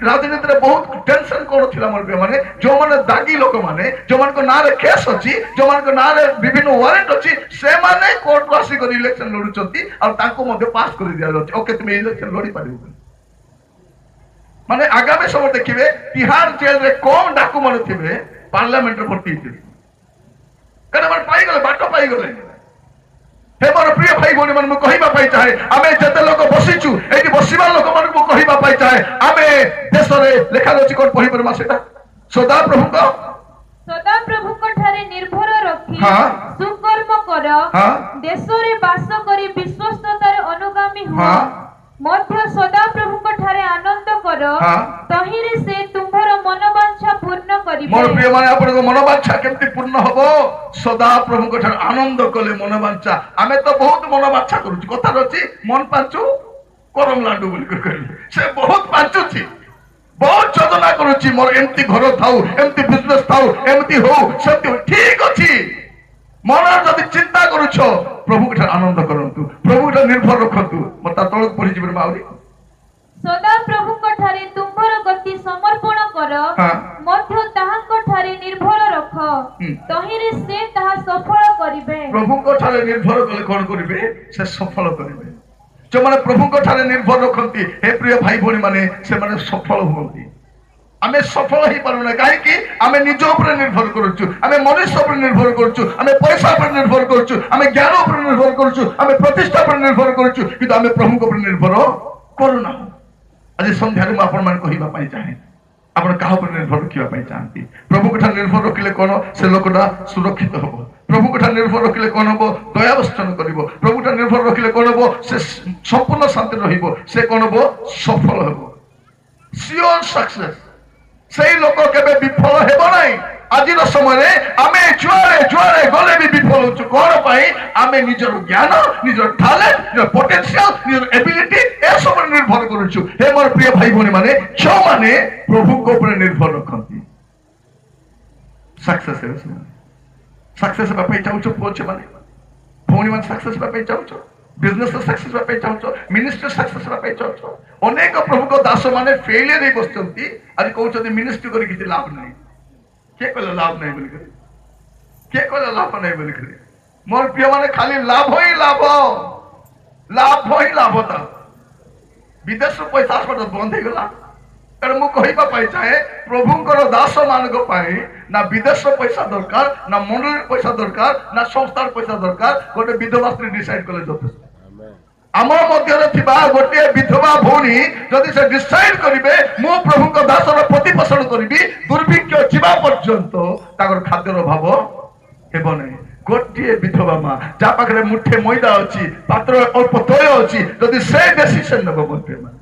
ରାଜନୀତିରେ ବହୁତ ଟେନସନ କଣ ଥିଲା ମୋର ପ୍ରିୟ ମାନେ, ଯୋଉମାନେ ଦାଗୀ ଲୋକମାନେ, ଯୋଉମାନଙ୍କ ନାଁରେ କେସ୍ ଅଛି, ଯୋଉମାନଙ୍କ ନାଁରେ ବିଭିନ୍ନ ୱାରେଣ୍ଟ ଅଛି, ସେମାନେ କୋର୍ଟରୁ ଆସିକରି ଇଲେକ୍ସନ ଲଢୁଛନ୍ତି ଆଉ ତାଙ୍କୁ ମଧ୍ୟ ପାସ୍ କରି ଦିଆଯାଉଛି, ଓକେ ତୁମେ ଇଲେକ୍ସନ ଲଢି ପାରିବ। ମାନେ ଆଗାମୀ ସମୟ ଦେଖିବେ ତିହାର ଜେଲରେ କମ ଡାକୁମାନେ ଥିବେ, ପାର୍ଲାମେଣ୍ଟରେ ଭର୍ତ୍ତି ହେଇଥିବେ, କାରଣ ମାନେ ପାଇଗଲେ, ବାଟ ପାଇଗଲେ। ହେ ମୋର ପ୍ରିୟ ଭାଇ ଭଉଣୀ ମାନେ, ମୁଁ କହିବା ପାଇଁ ଚାହେଁ, ଆମେ ଯେତେ ଲୋକ ବସିଛୁ ଏଇଠି ବସିବା ଲୋକମାନଙ୍କୁ ମୁଁ କହିବା ପାଇଁ ଚାହେଁ, ଆମେ ଦେଶରେ ଲେଖାଯାଉଛି କଣ ପଢିପାରିବା ସେଟା? ସଦାପ୍ରଭୁଙ୍କ ସଦାପ୍ରଭୁଙ୍କ ଠାରେ ନିର୍ଭର ରଖି ସୁକର୍ମ କର, ଦେଶରେ ବାସ କରି ବିଶ୍ୱସ୍ତତାରେ ଅନୁଗାମୀ ହୁଅ, ମଧ୍ୟ ସଦାପ୍ରଭୁଙ୍କ ଠାରେ ଆନନ୍ଦ କର, ତହିଁରେ ସେ ତୁମ୍ଭର ମନବାଞ୍ଛା ପୂର୍ଣ୍ଣ କରିବେ। ମୋର ପ୍ରିୟ ମାନେ, ଆପଣଙ୍କ ମନବାଞ୍ଛା କେମିତି ପୂର୍ଣ୍ଣ ହବ? ସଦାପ୍ରଭୁଙ୍କ ଠାରେ ଆନନ୍ଦ କଲେ ମନବାଞ୍ଛା। ଆମେ ତ ବହୁତ ମନବାଞ୍ଛା କରୁଛୁ। କଥାରେ ଅଛି ମନ ପାଞ୍ଚୁ କରମ ଲାଣ୍ଡୁ ବୋଲି କହିଲେ, ସେ ବହୁତ ପାଞ୍ଚୁଛି, ବହୁତ ଯୋଜନା କରୁଛି, ମୋର ଏମିତି ଘର ଥାଉ, ଏମିତି ବିଜନେସ ଥାଉ, ଏମିତି ହଉ, ସେମିତି ହଉ। ଠିକ ଅଛି, ମନରେ ଯଦି ଚିନ୍ତା କରୁଛ, ପ୍ରଭୁଙ୍କ ଠାରେ ଆନନ୍ଦ କରନ୍ତୁ, ପ୍ରଭୁଙ୍କ ଠାରେ ନିର୍ଭର ରଖନ୍ତୁ। ମୋ ତା ତଳକୁ ପଢିଯିବେ ଆହୁରି। ସଦାପ୍ରଭୁଙ୍କ ଠାରେ ତୁମ୍ଭର ଗତି ସମର୍ପଣ କର, ମଧ୍ୟ ତାହାଙ୍କ ଠାରେ ନିର୍ଭର ରଖ, ତହିଁରେ ସେ ତାହା ସଫଳ କରିବେ। ପ୍ରଭୁଙ୍କ ଠାରେ ନିର୍ଭର କଲେ କଣ କରିବେ? ସେ ସଫଳ କରିବେ। ଯେଉଁମାନେ ପ୍ରଭୁଙ୍କ ଠାରେ ନିର୍ଭର ରଖନ୍ତି, ହେ ପ୍ରିୟ ଭାଇ ଭଉଣୀ ମାନେ, ସେମାନେ ସଫଳ ହୁଅନ୍ତି। ଆମେ ସଫଳ ହେଇପାରୁନା କାହିଁକି? ଆମେ ନିଜ ଉପରେ ନିର୍ଭର କରୁଛୁ, ଆମେ ମନୁଷ୍ୟ ଉପରେ ନିର୍ଭର କରୁଛୁ, ଆମେ ପଇସା ଉପରେ ନିର୍ଭର କରୁଛୁ, ଆମେ ଜ୍ଞାନ ଉପରେ ନିର୍ଭର କରୁଛୁ, ଆମେ ପ୍ରତିଷ୍ଠା ଉପରେ ନିର୍ଭର କରୁଛୁ, କିନ୍ତୁ ଆମେ ପ୍ରଭୁଙ୍କ ଉପରେ ନିର୍ଭର କରୁନାହୁଁ। ଆଜି ସନ୍ଧ୍ୟାରେ ମୁଁ ଆପଣମାନେ କହିବା ପାଇଁ ଚାହେଁ, ଆପଣ କାହା ଉପରେ ନିର୍ଭର ରଖିବା ପାଇଁ ଚାହାନ୍ତି? ପ୍ରଭୁଙ୍କ ଠାରେ ନିର୍ଭର ରଖିଲେ କଣ? ସେ ଲୋକଟା ସୁରକ୍ଷିତ ହବ। ପ୍ରଭୁଙ୍କ ଠାରେ ନିର୍ଭର ରଖିଲେ କଣ ହବ? ଦୟାବର୍ଷଣ କରିବ। ପ୍ରଭୁଙ୍କ ଠାରେ ନିର୍ଭର ରଖିଲେ କଣ ହବ? ସେ ସମ୍ପୂର୍ଣ୍ଣ ଶାନ୍ତିରେ ରହିବ। ସେ କଣ ହବ? ସଫଳ ହେବ, ସିଓର ସକ୍ସେସ। ସେଇ ଲୋକ କେବେ ବିଫଳ ହେବ ନାହିଁ। ଆଜିର ସମୟରେ ଆମେ ଯୁଆଡେ ଯୁଆଡେ ଗଲେ ବି ବିଫଳ ହଉଛୁ। କଣ ପାଇଁ? ଆମେ ନିଜର ଜ୍ଞାନ, ନିଜର ଟ୍ୟାଲେଣ୍ଟ, ନିଜର ପୋଟେନ୍ସିଆଲ, ନିଜର ଏବିଲିଟି ଏସବୁରେ ନିର୍ଭର କରୁଛୁ। ହେ ମୋର ପ୍ରିୟ ଭାଇ ଭଉଣୀ ମାନେ, ଯେଉଁମାନେ ପ୍ରଭୁଙ୍କ ଉପରେ ନିର୍ଭର ରଖନ୍ତି ସକ୍ସେସ ହେବେ ସେମାନେ। ସକ୍ସେସ ହେବା ପାଇଁ ଚାହୁଁଛ ପୁଅ ଝିଅମାନେ, ଭଉଣୀ ମାନେ, ସକ୍ସେସ ହେବା ପାଇଁ ଚାହୁଁଛ, ବିଜନେସ ସକ୍ସେସ ହେବା ପାଇଁ ଚାହୁଁଛ, ମିନିଷ୍ଟ୍ରି ସକ୍ସେସ ହେବା ପାଇଁ ଚାହୁଁଛ? ଅନେକ ପ୍ରଭୁଙ୍କ ଦାସ ମାନେ ଫେଲିୟର ହେଇ ବସିଛନ୍ତି। ଆଜି କହୁଛନ୍ତି ମିନିଷ୍ଟ୍ରି କରି କିଛି ଲାଭ ନାହିଁ। କିଏ କହିଲା ଲାଭ ନାହିଁ ବୋଲି କରି? କିଏ କହିଲା ଲାଭ ନାହିଁ ବୋଲି କରି? ମୋର ପ୍ରିୟ ମାନେ, ଖାଲି ଲାଭ ହିଁ ଲାଭ, ଲାଭ ହିଁ ଲାଭ। ତା ବିଦେଶରୁ ପଇସା ଆସିବାଟା ବନ୍ଦ ହେଇଗଲା। ତେଣୁ ମୁଁ କହିବା ପାଇଁ ଚାହେଁ, ପ୍ରଭୁଙ୍କର ଦାସ ମାନଙ୍କ ପାଇଁ ନା ବିଦେଶ ପଇସା ଦରକାର, ନା ମଣ୍ଡଳୀର ପଇସା ଦରକାର, ନା ସଂସ୍ଥାର ପଇସା ଦରକାର। ଗୋଟେ ବିଧବା ସ୍ତ୍ରୀ ଡିସାଇଡ୍ କଲେ ଯଥେଷ୍ଟ। ଆମ ମଧ୍ୟରେ ଥିବା ଗୋଟିଏ ବିଧବା ଭଉଣୀ ଯଦି ସେ ଡିସାଇଡ୍ କରିବେ, ମୁଁ ପ୍ରଭୁଙ୍କ ଦାସର ପ୍ରତିପୋଷଣ କରିବି, ଦୁର୍ଭିକ୍ଷ ଯିବା ପର୍ଯ୍ୟନ୍ତ ତାଙ୍କର ଖାଦ୍ୟର ଅଭାବ ହେବ ନାହିଁ। ଗୋଟିଏ ବିଧବା ମା, ଯାହା ପାଖରେ ମୁଠେ ମଇଦା ଅଛି, ପାତ୍ର ଅଳ୍ପ ତୈଳ ଅଛି, ଯଦି ସେ ଡିସିସନ ନେବ ମଧ୍ୟ। ମାନେ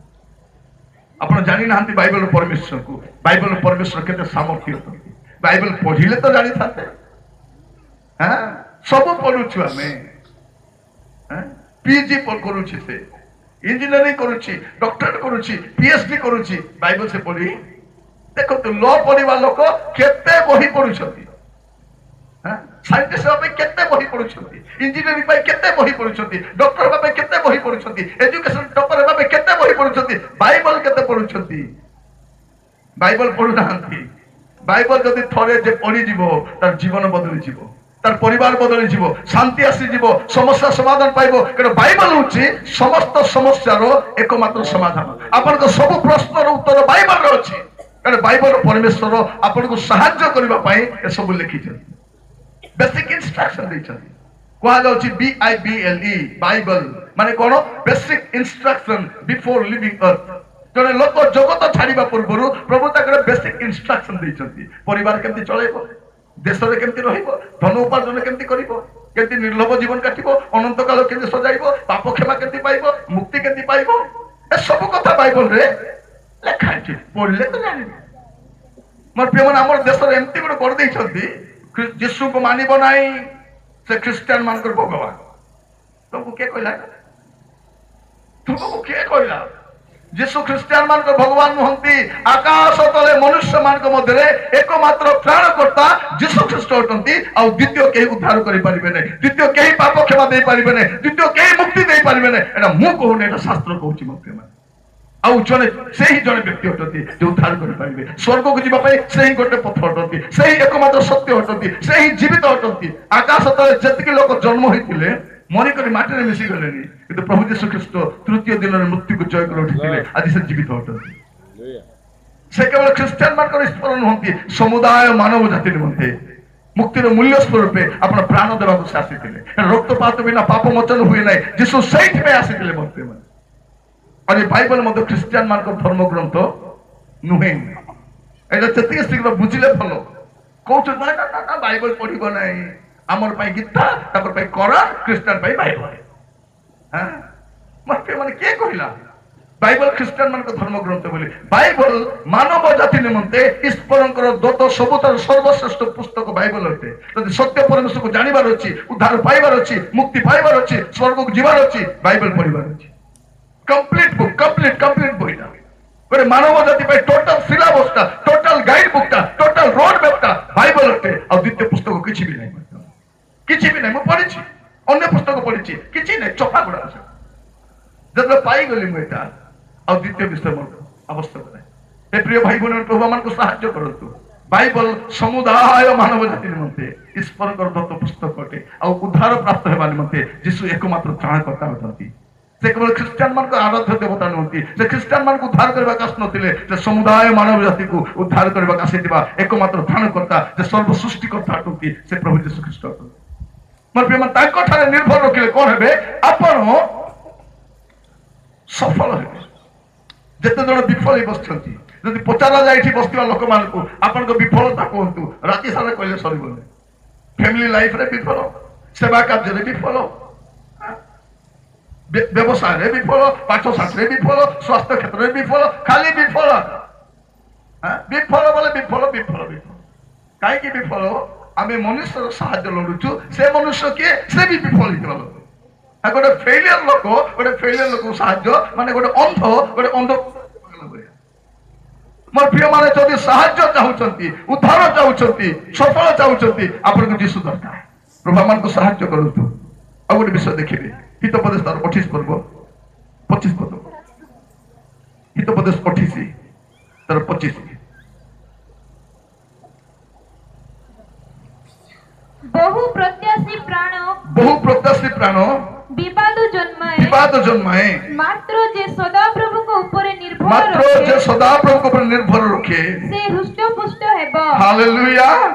ଆପଣ ଜାଣିନାହାନ୍ତି ବାଇବଲ ପରମେଶ୍ୱରକୁ, ବାଇବଲ ପରମେଶ୍ୱର କେତେ ସାମର୍ଥ୍ୟ ଅଟନ୍ତି। ବାଇବଲ ପଢିଲେ ତ ଜାଣିଥାନ୍ତେ। ହଁ, ସବୁ ପଢୁଛୁ ଆମେ, ପିଜି କରୁଛି, ସେ ଇଞ୍ଜିନିୟରିଂ କରୁଛି, ଡକ୍ଟରେଟ କରୁଛି, ପିଏଚଡି କରୁଛି, ବାଇବଲ ସେ ପଢି ଦେଖନ୍ତୁ। ଲ ପଢିବା ଲୋକ କେତେ ବହି ପଢୁଛନ୍ତି, ସାଇଣ୍ଟିଷ୍ଟ ହେବା ପାଇଁ କେତେ ବହି ପଢୁଛନ୍ତି, ଇଞ୍ଜିନିୟରିଂ ପାଇଁ କେତେ ବହି ପଢୁଛନ୍ତି, ଡକ୍ଟର ହେବା ପାଇଁ କେତେ ବହି ପଢୁଛନ୍ତି, ଏଜୁକେସନ ଟପର ହେବା ପାଇଁ କେତେ ବହି ପଢୁଛନ୍ତି, ବାଇବଲ କେତେ ପଢୁଛନ୍ତି? ବାଇବଲ ପଢୁନାହାନ୍ତି। ବାଇବଲ ଯଦି ଥରେ ଯେ ପଢିଯିବ, ତାର ଜୀବନ ବଦଳିଯିବ, ତାର ପରିବାର ବଦଳିଯିବ, ଶାନ୍ତି ଆସିଯିବ, ସମସ୍ୟା ସମାଧାନ ପାଇବ। କାରଣ ବାଇବଲ ହଉଛି ସମସ୍ତ ସମସ୍ୟାର ଏକମାତ୍ର ସମାଧାନ। ଆପଣଙ୍କ ସବୁ ପ୍ରଶ୍ନର ଉତ୍ତର ବାଇବଲରେ ଅଛି। କାରଣ ବାଇବଲ ପରମେଶ୍ୱର ଆପଣଙ୍କୁ ସାହାଯ୍ୟ କରିବା ପାଇଁ ଏସବୁ ଲେଖିଛନ୍ତି, ବେସିକ ଇନଷ୍ଟ୍ରକ୍ସନ ଦେଇଛନ୍ତି। କୁହାଯାଉଛି B I B L E, Bible ମାନେ କଣ? Basic instruction before leaving earth. ଜଣେ ଲୋକ ଜଗତ ଛାଡିବା ପୂର୍ବରୁ ପ୍ରଭୁ ତାଙ୍କର ବେସିକ ଇନଷ୍ଟ୍ରକ୍ସନ ଦେଇଛନ୍ତି। ପରିବାର କେମିତି ଚଳେଇବ, ଦେଶରେ କେମିତି ରହିବ, ଧନ ଉପାର୍ଜନ କେମିତି କରିବ, କେମିତି ନିର୍ଲୋଭ ଜୀବନ କାଟିବ, ଅନନ୍ତ କାଳ କେମିତି ସଜାଇବ, ପାପ କ୍ଷମା କେମିତି ପାଇବ, ମୁକ୍ତି କେମିତି ପାଇବ, ଏସବୁ କଥା ବାଇବଲରେ ଲେଖା ହେଇଛି। ପଢିଲେ ତ ଜାଣିବେ। ମୋର ପ୍ରିୟମାନେ, ଆମର ଦେଶରେ ଏମିତି ଗୋଟେ କରିଦେଇଛନ୍ତି, ଯୀଶୁଙ୍କୁ ମାନିବ ନାହିଁ, ସେ ଖ୍ରୀଷ୍ଟିଆନ ମାନଙ୍କର ଭଗବାନ। ତମକୁ କିଏ କହିଲା? ତୁମକୁ କିଏ କହିଲା? ଯୀଶୁ ଖ୍ରୀଷ୍ଟିଆନ ମାନଙ୍କର ଭଗବାନ ନୁହନ୍ତି। ଆକାଶ ତଳେ ମନୁଷ୍ୟ ମାନଙ୍କ ମଧ୍ୟରେ ଏକମାତ୍ର ତ୍ରାଣକର୍ତ୍ତା ଯୀଶୁ ଖ୍ରୀଷ୍ଟ ଅଟନ୍ତି। ଆଉ ଦ୍ୱିତୀୟ କେହି ଉଦ୍ଧାର କରିପାରିବେ ନାହିଁ, ଦ୍ୱିତୀୟ କେହି ପାପ କ୍ଷମା ଦେଇପାରିବେ ନାହିଁ, ଦ୍ୱିତୀୟ କେହି ମୁକ୍ତି ଦେଇପାରିବେ ନାହିଁ। ଏଇଟା ମୁଁ କହୁନି, ଏଇଟା ଶାସ୍ତ୍ର କହୁଛି। ମୋ ପ୍ରିୟମାନେ, ଆଉ ଜଣେ, ସେହି ଜଣେ ବ୍ୟକ୍ତି ଅଟନ୍ତି ଯେ ଉଦ୍ଧାର କରିପାରିବେ। ସ୍ୱର୍ଗକୁ ଯିବା ପାଇଁ ସେହି ଗୋଟେ ପଥ ଅଟନ୍ତି, ସେହି ଏକମାତ୍ର ସତ୍ୟ ଅଟନ୍ତି, ସେହି ଜୀବିତ ଅଟନ୍ତି। ଆକାଶ ତଳେ ଯେତିକି ଲୋକ ଜନ୍ମ ହୋଇଥିଲେ, ମରିକରି ମାଟିରେ ମିଶିଗଲେଣି, କିନ୍ତୁ ପ୍ରଭୁ ଯୀଶୁ ଖ୍ରୀଷ୍ଟ ତୃତୀୟ ଦିନରେ ମୃତ୍ୟୁକୁ ଜୟ କରି ଉଠିଥିଲେ। ଆଜି ସେ ଜୀବିତ ଅଟନ୍ତି। ସେ କେବଳ ଖ୍ରୀଷ୍ଟିଆନ ମାନଙ୍କର ଈଶ୍ୱର ନୁହନ୍ତି, ସମୁଦାୟ ମାନବ ଜାତି ନିମନ୍ତେ ମୁକ୍ତିର ମୂଲ୍ୟ ସ୍ୱରୂପେ ଆପଣ ପ୍ରାଣ ଦେବାକୁ ସେ ଆସିଥିଲେ। ରକ୍ତପାତ ବିନା ପାପ ମୋଚନ ହୁଏ ନାହିଁ। ଯୀଶୁ ସେଇଥିପାଇଁ ଆସିଥିଲେ ମଧ୍ୟ। ଆଉ ବାଇବଲ ମଧ୍ୟ ଖ୍ରୀଷ୍ଟିଆନ ମାନଙ୍କର ଧର୍ମଗ୍ରନ୍ଥ ନୁହେଁ। ଏଇଟା ଯେତିକି ଶୀଘ୍ର ବୁଝିଲେ ଭଲ। କହୁଛୁ ନା ନା ନା, ବାଇବଲ ପଢିବ ନାହିଁ, ଆମର ପାଇଁ ଗୀତା, ତାଙ୍କର ପାଇଁ କୋରାନ, ଖ୍ରୀଷ୍ଟିଆନ ପାଇଁ ବାଇବଲ। ମାନେ କିଏ କହିଲା ବାଇବଲ ଖ୍ରୀଷ୍ଟିଆନ ମାନଙ୍କ ଧର୍ମଗ୍ରନ୍ଥ ବୋଲି? ବାଇବଲ ମାନବ ଜାତି ନିମନ୍ତେ ଈଶ୍ୱରଙ୍କର ଦତ୍ତ ସବୁଠାରୁ ସର୍ବଶ୍ରେଷ୍ଠ ପୁସ୍ତକ ବାଇବଲ ଅଟେ। ଯଦି ସତ୍ୟ ପରମେଶ୍ୱରକୁ ଜାଣିବାର ଅଛି, ଉଦ୍ଧାର ପାଇବାର ଅଛି, ମୁକ୍ତି ପାଇବାର ଅଛି, ସ୍ୱର୍ଗକୁ ଯିବାର ଅଛି, ବାଇବଲ ପଢିବାର ଅଛି। କମ୍ପ୍ଲିଟ ବୁକ୍, କମ୍ପ୍ଲିଟ କମ୍ପ୍ଲିଟ ବହିଟା ଗୋଟେ ମାନବ ଜାତି ପାଇଁ ଟୋଟାଲ ସିଲାବସଟା, ଟୋଟାଲ ଗାଇଡ ବୁକଟା, ଟୋଟାଲ ରୋଡ ମ୍ୟାପଟା ବାଇବଲ ଅଟେ। ଆଉ ଦ୍ୱିତୀୟ ପୁସ୍ତକ କିଛି ବି ନାହିଁ, କିଛି ବି ନାହିଁ। ମୁଁ ପଢିଛି, ଅନ୍ୟ ପୁସ୍ତକ ପଢିଛି, କିଛି ନାହିଁ, ଚୋପା ଗୁଡା ଅଛି। ଯେତେବେଳେ ପାଇଗଲି ମୁଁ ଏଇଟା, ଆଉ ଦ୍ୱିତୀୟ ବିଷୟ ମୋର ଆବଶ୍ୟକ ନାହିଁ। ଏ ପ୍ରିୟ ଭାଇ ଭଉଣୀ, ପ୍ରଭୁ ଆମମାନଙ୍କୁ ସାହାଯ୍ୟ କରନ୍ତୁ। ବାଇବଲ ସମୁଦାୟ ମାନବ ଜାତି ନିମନ୍ତେ ଈଶ୍ୱରଙ୍କର ଦତ୍ତ ପୁସ୍ତକ ଅଟେ। ଆଉ ଉଦ୍ଧାର ପ୍ରାପ୍ତ ହେବା ନିମନ୍ତେ ଯୀଶୁ ଏକମାତ୍ର ତ୍ରାଣକର୍ତ୍ତା ଅଟନ୍ତି। ସେ କେବଳ ଖ୍ରୀଷ୍ଟିଆନ ମାନଙ୍କ ଆରାଧ୍ୟ ଦେବତା ନୁହନ୍ତି। ସେ ଖ୍ରୀଷ୍ଟିଆନ ମାନଙ୍କୁ ଉଦ୍ଧାର କରିବାକୁ ଆସୁନଥିଲେ। ସେ ସମୁଦାୟ ମାନବ ଜାତିକୁ ଉଦ୍ଧାର କରିବାକୁ ଆସିଥିବା ଏକମାତ୍ର ତ୍ରାଣକର୍ତ୍ତା, ଯେ ସର୍ବ ସୃଷ୍ଟିକର୍ତ୍ତା ଅଟନ୍ତି, ସେ ପ୍ରଭୁ ଯୀଶୁ ଖ୍ରୀଷ୍ଟ ଅଟନ୍ତି। ମୋର ପ୍ରିୟ, ତାଙ୍କ ଠାରେ ନିର୍ଭର ରଖିଲେ କଣ ହେବେ? ଆପଣ ସଫଳ ହେବେ। ଯେତେ ଜଣ ବିଫଳ ହେଇ ବସିଛନ୍ତି, ଯଦି ପଚରା ଯାଏ ଏଠି ବସିଥିବା ଲୋକମାନଙ୍କୁ, ଆପଣଙ୍କ ବିଫଳତା କୁହନ୍ତୁ, ରାତି ସାରା କହିଲେ ସରିବନି। ଫ୍ୟାମିଲି ଲାଇଫରେ ବିଫଳ, ସେବା କାର୍ଯ୍ୟରେ ବିଫଳ, ବ୍ୟବସାୟରେ ବିଫଳ, ପାଠ ଶାଠରେ ବିଫଳ, ସ୍ୱାସ୍ଥ୍ୟ କ୍ଷେତ୍ରରେ ବିଫଳ, ଖାଲି ବିଫଳ। ବିଫଳ ବୋଲେ ବିଫଳ, ବିଫଳ, ବିଫଳ। କାହିଁକି ବିଫଳ? ଆମେ ମନୁଷ୍ୟର ସାହାଯ୍ୟ ଲୋଡୁଛୁ। ସେ ମନୁଷ୍ୟ କିଏ? ସେ ବି ବିଫଳ ହେଇଥିବା ଲୋକ। ଗୋଟେ ଫେଲିୟର ଲୋକ, ଗୋଟେ ଫେଲିୟର ଲୋକକୁ ସାହାଯ୍ୟ ମାନେ ଗୋଟେ ଅନ୍ଧ ଗୋଟେ ଅନ୍ଧ। ମୋର ପ୍ରିୟମାନେ, ଯଦି ସାହାଯ୍ୟ ଚାହୁଁଛନ୍ତି, ଉଦ୍ଧାର ଚାହୁଁଛନ୍ତି, ସଫଳ ଚାହୁଁଛନ୍ତି, ଆପଣଙ୍କୁ ଯୀଶୁ ଦରକାର। ପ୍ରଭୁ ଆମମାନଙ୍କୁ ସାହାଯ୍ୟ କରନ୍ତୁ। ଆଉ ଗୋଟେ ବିଷୟ ଦେଖିବେ, ହିତୋପଦେଶ ତାର 28 ପର୍ବ 25 ପଦ। ହିତୋପଦେଶ 28 ତାର 25। ବହୁ ପ୍ରତ୍ୟାଶୀ ପ୍ରାଣ, ବହୁ ପ୍ରତ୍ୟାଶୀ ପ୍ରାଣ ବିବାଦ ଜନ୍ମାଏ, ବିବାଦ ଜନ୍ମାଏ, ମାତ୍ର ଯେ ସଦାପ୍ରଭୁଙ୍କ ଉପରେ ନିର୍ଭର ମାତ୍ର ଯେ ସଦାପ୍ରଭୁଙ୍କ ଉପରେ ନିର୍ଭର ରଖେ, ସେ ହୃଷ୍ଟପୁଷ୍ଟ ହେବ। ହାଲେଲୁୟା।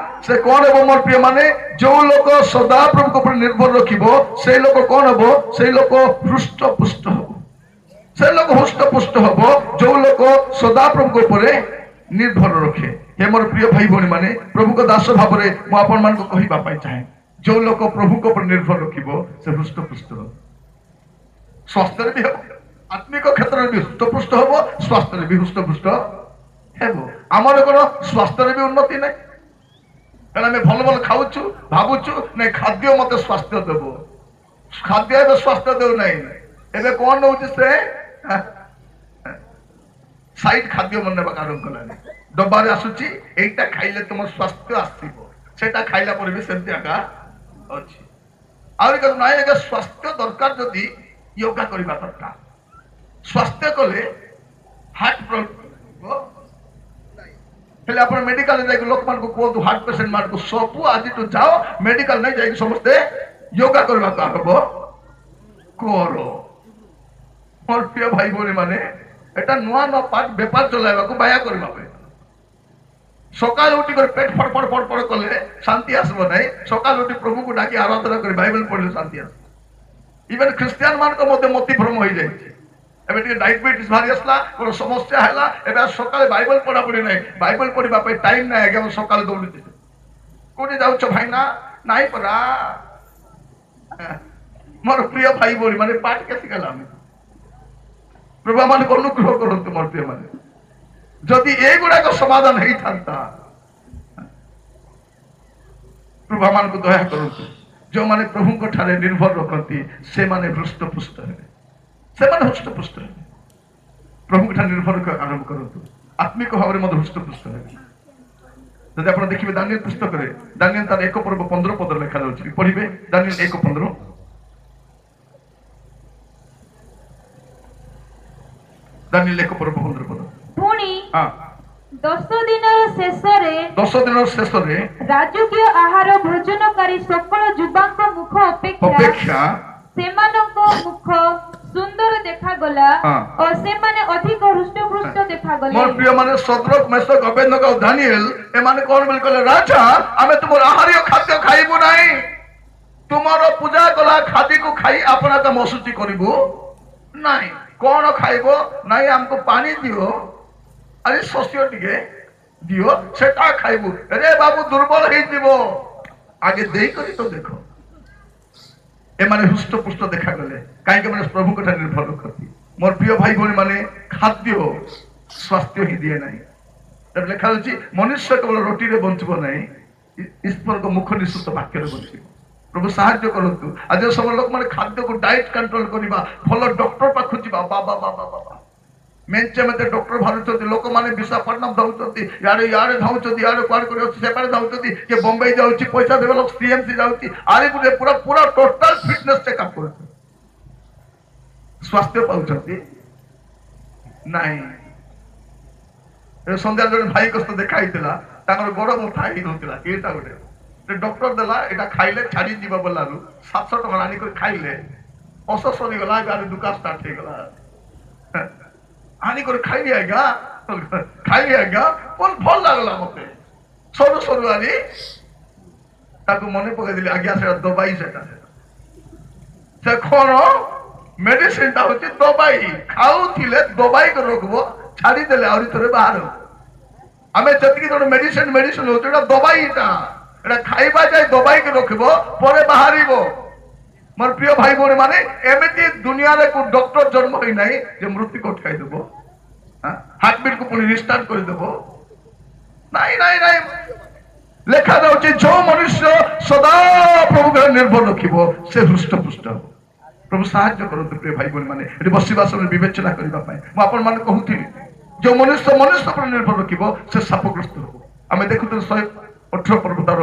ସେ କଣ ହେବ ମୋର ପ୍ରିୟ ମାନେ? ଯୋଉ ଲୋକ ସଦାପ୍ରଭୁଙ୍କ ଉପରେ ନିର୍ଭର ରଖିବ, ସେଇ ଲୋକ କଣ ହବ? ସେଇ ଲୋକ ହୃଷ୍ଟପୁଷ୍ଟ ହବ। ସେ ଲୋକ ହୃଷ୍ଟପୁଷ୍ଟ ହବ ଯୋଉ ଲୋକ ସଦାପ୍ରଭୁଙ୍କ ଉପରେ ନିର୍ଭର ରଖେ। ହେ ମୋର ପ୍ରିୟ ଭାଇ ଭଉଣୀ ମାନେ, ପ୍ରଭୁଙ୍କ ଦାସ ଭାବରେ ମୁଁ ଆପଣମାନଙ୍କୁ କହିବା ପାଇଁ ଚାହେଁ, ଯୋଉ ଲୋକ ପ୍ରଭୁଙ୍କ ଉପରେ ନିର୍ଭର ରଖିବ ସେ ହୃଷ୍ଟପୁଷ୍ଟ ହବ। ସ୍ୱାସ୍ଥ୍ୟରେ ବି ହେବ, ଆତ୍ମିକ କ୍ଷେତ୍ରରେ ବି ହୃଷ୍ଟପୁଷ୍ଟ ହବ, ସ୍ୱାସ୍ଥ୍ୟରେ ବି ହୃଷ୍ଟପୁଷ୍ଟ ହେବ। ଆମର କଣ ସ୍ୱାସ୍ଥ୍ୟରେ ବି ଉନ୍ନତି ନାହିଁ, କାରଣ ଆମେ ଭଲ ଭଲ ଖାଉଛୁ, ଭାବୁଛୁ ନାଇଁ ଖାଦ୍ୟ ମତେ ସ୍ୱାସ୍ଥ୍ୟ ଦେବ। ଖାଦ୍ୟ ଏବେ ସ୍ୱାସ୍ଥ୍ୟ ଦେଉନାହିଁ। ଏବେ କଣ ନଉଛି? ସେ ସାଇଡ୍ ଖାଦ୍ୟ ମନେ ନେବାକୁ ଆରମ୍ଭ କଲାଣି। ଡବାରେ ଆସୁଛି, ଏଇଟା ଖାଇଲେ ତୁମ ସ୍ୱାସ୍ଥ୍ୟ ଆସିବ, ସେଟା ଖାଇଲା ପରେ ବି ସେମିତି ଆକା ଅଛି। ଆହୁରି କଥା ନାଇଁ ଆଜ୍ଞା, ସ୍ୱାସ୍ଥ୍ୟ ଦରକାର ଯଦି ୟୋଗା କରିବା ଦରକାର। ସ୍ୱାସ୍ଥ୍ୟ କଲେ ହାର୍ଟ ପ୍ରୋବ୍ଲେମ ହେଲେ ଆପଣ ମେଡିକାଲ ଯାଇକି ଲୋକମାନଙ୍କୁ କୁହନ୍ତୁ, ହାର୍ଟ ପେସେଣ୍ଟ ମାନଙ୍କୁ ସବୁ ଆଜିଠୁ ଯାଅ ମେଡିକାଲ ନାଇଁ ଯାଇକି ସମସ୍ତେ ୟୋଗା କରିବାକୁ ଆରମ୍ଭ କର। ମୋର ପ୍ରିୟ ଭାଇ ଭଉଣୀ ମାନେ, ଏଟା ନୂଆ ନୂଆ ପାଠ ବେପାର ଚଲାଇବାକୁ, ବାୟା କରିବା ପାଇଁ। ସକାଳୁ ଉଠିକରି ପେଟ ଫଟ ଫଟ ଫଟ ଫଟ କଲେ ଶାନ୍ତି ଆସିବ ନାହିଁ। ସକାଳୁ ଉଠି ପ୍ରଭୁକୁ ଡାକି ଆରାଧନା କରି ବାଇବେଲ ପଢିଲେ ଶାନ୍ତି ଆସିବ। ଇଭେନ ଖ୍ରୀଷ୍ଟିଆନ ମାନଙ୍କ ମଧ୍ୟ ମତିଭ୍ରମ ହେଇଯାଇଛି। ଏବେ ଟିକେ ଡାଇବେଟିସ୍ ବାହାରି ଆସିଲା, କଣ ସମସ୍ୟା ହେଲା, ଏବେ ଆଉ ସକାଳେ ବାଇବେଲ ପଢାପଢି ନାହିଁ। ବାଇବେଲ ପଢିବା ପାଇଁ ଟାଇମ ନାହିଁ ଆଜ୍ଞା, ମୁଁ ସକାଳେ ଦୌଡୁଛି। କୋଉଠି ଯାଉଛ ଭାଇନା? ନାଇଁ ପରା। ମୋର ପ୍ରିୟ ଭାଇ ଭଉଣୀ ମାନେ, ପାଠ କେତେ ଗଲା ଆମେ? ପ୍ରଭୁ ମାନଙ୍କୁ ଅନୁଗ୍ରହ କରନ୍ତୁ। ମୋର ପ୍ରିୟ ମାନେ, ଯଦି ଏଗୁଡାକ ସମାଧାନ ହେଇଥାନ୍ତା, ପ୍ରଭୁ ମାନଙ୍କୁ ଦୟା କରନ୍ତୁ। ଯେଉଁମାନେ ପ୍ରଭୁଙ୍କ ଠାରେ ନିର୍ଭର ରଖନ୍ତି ସେମାନେ ହୃଷ୍ଟପୁଷ୍ଟ ହେବେ, ସେମାନେ ହୃଷ୍ଟପୁଷ୍ଟ ହେବେ। ପ୍ରଭୁଙ୍କ ଠାରେ ନିର୍ଭର ରଖିବା ଆରମ୍ଭ କରନ୍ତୁ, ଆତ୍ମିକ ଭାବରେ ମଧ୍ୟ ହୃଷ୍ଟପୁଷ୍ଟ ହେବେ। ଯଦି ଆପଣ ଦେଖିବେ ଦାନିଏଲ ପୁସ୍ତକରେ, ଦାନିଏଲ ତାର 1 ପର୍ବ 15 ପଦରେ ଲେଖାଯାଉଛି, ପଢିବେ ଦାନିଏଲ 1:15। ଦାନିଏଲ 1 ପର୍ବ 15 ପଦ। ପୁଣି 10 ଦିନର ଶେଷରେ, 10 ଦିନର ଶେଷରେ ରାଜକୀୟ ଆହାର ଭୋଜନକାରୀ ସକଳ ଯୁବାଙ୍କ ମୁଖ ଅପେକ୍ଷା ସେମାନଙ୍କ ମୁଖ ସୁନ୍ଦର ଦେଖାଗଲା ଓ ସେମାନେ ଅଧିକ ହୃଷ୍ଟପୃଷ୍ଟ ଦେଖାଗଲେ। ମୋର ପ୍ରିୟ ମାନେ, ଶଦ୍ରକ, ମେଷକ, ଅବେଦନଗୋ ଆଉ ଦାନିଏଲ ଏମାନେ କଣ ବୋଲି କହିଲେ? ରାଜା, ଆମେ ତୁମର ଆହାରୀୟ ଖାଦ୍ୟ ଖାଇବୁ ନାହିଁ, ତୁମର ପୂଜା କଲା ଖାଦ୍ୟକୁ ଖାଇ ଆପଣା କାମ ଅଶୁଚି କରିବୁ ନାହିଁ। କଣ ଖାଇବ? ନାଇଁ, ଆମକୁ ପାଣି ଦିଅ, ଆରେ ଶସ୍ୟ ଟିକେ ଦିଅ, ସେଟା ଖାଇବୁ। ରେ ବାବୁ, ଦୁର୍ବଳ ହେଇଯିବ, ଆଗେ ଦେଇକରି ତ ଦେଖ। ଏମାନେ ହୃଷ୍ଟପୁଷ୍ଟ ଦେଖାଗଲେ, କାହିଁକି? ମାନେ ପ୍ରଭୁଙ୍କ ଠାରେ ନିର୍ଭର ରଖନ୍ତି। ମୋର ପ୍ରିୟ ଭାଇ ଭଉଣୀ ମାନେ, ଖାଦ୍ୟ ସ୍ୱାସ୍ଥ୍ୟ ହିଁ ଦିଏ ନାହିଁ। ତେବେ ଲେଖା ଯାଉଛି, ମନୁଷ୍ୟ କେବଳ ରୋଟିରେ ବଞ୍ଚିବ ନାହିଁ, ଈଶ୍ୱରଙ୍କ ମୁଖ ନିଃସୃତ ବାକ୍ୟରେ ବଞ୍ଚିବ। ପ୍ରଭୁ ସାହାଯ୍ୟ କରନ୍ତୁ। ଆଜି ସମୟ ଲୋକମାନେ ଖାଦ୍ୟକୁ ଡାଏଟ କଣ୍ଟ୍ରୋଲ କରିବା, ଭଲ ଡକ୍ଟର ପାଖକୁ ଯିବା, ବାବା ବାବା ବାବା, ମେଞ୍ଚେ ମେଞ୍ଚେ ଡକ୍ଟର ବାହାରୁଛନ୍ତି। ଲୋକମାନେ ବିଶାଖାପଟ୍ଟନମ ଧାଉଛନ୍ତି, ଇଆଡ଼େ ଇଆଡ଼େ ଧାଉଛନ୍ତି, ଇଆଡ଼େ କୁଆଡ଼େ କରି ଅଛି ସେପାରେ ଧାଉଛନ୍ତି, କିଏ ବମ୍ବେ ଯାଉଛି, ପଇସା ଦେବେ ଲୋକ ସିଏମସି ଯାଉଛି, ଆରେ ଗୋଟେ ପୁରା ପୁରା ଟୋଟାଲ ଫିଟନେସ୍ ଚେକଅପ୍ କରୁଛନ୍ତି। ସ୍ୱାସ୍ଥ୍ୟ ପାଉଛନ୍ତି ନାଇଁ। ସନ୍ଧ୍ୟାରେ ଜଣେ ଭାଇଙ୍କ ସହିତ ଦେଖା ହେଇଥିଲା, ତାଙ୍କର ଗୋଡ଼ ବଥା ହେଇନଥିଲା, ଏଇଟା ଗୋଟେ ଡକ୍ଟର ଦେଲା, ଏଇଟା ଖାଇଲେ ଛାଡ଼ିଯିବ ବୋଲାରୁ 700 ଟଙ୍କା ଆଣିକରି ଖାଇଲେ, ଅସ ସରିଗଲା, ଏବେ ଆହୁରି ଦୁକାନ ଷ୍ଟାର୍ଟ ହେଇଗଲା। ଆଣିକରି ଖାଇଲି ଆଜ୍ଞା, ଖାଇଲି ଆଜ୍ଞା, ଭଲ ଲାଗିଲା ମତେ। ସରୁ ସରୁ ଆଣି ତାକୁ ମନେ ପକେଇଦେଲି, ଆଜ୍ଞା ସେଟା ଦବାଇ, ସେଟା ସେ କଣ ମେଡିସିନଟା ହଉଛି ଦବାଇ, ଖାଉଥିଲେ ଦବାଇ କରି ରଖିବ, ଛାଡ଼ିଦେଲେ ଆହୁରି ଥରେ ବାହାର। ଆମେ ଯେତିକି ଜଣ ମେଡିସିନ ମେଡିସିନ ହଉଛି, ଏଟା ଦବାଇଟା, ଏଟା ଖାଇବା ଯାଏ ଦବାଇକି ରଖିବ, ପରେ ବାହାରିବ। ମୋର ପ୍ରିୟ ଭାଇ ଭଉଣୀ ମାନେ, ଏମିତି ଦୁନିଆରେ କୋଉ ଡକ୍ଟର ଜନ୍ମ ହେଇନାହିଁ ଯେ ମୃତ୍ୟୁକୁ ଅଟକାଇ ଦେବ, ହାର୍ଟବିଟ୍ କୁ ପୁଣି ରିଷ୍ଟାର୍ଟ କରିଦେବ। ନାଇଁ ନାଇଁ ନାଇଁ। ଲେଖାଯାଉଛି, ଯୋଉ ମନୁଷ୍ୟ ସଦା ପ୍ରଭୁଙ୍କର ନିର୍ଭର ରଖିବ ସେ ହୃଷ୍ଟପୁଷ୍ଟ ହେବ। ପ୍ରଭୁ ସାହାଯ୍ୟ କରନ୍ତୁ। ପ୍ରିୟ ଭାଇ ଭଉଣୀ ମାନେ, ଏଠି ବସିବା ସମୟରେ ବିବେଚନା କରିବା ପାଇଁ ମୁଁ ଆପଣମାନଙ୍କୁ କହୁଥିଲି, ଯୋଉ ମନୁଷ୍ୟ ମନୁଷ୍ୟ ଉପରେ ନିର୍ଭର ରଖିବ ସେ ଶାପଗ୍ରସ୍ତ ହେବ। ଆମେ ଦେଖୁଥିଲୁ 118 ପର୍ବ ତାର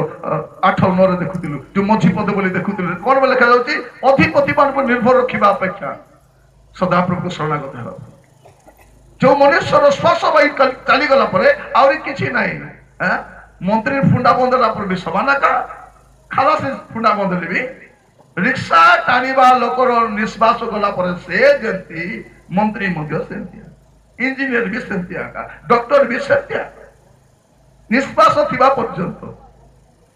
8 9ରେ ଦେଖୁଥିଲୁ, ଯୋଉ ମଝି ପଦ ବୋଲି ଦେଖୁଥିଲୁ, କଣ ବୋଲି ଲେଖାଯାଉଛି? ଅଧିପତି ମାନଙ୍କୁ ନିର୍ଭର ରଖିବା ଅପେକ୍ଷା ସଦାପ୍ରଭୁ ଶରଣାଗତ ହେବା। ଯୋଉ ମନୁଷ୍ୟର ଶ୍ୱାସ ବାୟୁ ଚାଲିଗଲା ପରେ ଆହୁରି କିଛି ନାହିଁ, ମନ୍ତ୍ରୀ ଫୁଣ୍ଡା ବନ୍ଦ ହେଲା ପରେ ବି ସମାନ ଏକା, ଖାଲାସି ଫୁଣ୍ଡା ବନ୍ଦ ହେଲେ ବି, ରିକ୍ସା ଟାଣିବା ଲୋକର ନିଶ୍ୱାସ ଗଲା ପରେ ସେ ଯେମିତି, ମନ୍ତ୍ରୀ ମଧ୍ୟ ସେମିତି। ଇଞ୍ଜିନିୟର ବି ସେମିତି ଆକା, ଡକ୍ଟର ବି ସେମିତି ଆକା। ନିଶ୍ୱାସ ଥିବା ପର୍ଯ୍ୟନ୍ତ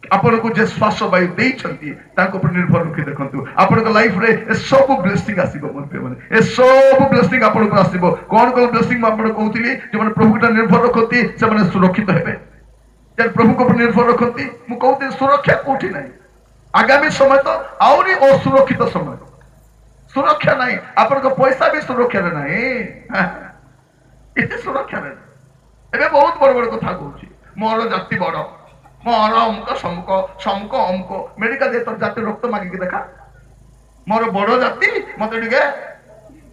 ଆପଣଙ୍କୁ ଯେ ଶ୍ୱାସ ବାୟୁ ଦେଇଛନ୍ତି ତାଙ୍କ ଉପରେ ନିର୍ଭର ରଖି ଦେଖନ୍ତୁ, ଆପଣଙ୍କ ଲାଇଫରେ ଏସବୁ ବ୍ଲେସିଂ ଆସିବ। ମୋର ପ୍ରିୟମାନେ, ଏସବୁ ବ୍ଲେସିଂ ଆପଣଙ୍କୁ ଆସିବ। କଣ କଣ ବ୍ଲେସିଂ ମୁଁ ଆପଣଙ୍କୁ କହୁଥିଲି? ଯେଉଁମାନେ ପ୍ରଭୁଙ୍କ ନିର୍ଭର ରଖନ୍ତି ସେମାନେ ସୁରକ୍ଷିତ ହେବେ। ଯେ ପ୍ରଭୁଙ୍କ ଉପରେ ନିର୍ଭର ରଖନ୍ତି, ମୁଁ କହୁଥିଲି ସୁରକ୍ଷା କୋଉଠି ନାହିଁ। ଆଗାମୀ ସମୟ ତ ଆହୁରି ଅସୁରକ୍ଷିତ ସମୟ, ସୁରକ୍ଷା ନାହିଁ। ଆପଣଙ୍କ ପଇସା ବି ସୁରକ୍ଷାରେ ନାହିଁ, ଏତେ ସୁରକ୍ଷାରେ ନାହିଁ। ଏବେ ବହୁତ ବଡ ବଡ କଥା କହୁଛି, ମୋର ଜାତି ବଡ, ମୋର ଅମୁକ ସମୁକ ସମୁକ ଅମୁକ। ମେଡିକାଲ ଯାଇ ତୋର ଜାତି ରକ୍ତ ମାଗିକି ଦେଖା, ମୋର ବଡ ଜାତି, ମତେ ଟିକେ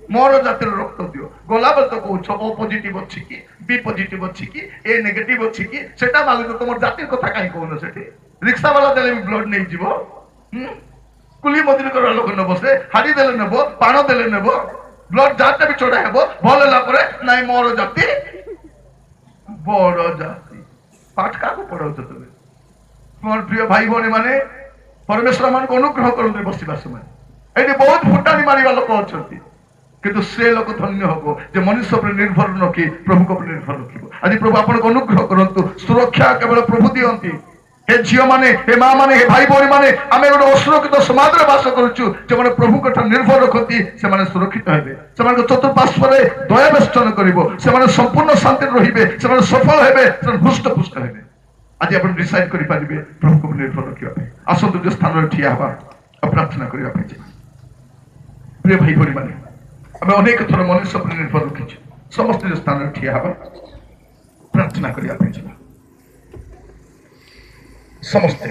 ମୋର ଜାତିର ରକ୍ତ ଦିଅ। ଗଲାବେଳେ ତ କହୁଛ ଓ ପଜିଟିଭ ଅଛି କି, ବି ପଜିଟିଭ ଅଛି କି, ଏ ନେଗେଟିଭ ଅଛି କି, ସେଟା ମାଗୁଛ। ତମର ଜାତିର କଥା କାହିଁ କହୁନ? ସେଠି ରିକ୍ସା ବାଲା ଦେଲେ ବି ବ୍ଲଡ ନେଇଯିବ, କୁଲି ମଜୁରି କରିବା ଲୋକ ନେବ, ସେ ହାଡ଼ି ଦେଲେ ନେବ, ପାଣ ଦେଲେ ନେବ, ବ୍ଲଡ ଯାହାଟା ବି ଚଢା ହେବ। ଭଲ ହେଲା ପରେ ନାଇଁ ମୋର ଜାତି ବଡ ଜାତି। ପାଠ କାହାକୁ ପଢାଉଛ ତମେ? ମୋର ପ୍ରିୟ ଭାଇ ଭଉଣୀ ମାନେ, ପରମେଶ୍ୱର ମାନଙ୍କୁ ଅନୁଗ୍ରହ କରନ୍ତୁ। ବସିବା ସମୟ ଏଠି ବହୁତ ଫୁଟାଣି ମାରିବା ଲୋକ ଅଛନ୍ତି, କିନ୍ତୁ ସେ ଲୋକ ଧନ୍ୟ ହବ ଯେ ମନୁଷ୍ୟ ଉପରେ ନିର୍ଭର ରଖି ପ୍ରଭୁଙ୍କ ଉପରେ ନିର୍ଭର ରଖିବ। ଆଜି ପ୍ରଭୁ ଆପଣଙ୍କୁ ଅନୁଗ୍ରହ କରନ୍ତୁ। ସୁରକ୍ଷା କେବଳ ପ୍ରଭୁ ଦିଅନ୍ତି। ହେ ଝିଅ ମାନେ, ହେ ମା ମାନେ, ହେ ଭାଇ ଭଉଣୀ ମାନେ, ଆମେ ଗୋଟେ ଅସୁରକ୍ଷିତ ସମାଜରେ ବାସ କରୁଛୁ। ଯେଉଁମାନେ ପ୍ରଭୁଙ୍କ ଠାରୁ ନିର୍ଭର ରଖନ୍ତି ସେମାନେ ସୁରକ୍ଷିତ ହେବେ। ସେମାନଙ୍କ ଚତୁଃପାର୍ଶ୍ୱରେ ଦୟା ବେଷ୍ଟନ କରିବ, ସେମାନେ ସମ୍ପୂର୍ଣ୍ଣ ଶାନ୍ତିରେ ରହିବେ, ସେମାନେ ସଫଳ ହେବେ, ସେମାନେ ହୃଷ୍ଟପୁଷ୍ଟ ହେବେ। ଆଜି ଆପଣ ଡିସାଇଡ୍ କରିପାରିବେ ପ୍ରଭୁଙ୍କ ଉପରେ ନିର୍ଭର ରଖିବା ପାଇଁ। ଆସନ୍ତୁ ନିଜ ସ୍ଥାନରେ ଠିଆ ହେବା ଆଉ ପ୍ରାର୍ଥନା କରିବା ପାଇଁ ଯିବା। ପ୍ରିୟ ଭାଇ ଭଉଣୀ ମାନେ, ଆମେ ଅନେକ ଥର ମନୁଷ୍ୟ ଉପରେ ନିର୍ଭର ରଖିଛୁ। ସମସ୍ତେ ନିଜ ସ୍ଥାନରେ ଠିଆ ହେବା, ପ୍ରାର୍ଥନା କରିବା ପାଇଁ ଯିବା। ସମସ୍ତେ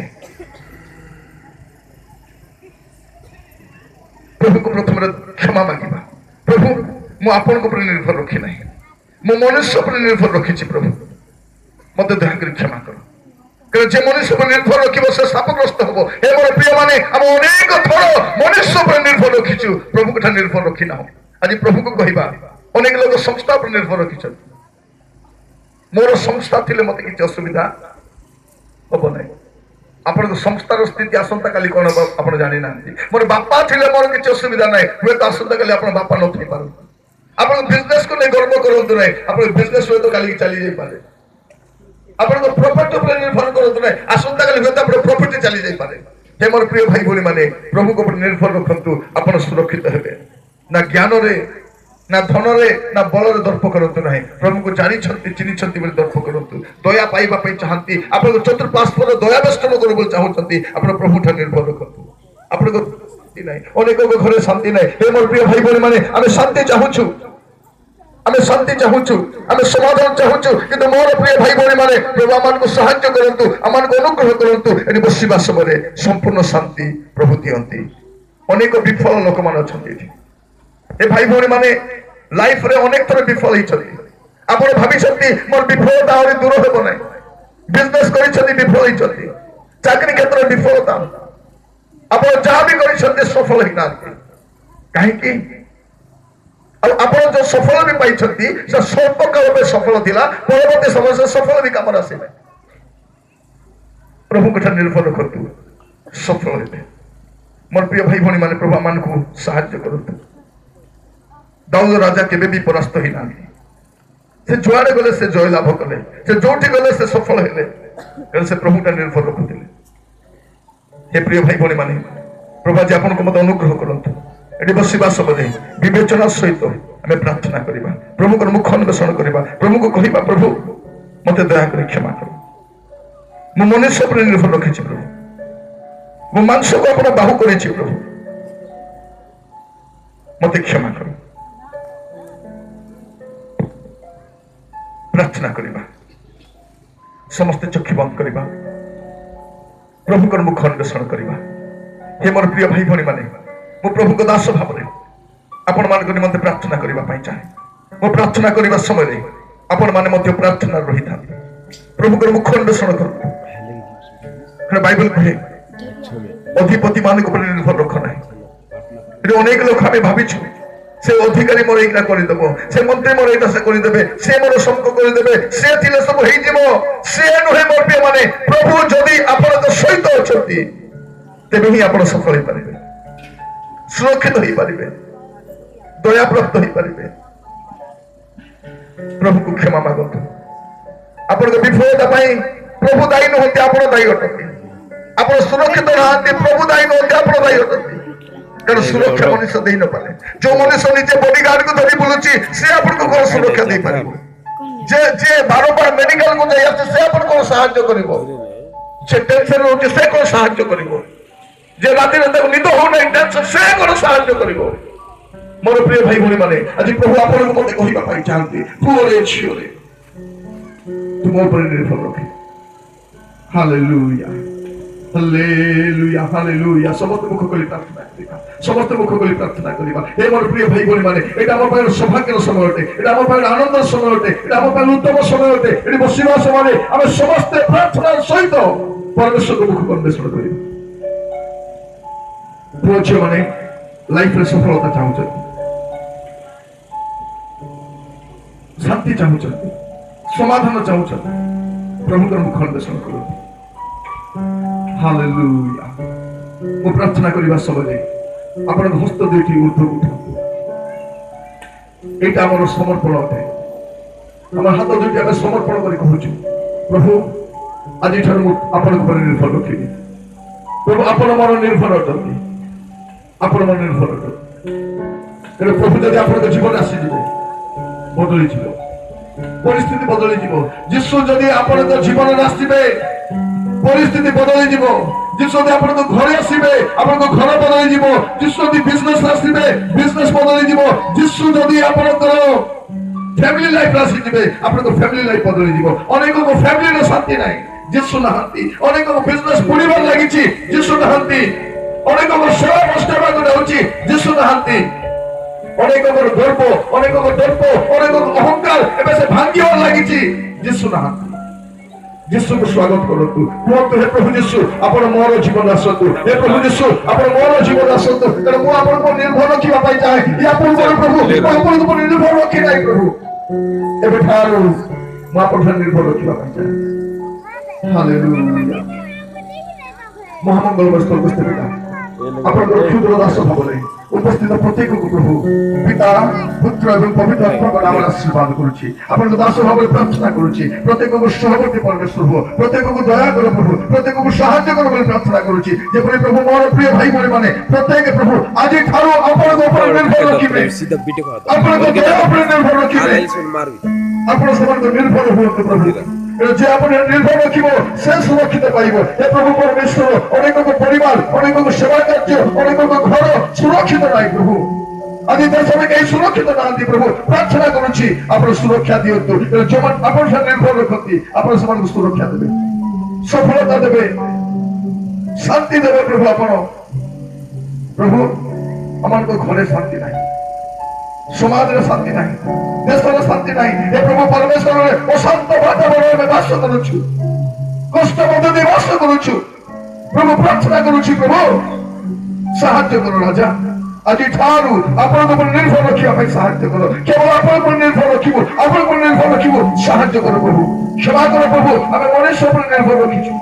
ପ୍ରଭୁଙ୍କୁ ପ୍ରଥମରେ କ୍ଷମା ମାଗିବା। ପ୍ରଭୁ, ମୁଁ ଆପଣଙ୍କ ଉପରେ ନିର୍ଭର ରଖି ନାହିଁ, ମୁଁ ମନୁଷ୍ୟ ଉପରେ ନିର୍ଭର ରଖିଛି। ପ୍ରଭୁ ମତେ ଦୟାକରି କ୍ଷମା କର। କାରଣ ଯେ ମନୁଷ୍ୟ ଉପରେ ନିର୍ଭର ରଖିବ ସେ ଶାପଗ୍ରସ୍ତ ହବ। ହେ ମୋର ପ୍ରିୟମାନେ, ଆମେ ଅନେକ ଥର ମନୁଷ୍ୟ ଉପରେ ନିର୍ଭର ରଖିଛୁ, ପ୍ରଭୁଙ୍କ ଠାରୁ ନିର୍ଭର ରଖିନାହୁଁ। ଆଜି ପ୍ରଭୁଙ୍କୁ କହିବା। ଅନେକ ଲୋକ ସଂସ୍ଥା ଉପରେ ନିର୍ଭର ରଖିଛନ୍ତି। ମୋର ସଂସ୍ଥା ଥିଲେ ମତେ କିଛି ଅସୁବିଧା ହବ ନାହିଁ। ଆପଣଙ୍କ ସଂସ୍ଥାର ସ୍ଥିତି ଆସନ୍ତାକାଲି କଣ ହବ ଆପଣ ଜାଣିନାହାନ୍ତି। ମୋର ବାପା ଥିଲେ ମୋର କିଛି ଅସୁବିଧା ନାହିଁ, ହୁଏତ ଆସନ୍ତାକାଲି ଆପଣ ବାପା ନଥାଇ ପାରନ୍ତି। ଆପଣଙ୍କ ବିଜନେସକୁ ନେଇ ଗର୍ବ କରନ୍ତୁ ନାହିଁ, ଆପଣଙ୍କ ବିଜନେସ ହୁଏତ କାଲିକି ଚାଲି ଯାଇପାରେ। ଆପଣଙ୍କ ପ୍ରପର୍ଟି ଉପରେ ନିର୍ଭର କରନ୍ତୁ ନାହିଁ, ଆସନ୍ତାକାଲି ହୁଏତ ଆପଣଙ୍କ ପ୍ରପର୍ଟି ଚାଲି ଯାଇପାରେ। ହେ ମୋର ପ୍ରିୟ ଭାଇ ଭଉଣୀ ମାନେ, ପ୍ରଭୁଙ୍କ ଉପରେ ନିର୍ଭର ରଖନ୍ତୁ, ଆପଣ ସୁରକ୍ଷିତ ହେବେ। ନା ଜ୍ଞାନରେ, ନା ଧନରେ, ନା ବଳରେ ଦର୍ପ କରନ୍ତୁ ନାହିଁ। ପ୍ରଭୁଙ୍କୁ ଜାଣିଛନ୍ତି, ଚିହ୍ନିଛନ୍ତି ବୋଲି ଦର୍ପ କରନ୍ତୁ। ଦୟା ପାଇବା ପାଇଁ ଚାହାନ୍ତି, ଆପଣଙ୍କ ଚତୁଃପାର୍ଶ୍ୱର ଦୟା ବେଷ୍ଟନ କରୁ ବୋଲି ଚାହୁଁଛନ୍ତି, ଆପଣ ପ୍ରଭୁଠାରୁ ନିର୍ଭର ରଖନ୍ତୁ। ଆପଣଙ୍କ ଶାନ୍ତି ନାହିଁ, ଅନେକଙ୍କ ଘରେ ଶାନ୍ତି ନାହିଁ। ହେ ମୋର ପ୍ରିୟ ଭାଇ ଭଉଣୀ ମାନେ, ଆମେ ଶାନ୍ତି ଚାହୁଁଛୁ, ଆମେ ଶାନ୍ତି ଚାହୁଁଛୁ, ଆମେ ସମାଧାନ ଚାହୁଁଛୁ, କିନ୍ତୁ ମୋର ପ୍ରିୟ ଭାଇ ଭଉଣୀ ମାନେ, ପ୍ରଭୁ ଆମମାନଙ୍କୁ ସାହାଯ୍ୟ କରନ୍ତୁ, ଆମମାନଙ୍କୁ ଅନୁଗ୍ରହ କରନ୍ତୁ। ଏଠି ବସିବା ସମୟରେ ସମ୍ପୂର୍ଣ୍ଣ ଶାନ୍ତି ପ୍ରଭୁ ଦିଅନ୍ତି। ଅନେକ ବିଫଳ ଲୋକମାନେ ଅଛନ୍ତି ଏଠି। ଏ ଭାଇ ଭଉଣୀ ମାନେ ଲାଇଫରେ ଅନେକ ଥର ବିଫଳ ହେଇଛନ୍ତି। ଆପଣ ଭାବିଛନ୍ତି ମୋର ବିଫଳତା ଆହୁରି ଦୂର ହେବ ନାହିଁ। ବିଜନେସ କରିଛନ୍ତି, ବିଫଳ ହେଇଛନ୍ତି, ଚାକିରି କ୍ଷେତ୍ରରେ ବିଫଳତା, ଆପଣ ଯାହା ବି କରିଛନ୍ତି ସଫଳ ହେଇନାହାନ୍ତି। କାହିଁକି? ଆଉ ଆପଣ ଯୋଉ ସଫଳ ବି ପାଇଛନ୍ତି ସେ ସ୍ୱଳ୍ପ କାଳ ପାଇଁ ସଫଳ ଥିଲା, ପରବର୍ତ୍ତୀ ସମୟ ସେ ସଫଳ ବି କାମରେ ଆସିଲେ। ପ୍ରଭୁଙ୍କ ଠାରୁ ନିର୍ଭର ରଖନ୍ତୁ, ସଫଳ ହେବେ। ମୋର ପ୍ରିୟ ଭାଇ ଭଉଣୀ ମାନେ, ପ୍ରଭୁ ଆମମାନଙ୍କୁ ସାହାଯ୍ୟ କରନ୍ତୁ। ଦାଉଦ ରାଜା କେବେ ବି ପରାସ୍ତ ହେଇନାହାନ୍ତି। ସେ ଯୁଆଡେ ଗଲେ ସେ ଜୟ ଲାଭ କଲେ, ସେ ଯୋଉଠି ଗଲେ ସେ ସଫଳ ହେଲେ, କାରଣ ସେ ପ୍ରଭୁଟା ନିର୍ଭର ରଖୁଥିଲେ। ହେ ପ୍ରିୟ ଭାଇ ଭଉଣୀ ମାନେ, ପ୍ରଭୁ ଆଜି ଆପଣଙ୍କୁ ମତେ ଅନୁଗ୍ରହ କରନ୍ତୁ। ଏଠି ବସିବା ସମୟରେ ବିବେଚନା ସହିତ ଆମେ ପ୍ରାର୍ଥନା କରିବା, ପ୍ରଭୁଙ୍କର ମୁଖ ଅନ୍ବେଷଣ କରିବା, ପ୍ରଭୁଙ୍କୁ କହିବା, ପ୍ରଭୁ ମତେ ଦୟାକରି କ୍ଷମା କର, ମୁଁ ମନୁଷ୍ୟ ଉପରେ ନିର୍ଭର ରଖିଛି ପ୍ରଭୁ, ମୁଁ ମାଂସକୁ ଆପଣ ବାହୁ କରିଛି ପ୍ରଭୁ, ମତେ କ୍ଷମା କର। ପ୍ରାର୍ଥନା କରିବା, ସମସ୍ତେ ଚକ୍ଷୁ ବନ୍ଦ କରିବା, ପ୍ରଭୁଙ୍କର ମୁଖ ଅନ୍ବେଷଣ କରିବା। ହେ ମୋର ପ୍ରିୟ ଭାଇ ଭଉଣୀ ମାନେ, ମୁଁ ପ୍ରଭୁଙ୍କ ଦାସ ଭାବରେ ଆପଣମାନଙ୍କ ନିମନ୍ତେ ପ୍ରାର୍ଥନା କରିବା ପାଇଁ ଚାହେଁ। ମୁଁ ପ୍ରାର୍ଥନା କରିବା ସମୟରେ ଆପଣମାନେ ମଧ୍ୟ ପ୍ରାର୍ଥନାରେ ରହିଥାନ୍ତି, ପ୍ରଭୁଙ୍କର ମୁଖ ଅନ୍ବେଷଣ କରନ୍ତୁ। କାରଣ ବାଇବଲ କୁହେ ଅଧିପତି ମାନଙ୍କ ଉପରେ ନିର୍ଭର ରଖ ନାହିଁ। ଏଠି ଅନେକ ଲୋକ ଆମେ ଭାବିଛୁ ସେ ଅଧିକାରୀ ମୋର ଏଇଟା କରିଦେବ, ସେ ମନ୍ତ୍ରୀ ମୋର ଏଇଟା ସେ କରିଦେବେ, ସେ ମୋର ସମ୍ପ କରିଦେବେ, ସେ ଥିଲେ ସବୁ ହେଇଯିବ। ସେ ନୁହେଁ ମୋର ପ୍ରିୟ ମାନେ, ପ୍ରଭୁ ଯଦି ଆପଣଙ୍କ ସହିତ ଅଛନ୍ତି ତେବେ ହିଁ ଆପଣ ସଫଳ ହେଇପାରିବେ, ସୁରକ୍ଷିତ ହେଇପାରିବେ, ଦୟାପ୍ରାପ୍ତ ହେଇପାରିବେ। ପ୍ରଭୁକୁ କ୍ଷମା ମାଗନ୍ତୁ। ଆପଣଙ୍କ ବିଫଳତା ପାଇଁ ପ୍ରଭୁ ଦାୟୀ ନୁହନ୍ତି, ଆପଣ ଦାୟୀ ଅଟନ୍ତି। ଆପଣ ସୁରକ୍ଷିତ ନାହାନ୍ତି, ପ୍ରଭୁ ଦାୟୀ ନୁହନ୍ତି, ଆପଣ ଦାୟୀ ଅଟନ୍ତି। କାରଣ ସୁରକ୍ଷା ମଣିଷ ଦେଇ ନପାରେ। ଯୋଉ ମଣିଷ ନିଜେ ବଡିଗାର୍ଡକୁ ଧରି ବୁଲୁଛି, ସେ ଆପଣଙ୍କୁ କଣ ସୁରକ୍ଷା ଦେଇପାରିବ? ଯେ ଯିଏ ବାରମ୍ବାର ମେଡିକାଲକୁ ଯାଇ ଆସୁଛି, ସେ ଆପଣଙ୍କୁ କଣ ସାହାଯ୍ୟ କରିବ? ସେ ଟେନସନ ରହୁଛି, ସେ କଣ ସାହାଯ୍ୟ କରିବ? ଯେ ରାତିରେ ତାକୁ ନିଦ ହଉନାହିଁ ଟେନସନ, ସେ କଣ ସାହାଯ୍ୟ କରିବ? ମୋର ପ୍ରିୟ ଭାଇ ଭଉଣୀ ମାନେ, ଆଜି ପ୍ରଭୁ ଆପଣଙ୍କୁ ମତେ କହିବା ପାଇଁ ଚାହାନ୍ତି, ପୁଅରେ ଝିଅରେ, ତୁମ ଉପରେ ନିର୍ଭର ରଖେ। Hallelujah, hallelujah, hallelujah. ସମସ୍ତେ ମୁଖ କରି ପ୍ରାର୍ଥନା କରିବା, ସମସ୍ତେ ମୁଖ କରି ପ୍ରାର୍ଥନା କରିବା। ଏ ମୋର ପ୍ରିୟ ଭାଇ ଭଉଣୀ ମାନେ, ଏଇଟା ଆମ ପାଇଁ ସୌଭାଗ୍ୟର ସମୟ ଅଟେ, ଏଇଟା ଆମ ପାଇଁ ଆନନ୍ଦର ସମୟ ଅଟେ, ଏଇଟା ଆମ ପାଇଁ ଉତ୍ତମ ସମୟ ଅଟେ। ଏଠି ବସିବା ସମୟରେ ଆମେ ସମସ୍ତେ ପ୍ରାର୍ଥନାର ସହିତ ପରମେଶ୍ୱରଙ୍କ ମୁଖକୁ ଅନ୍ୱେଷଣ କରିବା। ପୁଅ ଝିଅମାନେ ଲାଇଫରେ ସଫଳତା ଚାହୁଁଛନ୍ତି, ଶାନ୍ତି ଚାହୁଁଛନ୍ତି, ସମାଧାନ ଚାହୁଁଛନ୍ତି, ପ୍ରଭୁଙ୍କର ମୁଖ ଅନ୍ୱେଷଣ କରନ୍ତୁ। ହାଲେଲୁୟା। ମୁଁ ପ୍ରାର୍ଥନା କରିବା ସମୟରେ ଆପଣଙ୍କ ହସ୍ତ ଦୁଇଟି ଉର୍ଦ୍ଧ୍ୱକୁ ଉଠାନ୍ତୁ। ଏଇଟା ଆମର ସମର୍ପଣ ଅଟେ। ଆମ ହାତ ଦୁଇଟି ଆମେ ସମର୍ପଣ କରି କହୁଛୁ, ପ୍ରଭୁ ଆଜିଠାରୁ ମୁଁ ଆପଣଙ୍କ ଉପରେ ନିର୍ଭର ରଖିବି। ପ୍ରଭୁ ଆପଣ ମୋର ନିର୍ଭର ଅଟନ୍ତି, ଆପଣ ମୋର ନିର୍ଭର ଅଟନ୍ତି। ତେଣୁ ପ୍ରଭୁ ଯଦି ଆପଣଙ୍କ ଜୀବନ ଆସିଯିବେ, ବଦଳିଯିବ, ପରିସ୍ଥିତି ବଦଳିଯିବ। ଯୀଶୁ ଯଦି ଆପଣଙ୍କ ଜୀବନରେ ଆସିବେ, ପରିସ୍ଥିତି ବଦଳିଯିବ। ଯୀଶୁ ଯଦି ଆପଣଙ୍କ ଘରେ ଆସିବେ, ଆପଣଙ୍କ ଘର ବଦଳିଯିବ। ଯୀଶୁ ଯଦି ବିଜନେସ ଆସିବେ, ବିଜନେସ ବଦଳିଯିବ। ଯୀଶୁ ଯଦି ଆପଣଙ୍କର ଫ୍ୟାମିଲି ଲାଇଫ ଆସିଯିବେ, ଆପଣଙ୍କ ଫ୍ୟାମିଲି ଲାଇଫ ବଦଳିଯିବ। ଅନେକଙ୍କ ଫ୍ୟାମିଲିର ଶାନ୍ତି ନାହିଁ, ଯୀଶୁ ନାହାନ୍ତି। ଅନେକଙ୍କ ବିଜନେସ ବୁଡ଼ିବାର ଲାଗିଛି, ଯୀଶୁ ନାହାନ୍ତି। ଅନେକଙ୍କ ସେବା ନଷ୍ଟ ହେବାକୁ ଯାଉଛି, ଯୀଶୁ ନାହାନ୍ତି। ଅନେକଙ୍କର ଗର୍ବ, ଅନେକଙ୍କ ଦର୍ପ, ଅନେକଙ୍କ ଅହଙ୍କାର ଏବେ ସେ ଭାଙ୍ଗିବାର ଲାଗିଛି, ଯୀଶୁ ନାହାନ୍ତି। ଯୀଶୁକୁ ସ୍ୱାଗତ କରନ୍ତୁ, କୁହନ୍ତୁ, ହେ ପ୍ରଭୁ ଯୀଶୁ, ଆପଣ ମୋର ଜୀବନ ଆସନ୍ତୁ। ହେ ପ୍ରଭୁ ଯୀଶୁ, ଆପଣ ମୋର ଜୀବନ ଆସନ୍ତୁ, କାରଣ ମୁଁ ଆପଣଙ୍କୁ ନିର୍ଭର ରଖିବା ପାଇଁ ଚାହେଁ। ୟା ପୂର୍ବରୁ ପ୍ରଭୁ ମୁଁ ଆପଣଙ୍କୁ ନିର୍ଭର ରଖି ନାହିଁ। ପ୍ରଭୁ ଏବେଠାରୁ ମୁଁ ଆପଣଙ୍କ ନିର୍ଭର ରଖିବା ପାଇଁ ଚାହେଁ। ହାଲେଲୁୟା। ମହାମଙ୍ଗଳ ସ୍ୱର୍ଗସ୍ଥ ପିତା, ଆପଣଙ୍କର କ୍ଷୁଦ୍ର ଦାସ ଭାବରେ ଉପସ୍ଥିତ ପ୍ରତ୍ୟେକକୁ ପ୍ରଭୁ ପିତା, ପୁତ୍ର ଏବଂ ପବିତ୍ର ଆତ୍ମାଙ୍କ ନାମରେ ଆଶୀର୍ବାଦ କରୁଛି। ଆପଣଙ୍କ ଦାସ ଭାବରେ ପ୍ରାର୍ଥନା କରୁଛି, ପ୍ରତ୍ୟେକକୁ ସହବର୍ତ୍ତୀ ପରମେଶ୍ୱର ହୁଅ, ପ୍ରତ୍ୟେକକୁ ଦୟା କର ପ୍ରଭୁ, ପ୍ରତ୍ୟେକକୁ ସାହାଯ୍ୟ କର ବୋଲି ପ୍ରାର୍ଥନା କରୁଛି। ଯେପରି ପ୍ରଭୁ ମୋର ପ୍ରିୟ ଭାଇ ଭଉଣୀ ମାନେ ପ୍ରତ୍ୟେକ ପ୍ରଭୁ ଆଜି ଠାରୁ ଆପଣଙ୍କ ଉପରେ ନିର୍ଭର ରଖିବେ, ଆପଣଙ୍କ ଦୟା ଉପରେ ନିର୍ଭର ରଖିବେ, ଆପଣ ସେମାନଙ୍କ ନିର୍ଭର ହୁଅନ୍ତୁ ପ୍ରଭୁ। ଯେ ଆପଣ ନିର୍ଭର ରଖିବ, ସେ ସୁରକ୍ଷିତ ପାଇବ। ହେ ପ୍ରଭୁ ପରମେଶ୍ୱର, ଅନେକଙ୍କ ପରିବାର, ଅନେକଙ୍କ ସେବା କାର୍ଯ୍ୟ, ଅନେକଙ୍କ ଘର ସୁରକ୍ଷିତ ନାହିଁ ପ୍ରଭୁ। ଆଜି ଦେଶରେ କେହି ସୁରକ୍ଷିତ ନାହାନ୍ତି ପ୍ରଭୁ। ପ୍ରାର୍ଥନା କରୁଛି, ଆପଣ ସୁରକ୍ଷା ଦିଅନ୍ତୁ। ଯେଉଁମାନେ ଆପଣ ନିର୍ଭର ରଖନ୍ତି, ଆପଣ ସେମାନଙ୍କୁ ସୁରକ୍ଷା ଦେବେ, ସଫଳତା ଦେବେ, ଶାନ୍ତି ଦେବେ ପ୍ରଭୁ ଆପଣ। ପ୍ରଭୁ ଆମମାନଙ୍କ ଘରେ ଶାନ୍ତି ନାହିଁ, ସମାଜରେ ଶାନ୍ତି ନାହିଁ, ଦେଶରେ ଶାନ୍ତି ନାହିଁ। ଏ ପ୍ରଭୁ ପରମେଶ୍ୱରରେ ଅଶାନ୍ତ ବାତାବରଣରେ ଆମେ ବାସ କରୁଛୁ, କଷ୍ଟ ମଧ୍ୟ ଦେଇ ବାସ କରୁଛୁ ପ୍ରଭୁ। ପ୍ରାର୍ଥନା କରୁଛି ପ୍ରଭୁ, ସାହାଯ୍ୟ କର ରାଜା। ଆଜି ଠାରୁ ଆପଣଙ୍କ ଉପରେ ନିର୍ଭର ରଖିବା ପାଇଁ ସାହାଯ୍ୟ କର। କେବଳ ଆପଣଙ୍କ ଉପରେ ନିର୍ଭର ରଖିବୁ, ଆପଣଙ୍କ ଉପରେ ନିର୍ଭର ରଖିବୁ। ସାହାଯ୍ୟ କର ପ୍ରଭୁ, କ୍ଷମା କର ପ୍ରଭୁ। ଆମେ ମଣିଷ ଉପରେ ନିର୍ଭର ରଖିଛୁ,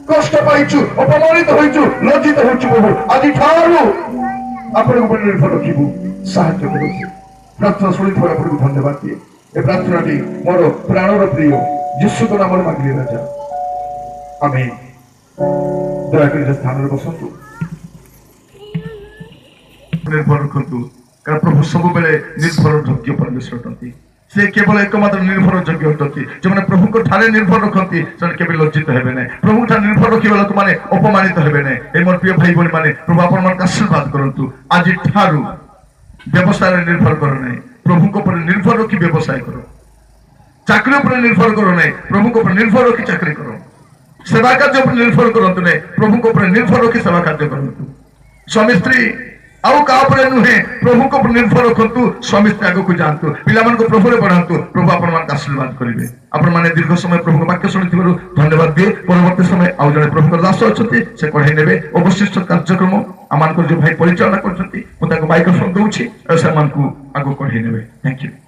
କଷ୍ଟ ପାଇଛୁ, ଅପମାନିତ ହୋଇଛୁ, ଲଜ୍ଜିତ ହୋଇଛୁ ପ୍ରଭୁ। ଆଜି ଠାରୁ ଆପଣଙ୍କ ଉପରେ ନିର୍ଭର ରଖିବୁ, ସାହାଯ୍ୟ କରନ୍ତୁ। ପ୍ରାର୍ଥନା ଶୁଣିଥିବାରୁ ଆପଣଙ୍କୁ ଧନ୍ୟବାଦ ଦିଏ। ଏ ପ୍ରାର୍ଥନାଟି ମୋର ପ୍ରାଣର ପ୍ରିୟ ଯୀଶୁଙ୍କ ନାମରେ ମାଗିଲି ରାଜା, ଆମେ। ଦୟାକରି ସ୍ଥାନରେ ବସନ୍ତୁ। ନିର୍ଭର ରଖନ୍ତୁ, କାରଣ ପ୍ରଭୁ ସବୁବେଳେ ନିର୍ଭର ଯୋଗ୍ୟ ପରମେଶ୍ୱର ଅଟନ୍ତି। ସେ କେବଳ ଏକମାତ୍ର ନିର୍ଭର ଯୋଗ୍ୟ ଅଟନ୍ତି। ଯେଉଁମାନେ ପ୍ରଭୁଙ୍କ ଠାରେ ନିର୍ଭର ରଖନ୍ତି, ସେମାନେ କେବେ ଲଜ୍ଜିତ ହେବେ ନାହିଁ। ପ୍ରଭୁଙ୍କ ଠାରେ ନିର୍ଭର ରଖିବା ଲୋକମାନେ ଅପମାନିତ ହେବେ ନାହିଁ। ଏ ମୋର ପ୍ରିୟ ଭାଇ ଭଉଣୀ ମାନେ, ପ୍ରଭୁ ଆପଣମାନଙ୍କୁ ଆଶୀର୍ବାଦ କରନ୍ତୁ। ଆଜି ଠାରୁ ବ୍ୟବସାୟରେ ନିର୍ଭର କର ନାହିଁ, ପ୍ରଭୁଙ୍କ ଉପରେ ନିର୍ଭର ରଖି ବ୍ୟବସାୟ କର। ଚାକିରି ଉପରେ ନିର୍ଭର କର ନାହିଁ, ପ୍ରଭୁଙ୍କ ଉପରେ ନିର୍ଭର ରଖି ଚାକିରି କର। ସେବା କାର୍ଯ୍ୟ ଉପରେ ନିର୍ଭର କରନ୍ତୁ ନାହିଁ, ପ୍ରଭୁଙ୍କ ଉପରେ ନିର୍ଭର ରଖି ସେବା କାର୍ଯ୍ୟ କରନ୍ତୁ। ସ୍ୱାମୀ ସ୍ତ୍ରୀ ଆଉ କାହା ଉପରେ ନୁହେଁ, ପ୍ରଭୁଙ୍କ ଉପରେ ନିର୍ଭର ରଖନ୍ତୁ। ସ୍ୱାମୀ ସ୍ତ୍ରୀ ଆଗକୁ ଯାଆନ୍ତୁ, ପିଲାମାନଙ୍କୁ ପ୍ରଭୁରେ ବଢାନ୍ତୁ। ପ୍ରଭୁ ଆପଣମାନଙ୍କୁ ଆଶୀର୍ବାଦ କରିବେ। ଆପଣମାନେ ଦୀର୍ଘ ସମୟ ପ୍ରଭୁଙ୍କ ବାକ୍ୟ ଶୁଣିଥିବାରୁ ଧନ୍ୟବାଦ ଦିଏ। ପରବର୍ତ୍ତୀ ସମୟ ଆଉ ଜଣେ ପ୍ରଭୁଙ୍କ ଦାସ ଅଛନ୍ତି, ସେ କଢେଇ ନେବେ ଅବଶିଷ୍ଟ କାର୍ଯ୍ୟକ୍ରମ। ଆମମାନଙ୍କର ଯୋଉ ଭାଇ ପରିଚାଳନା କରୁଛନ୍ତି, ମୁଁ ତାଙ୍କୁ ମାଇକ୍ରୋଫୋନ ଦଉଛି, ସେମାନଙ୍କୁ ଆଗକୁ କଢେଇ ନେବେ। Thank you.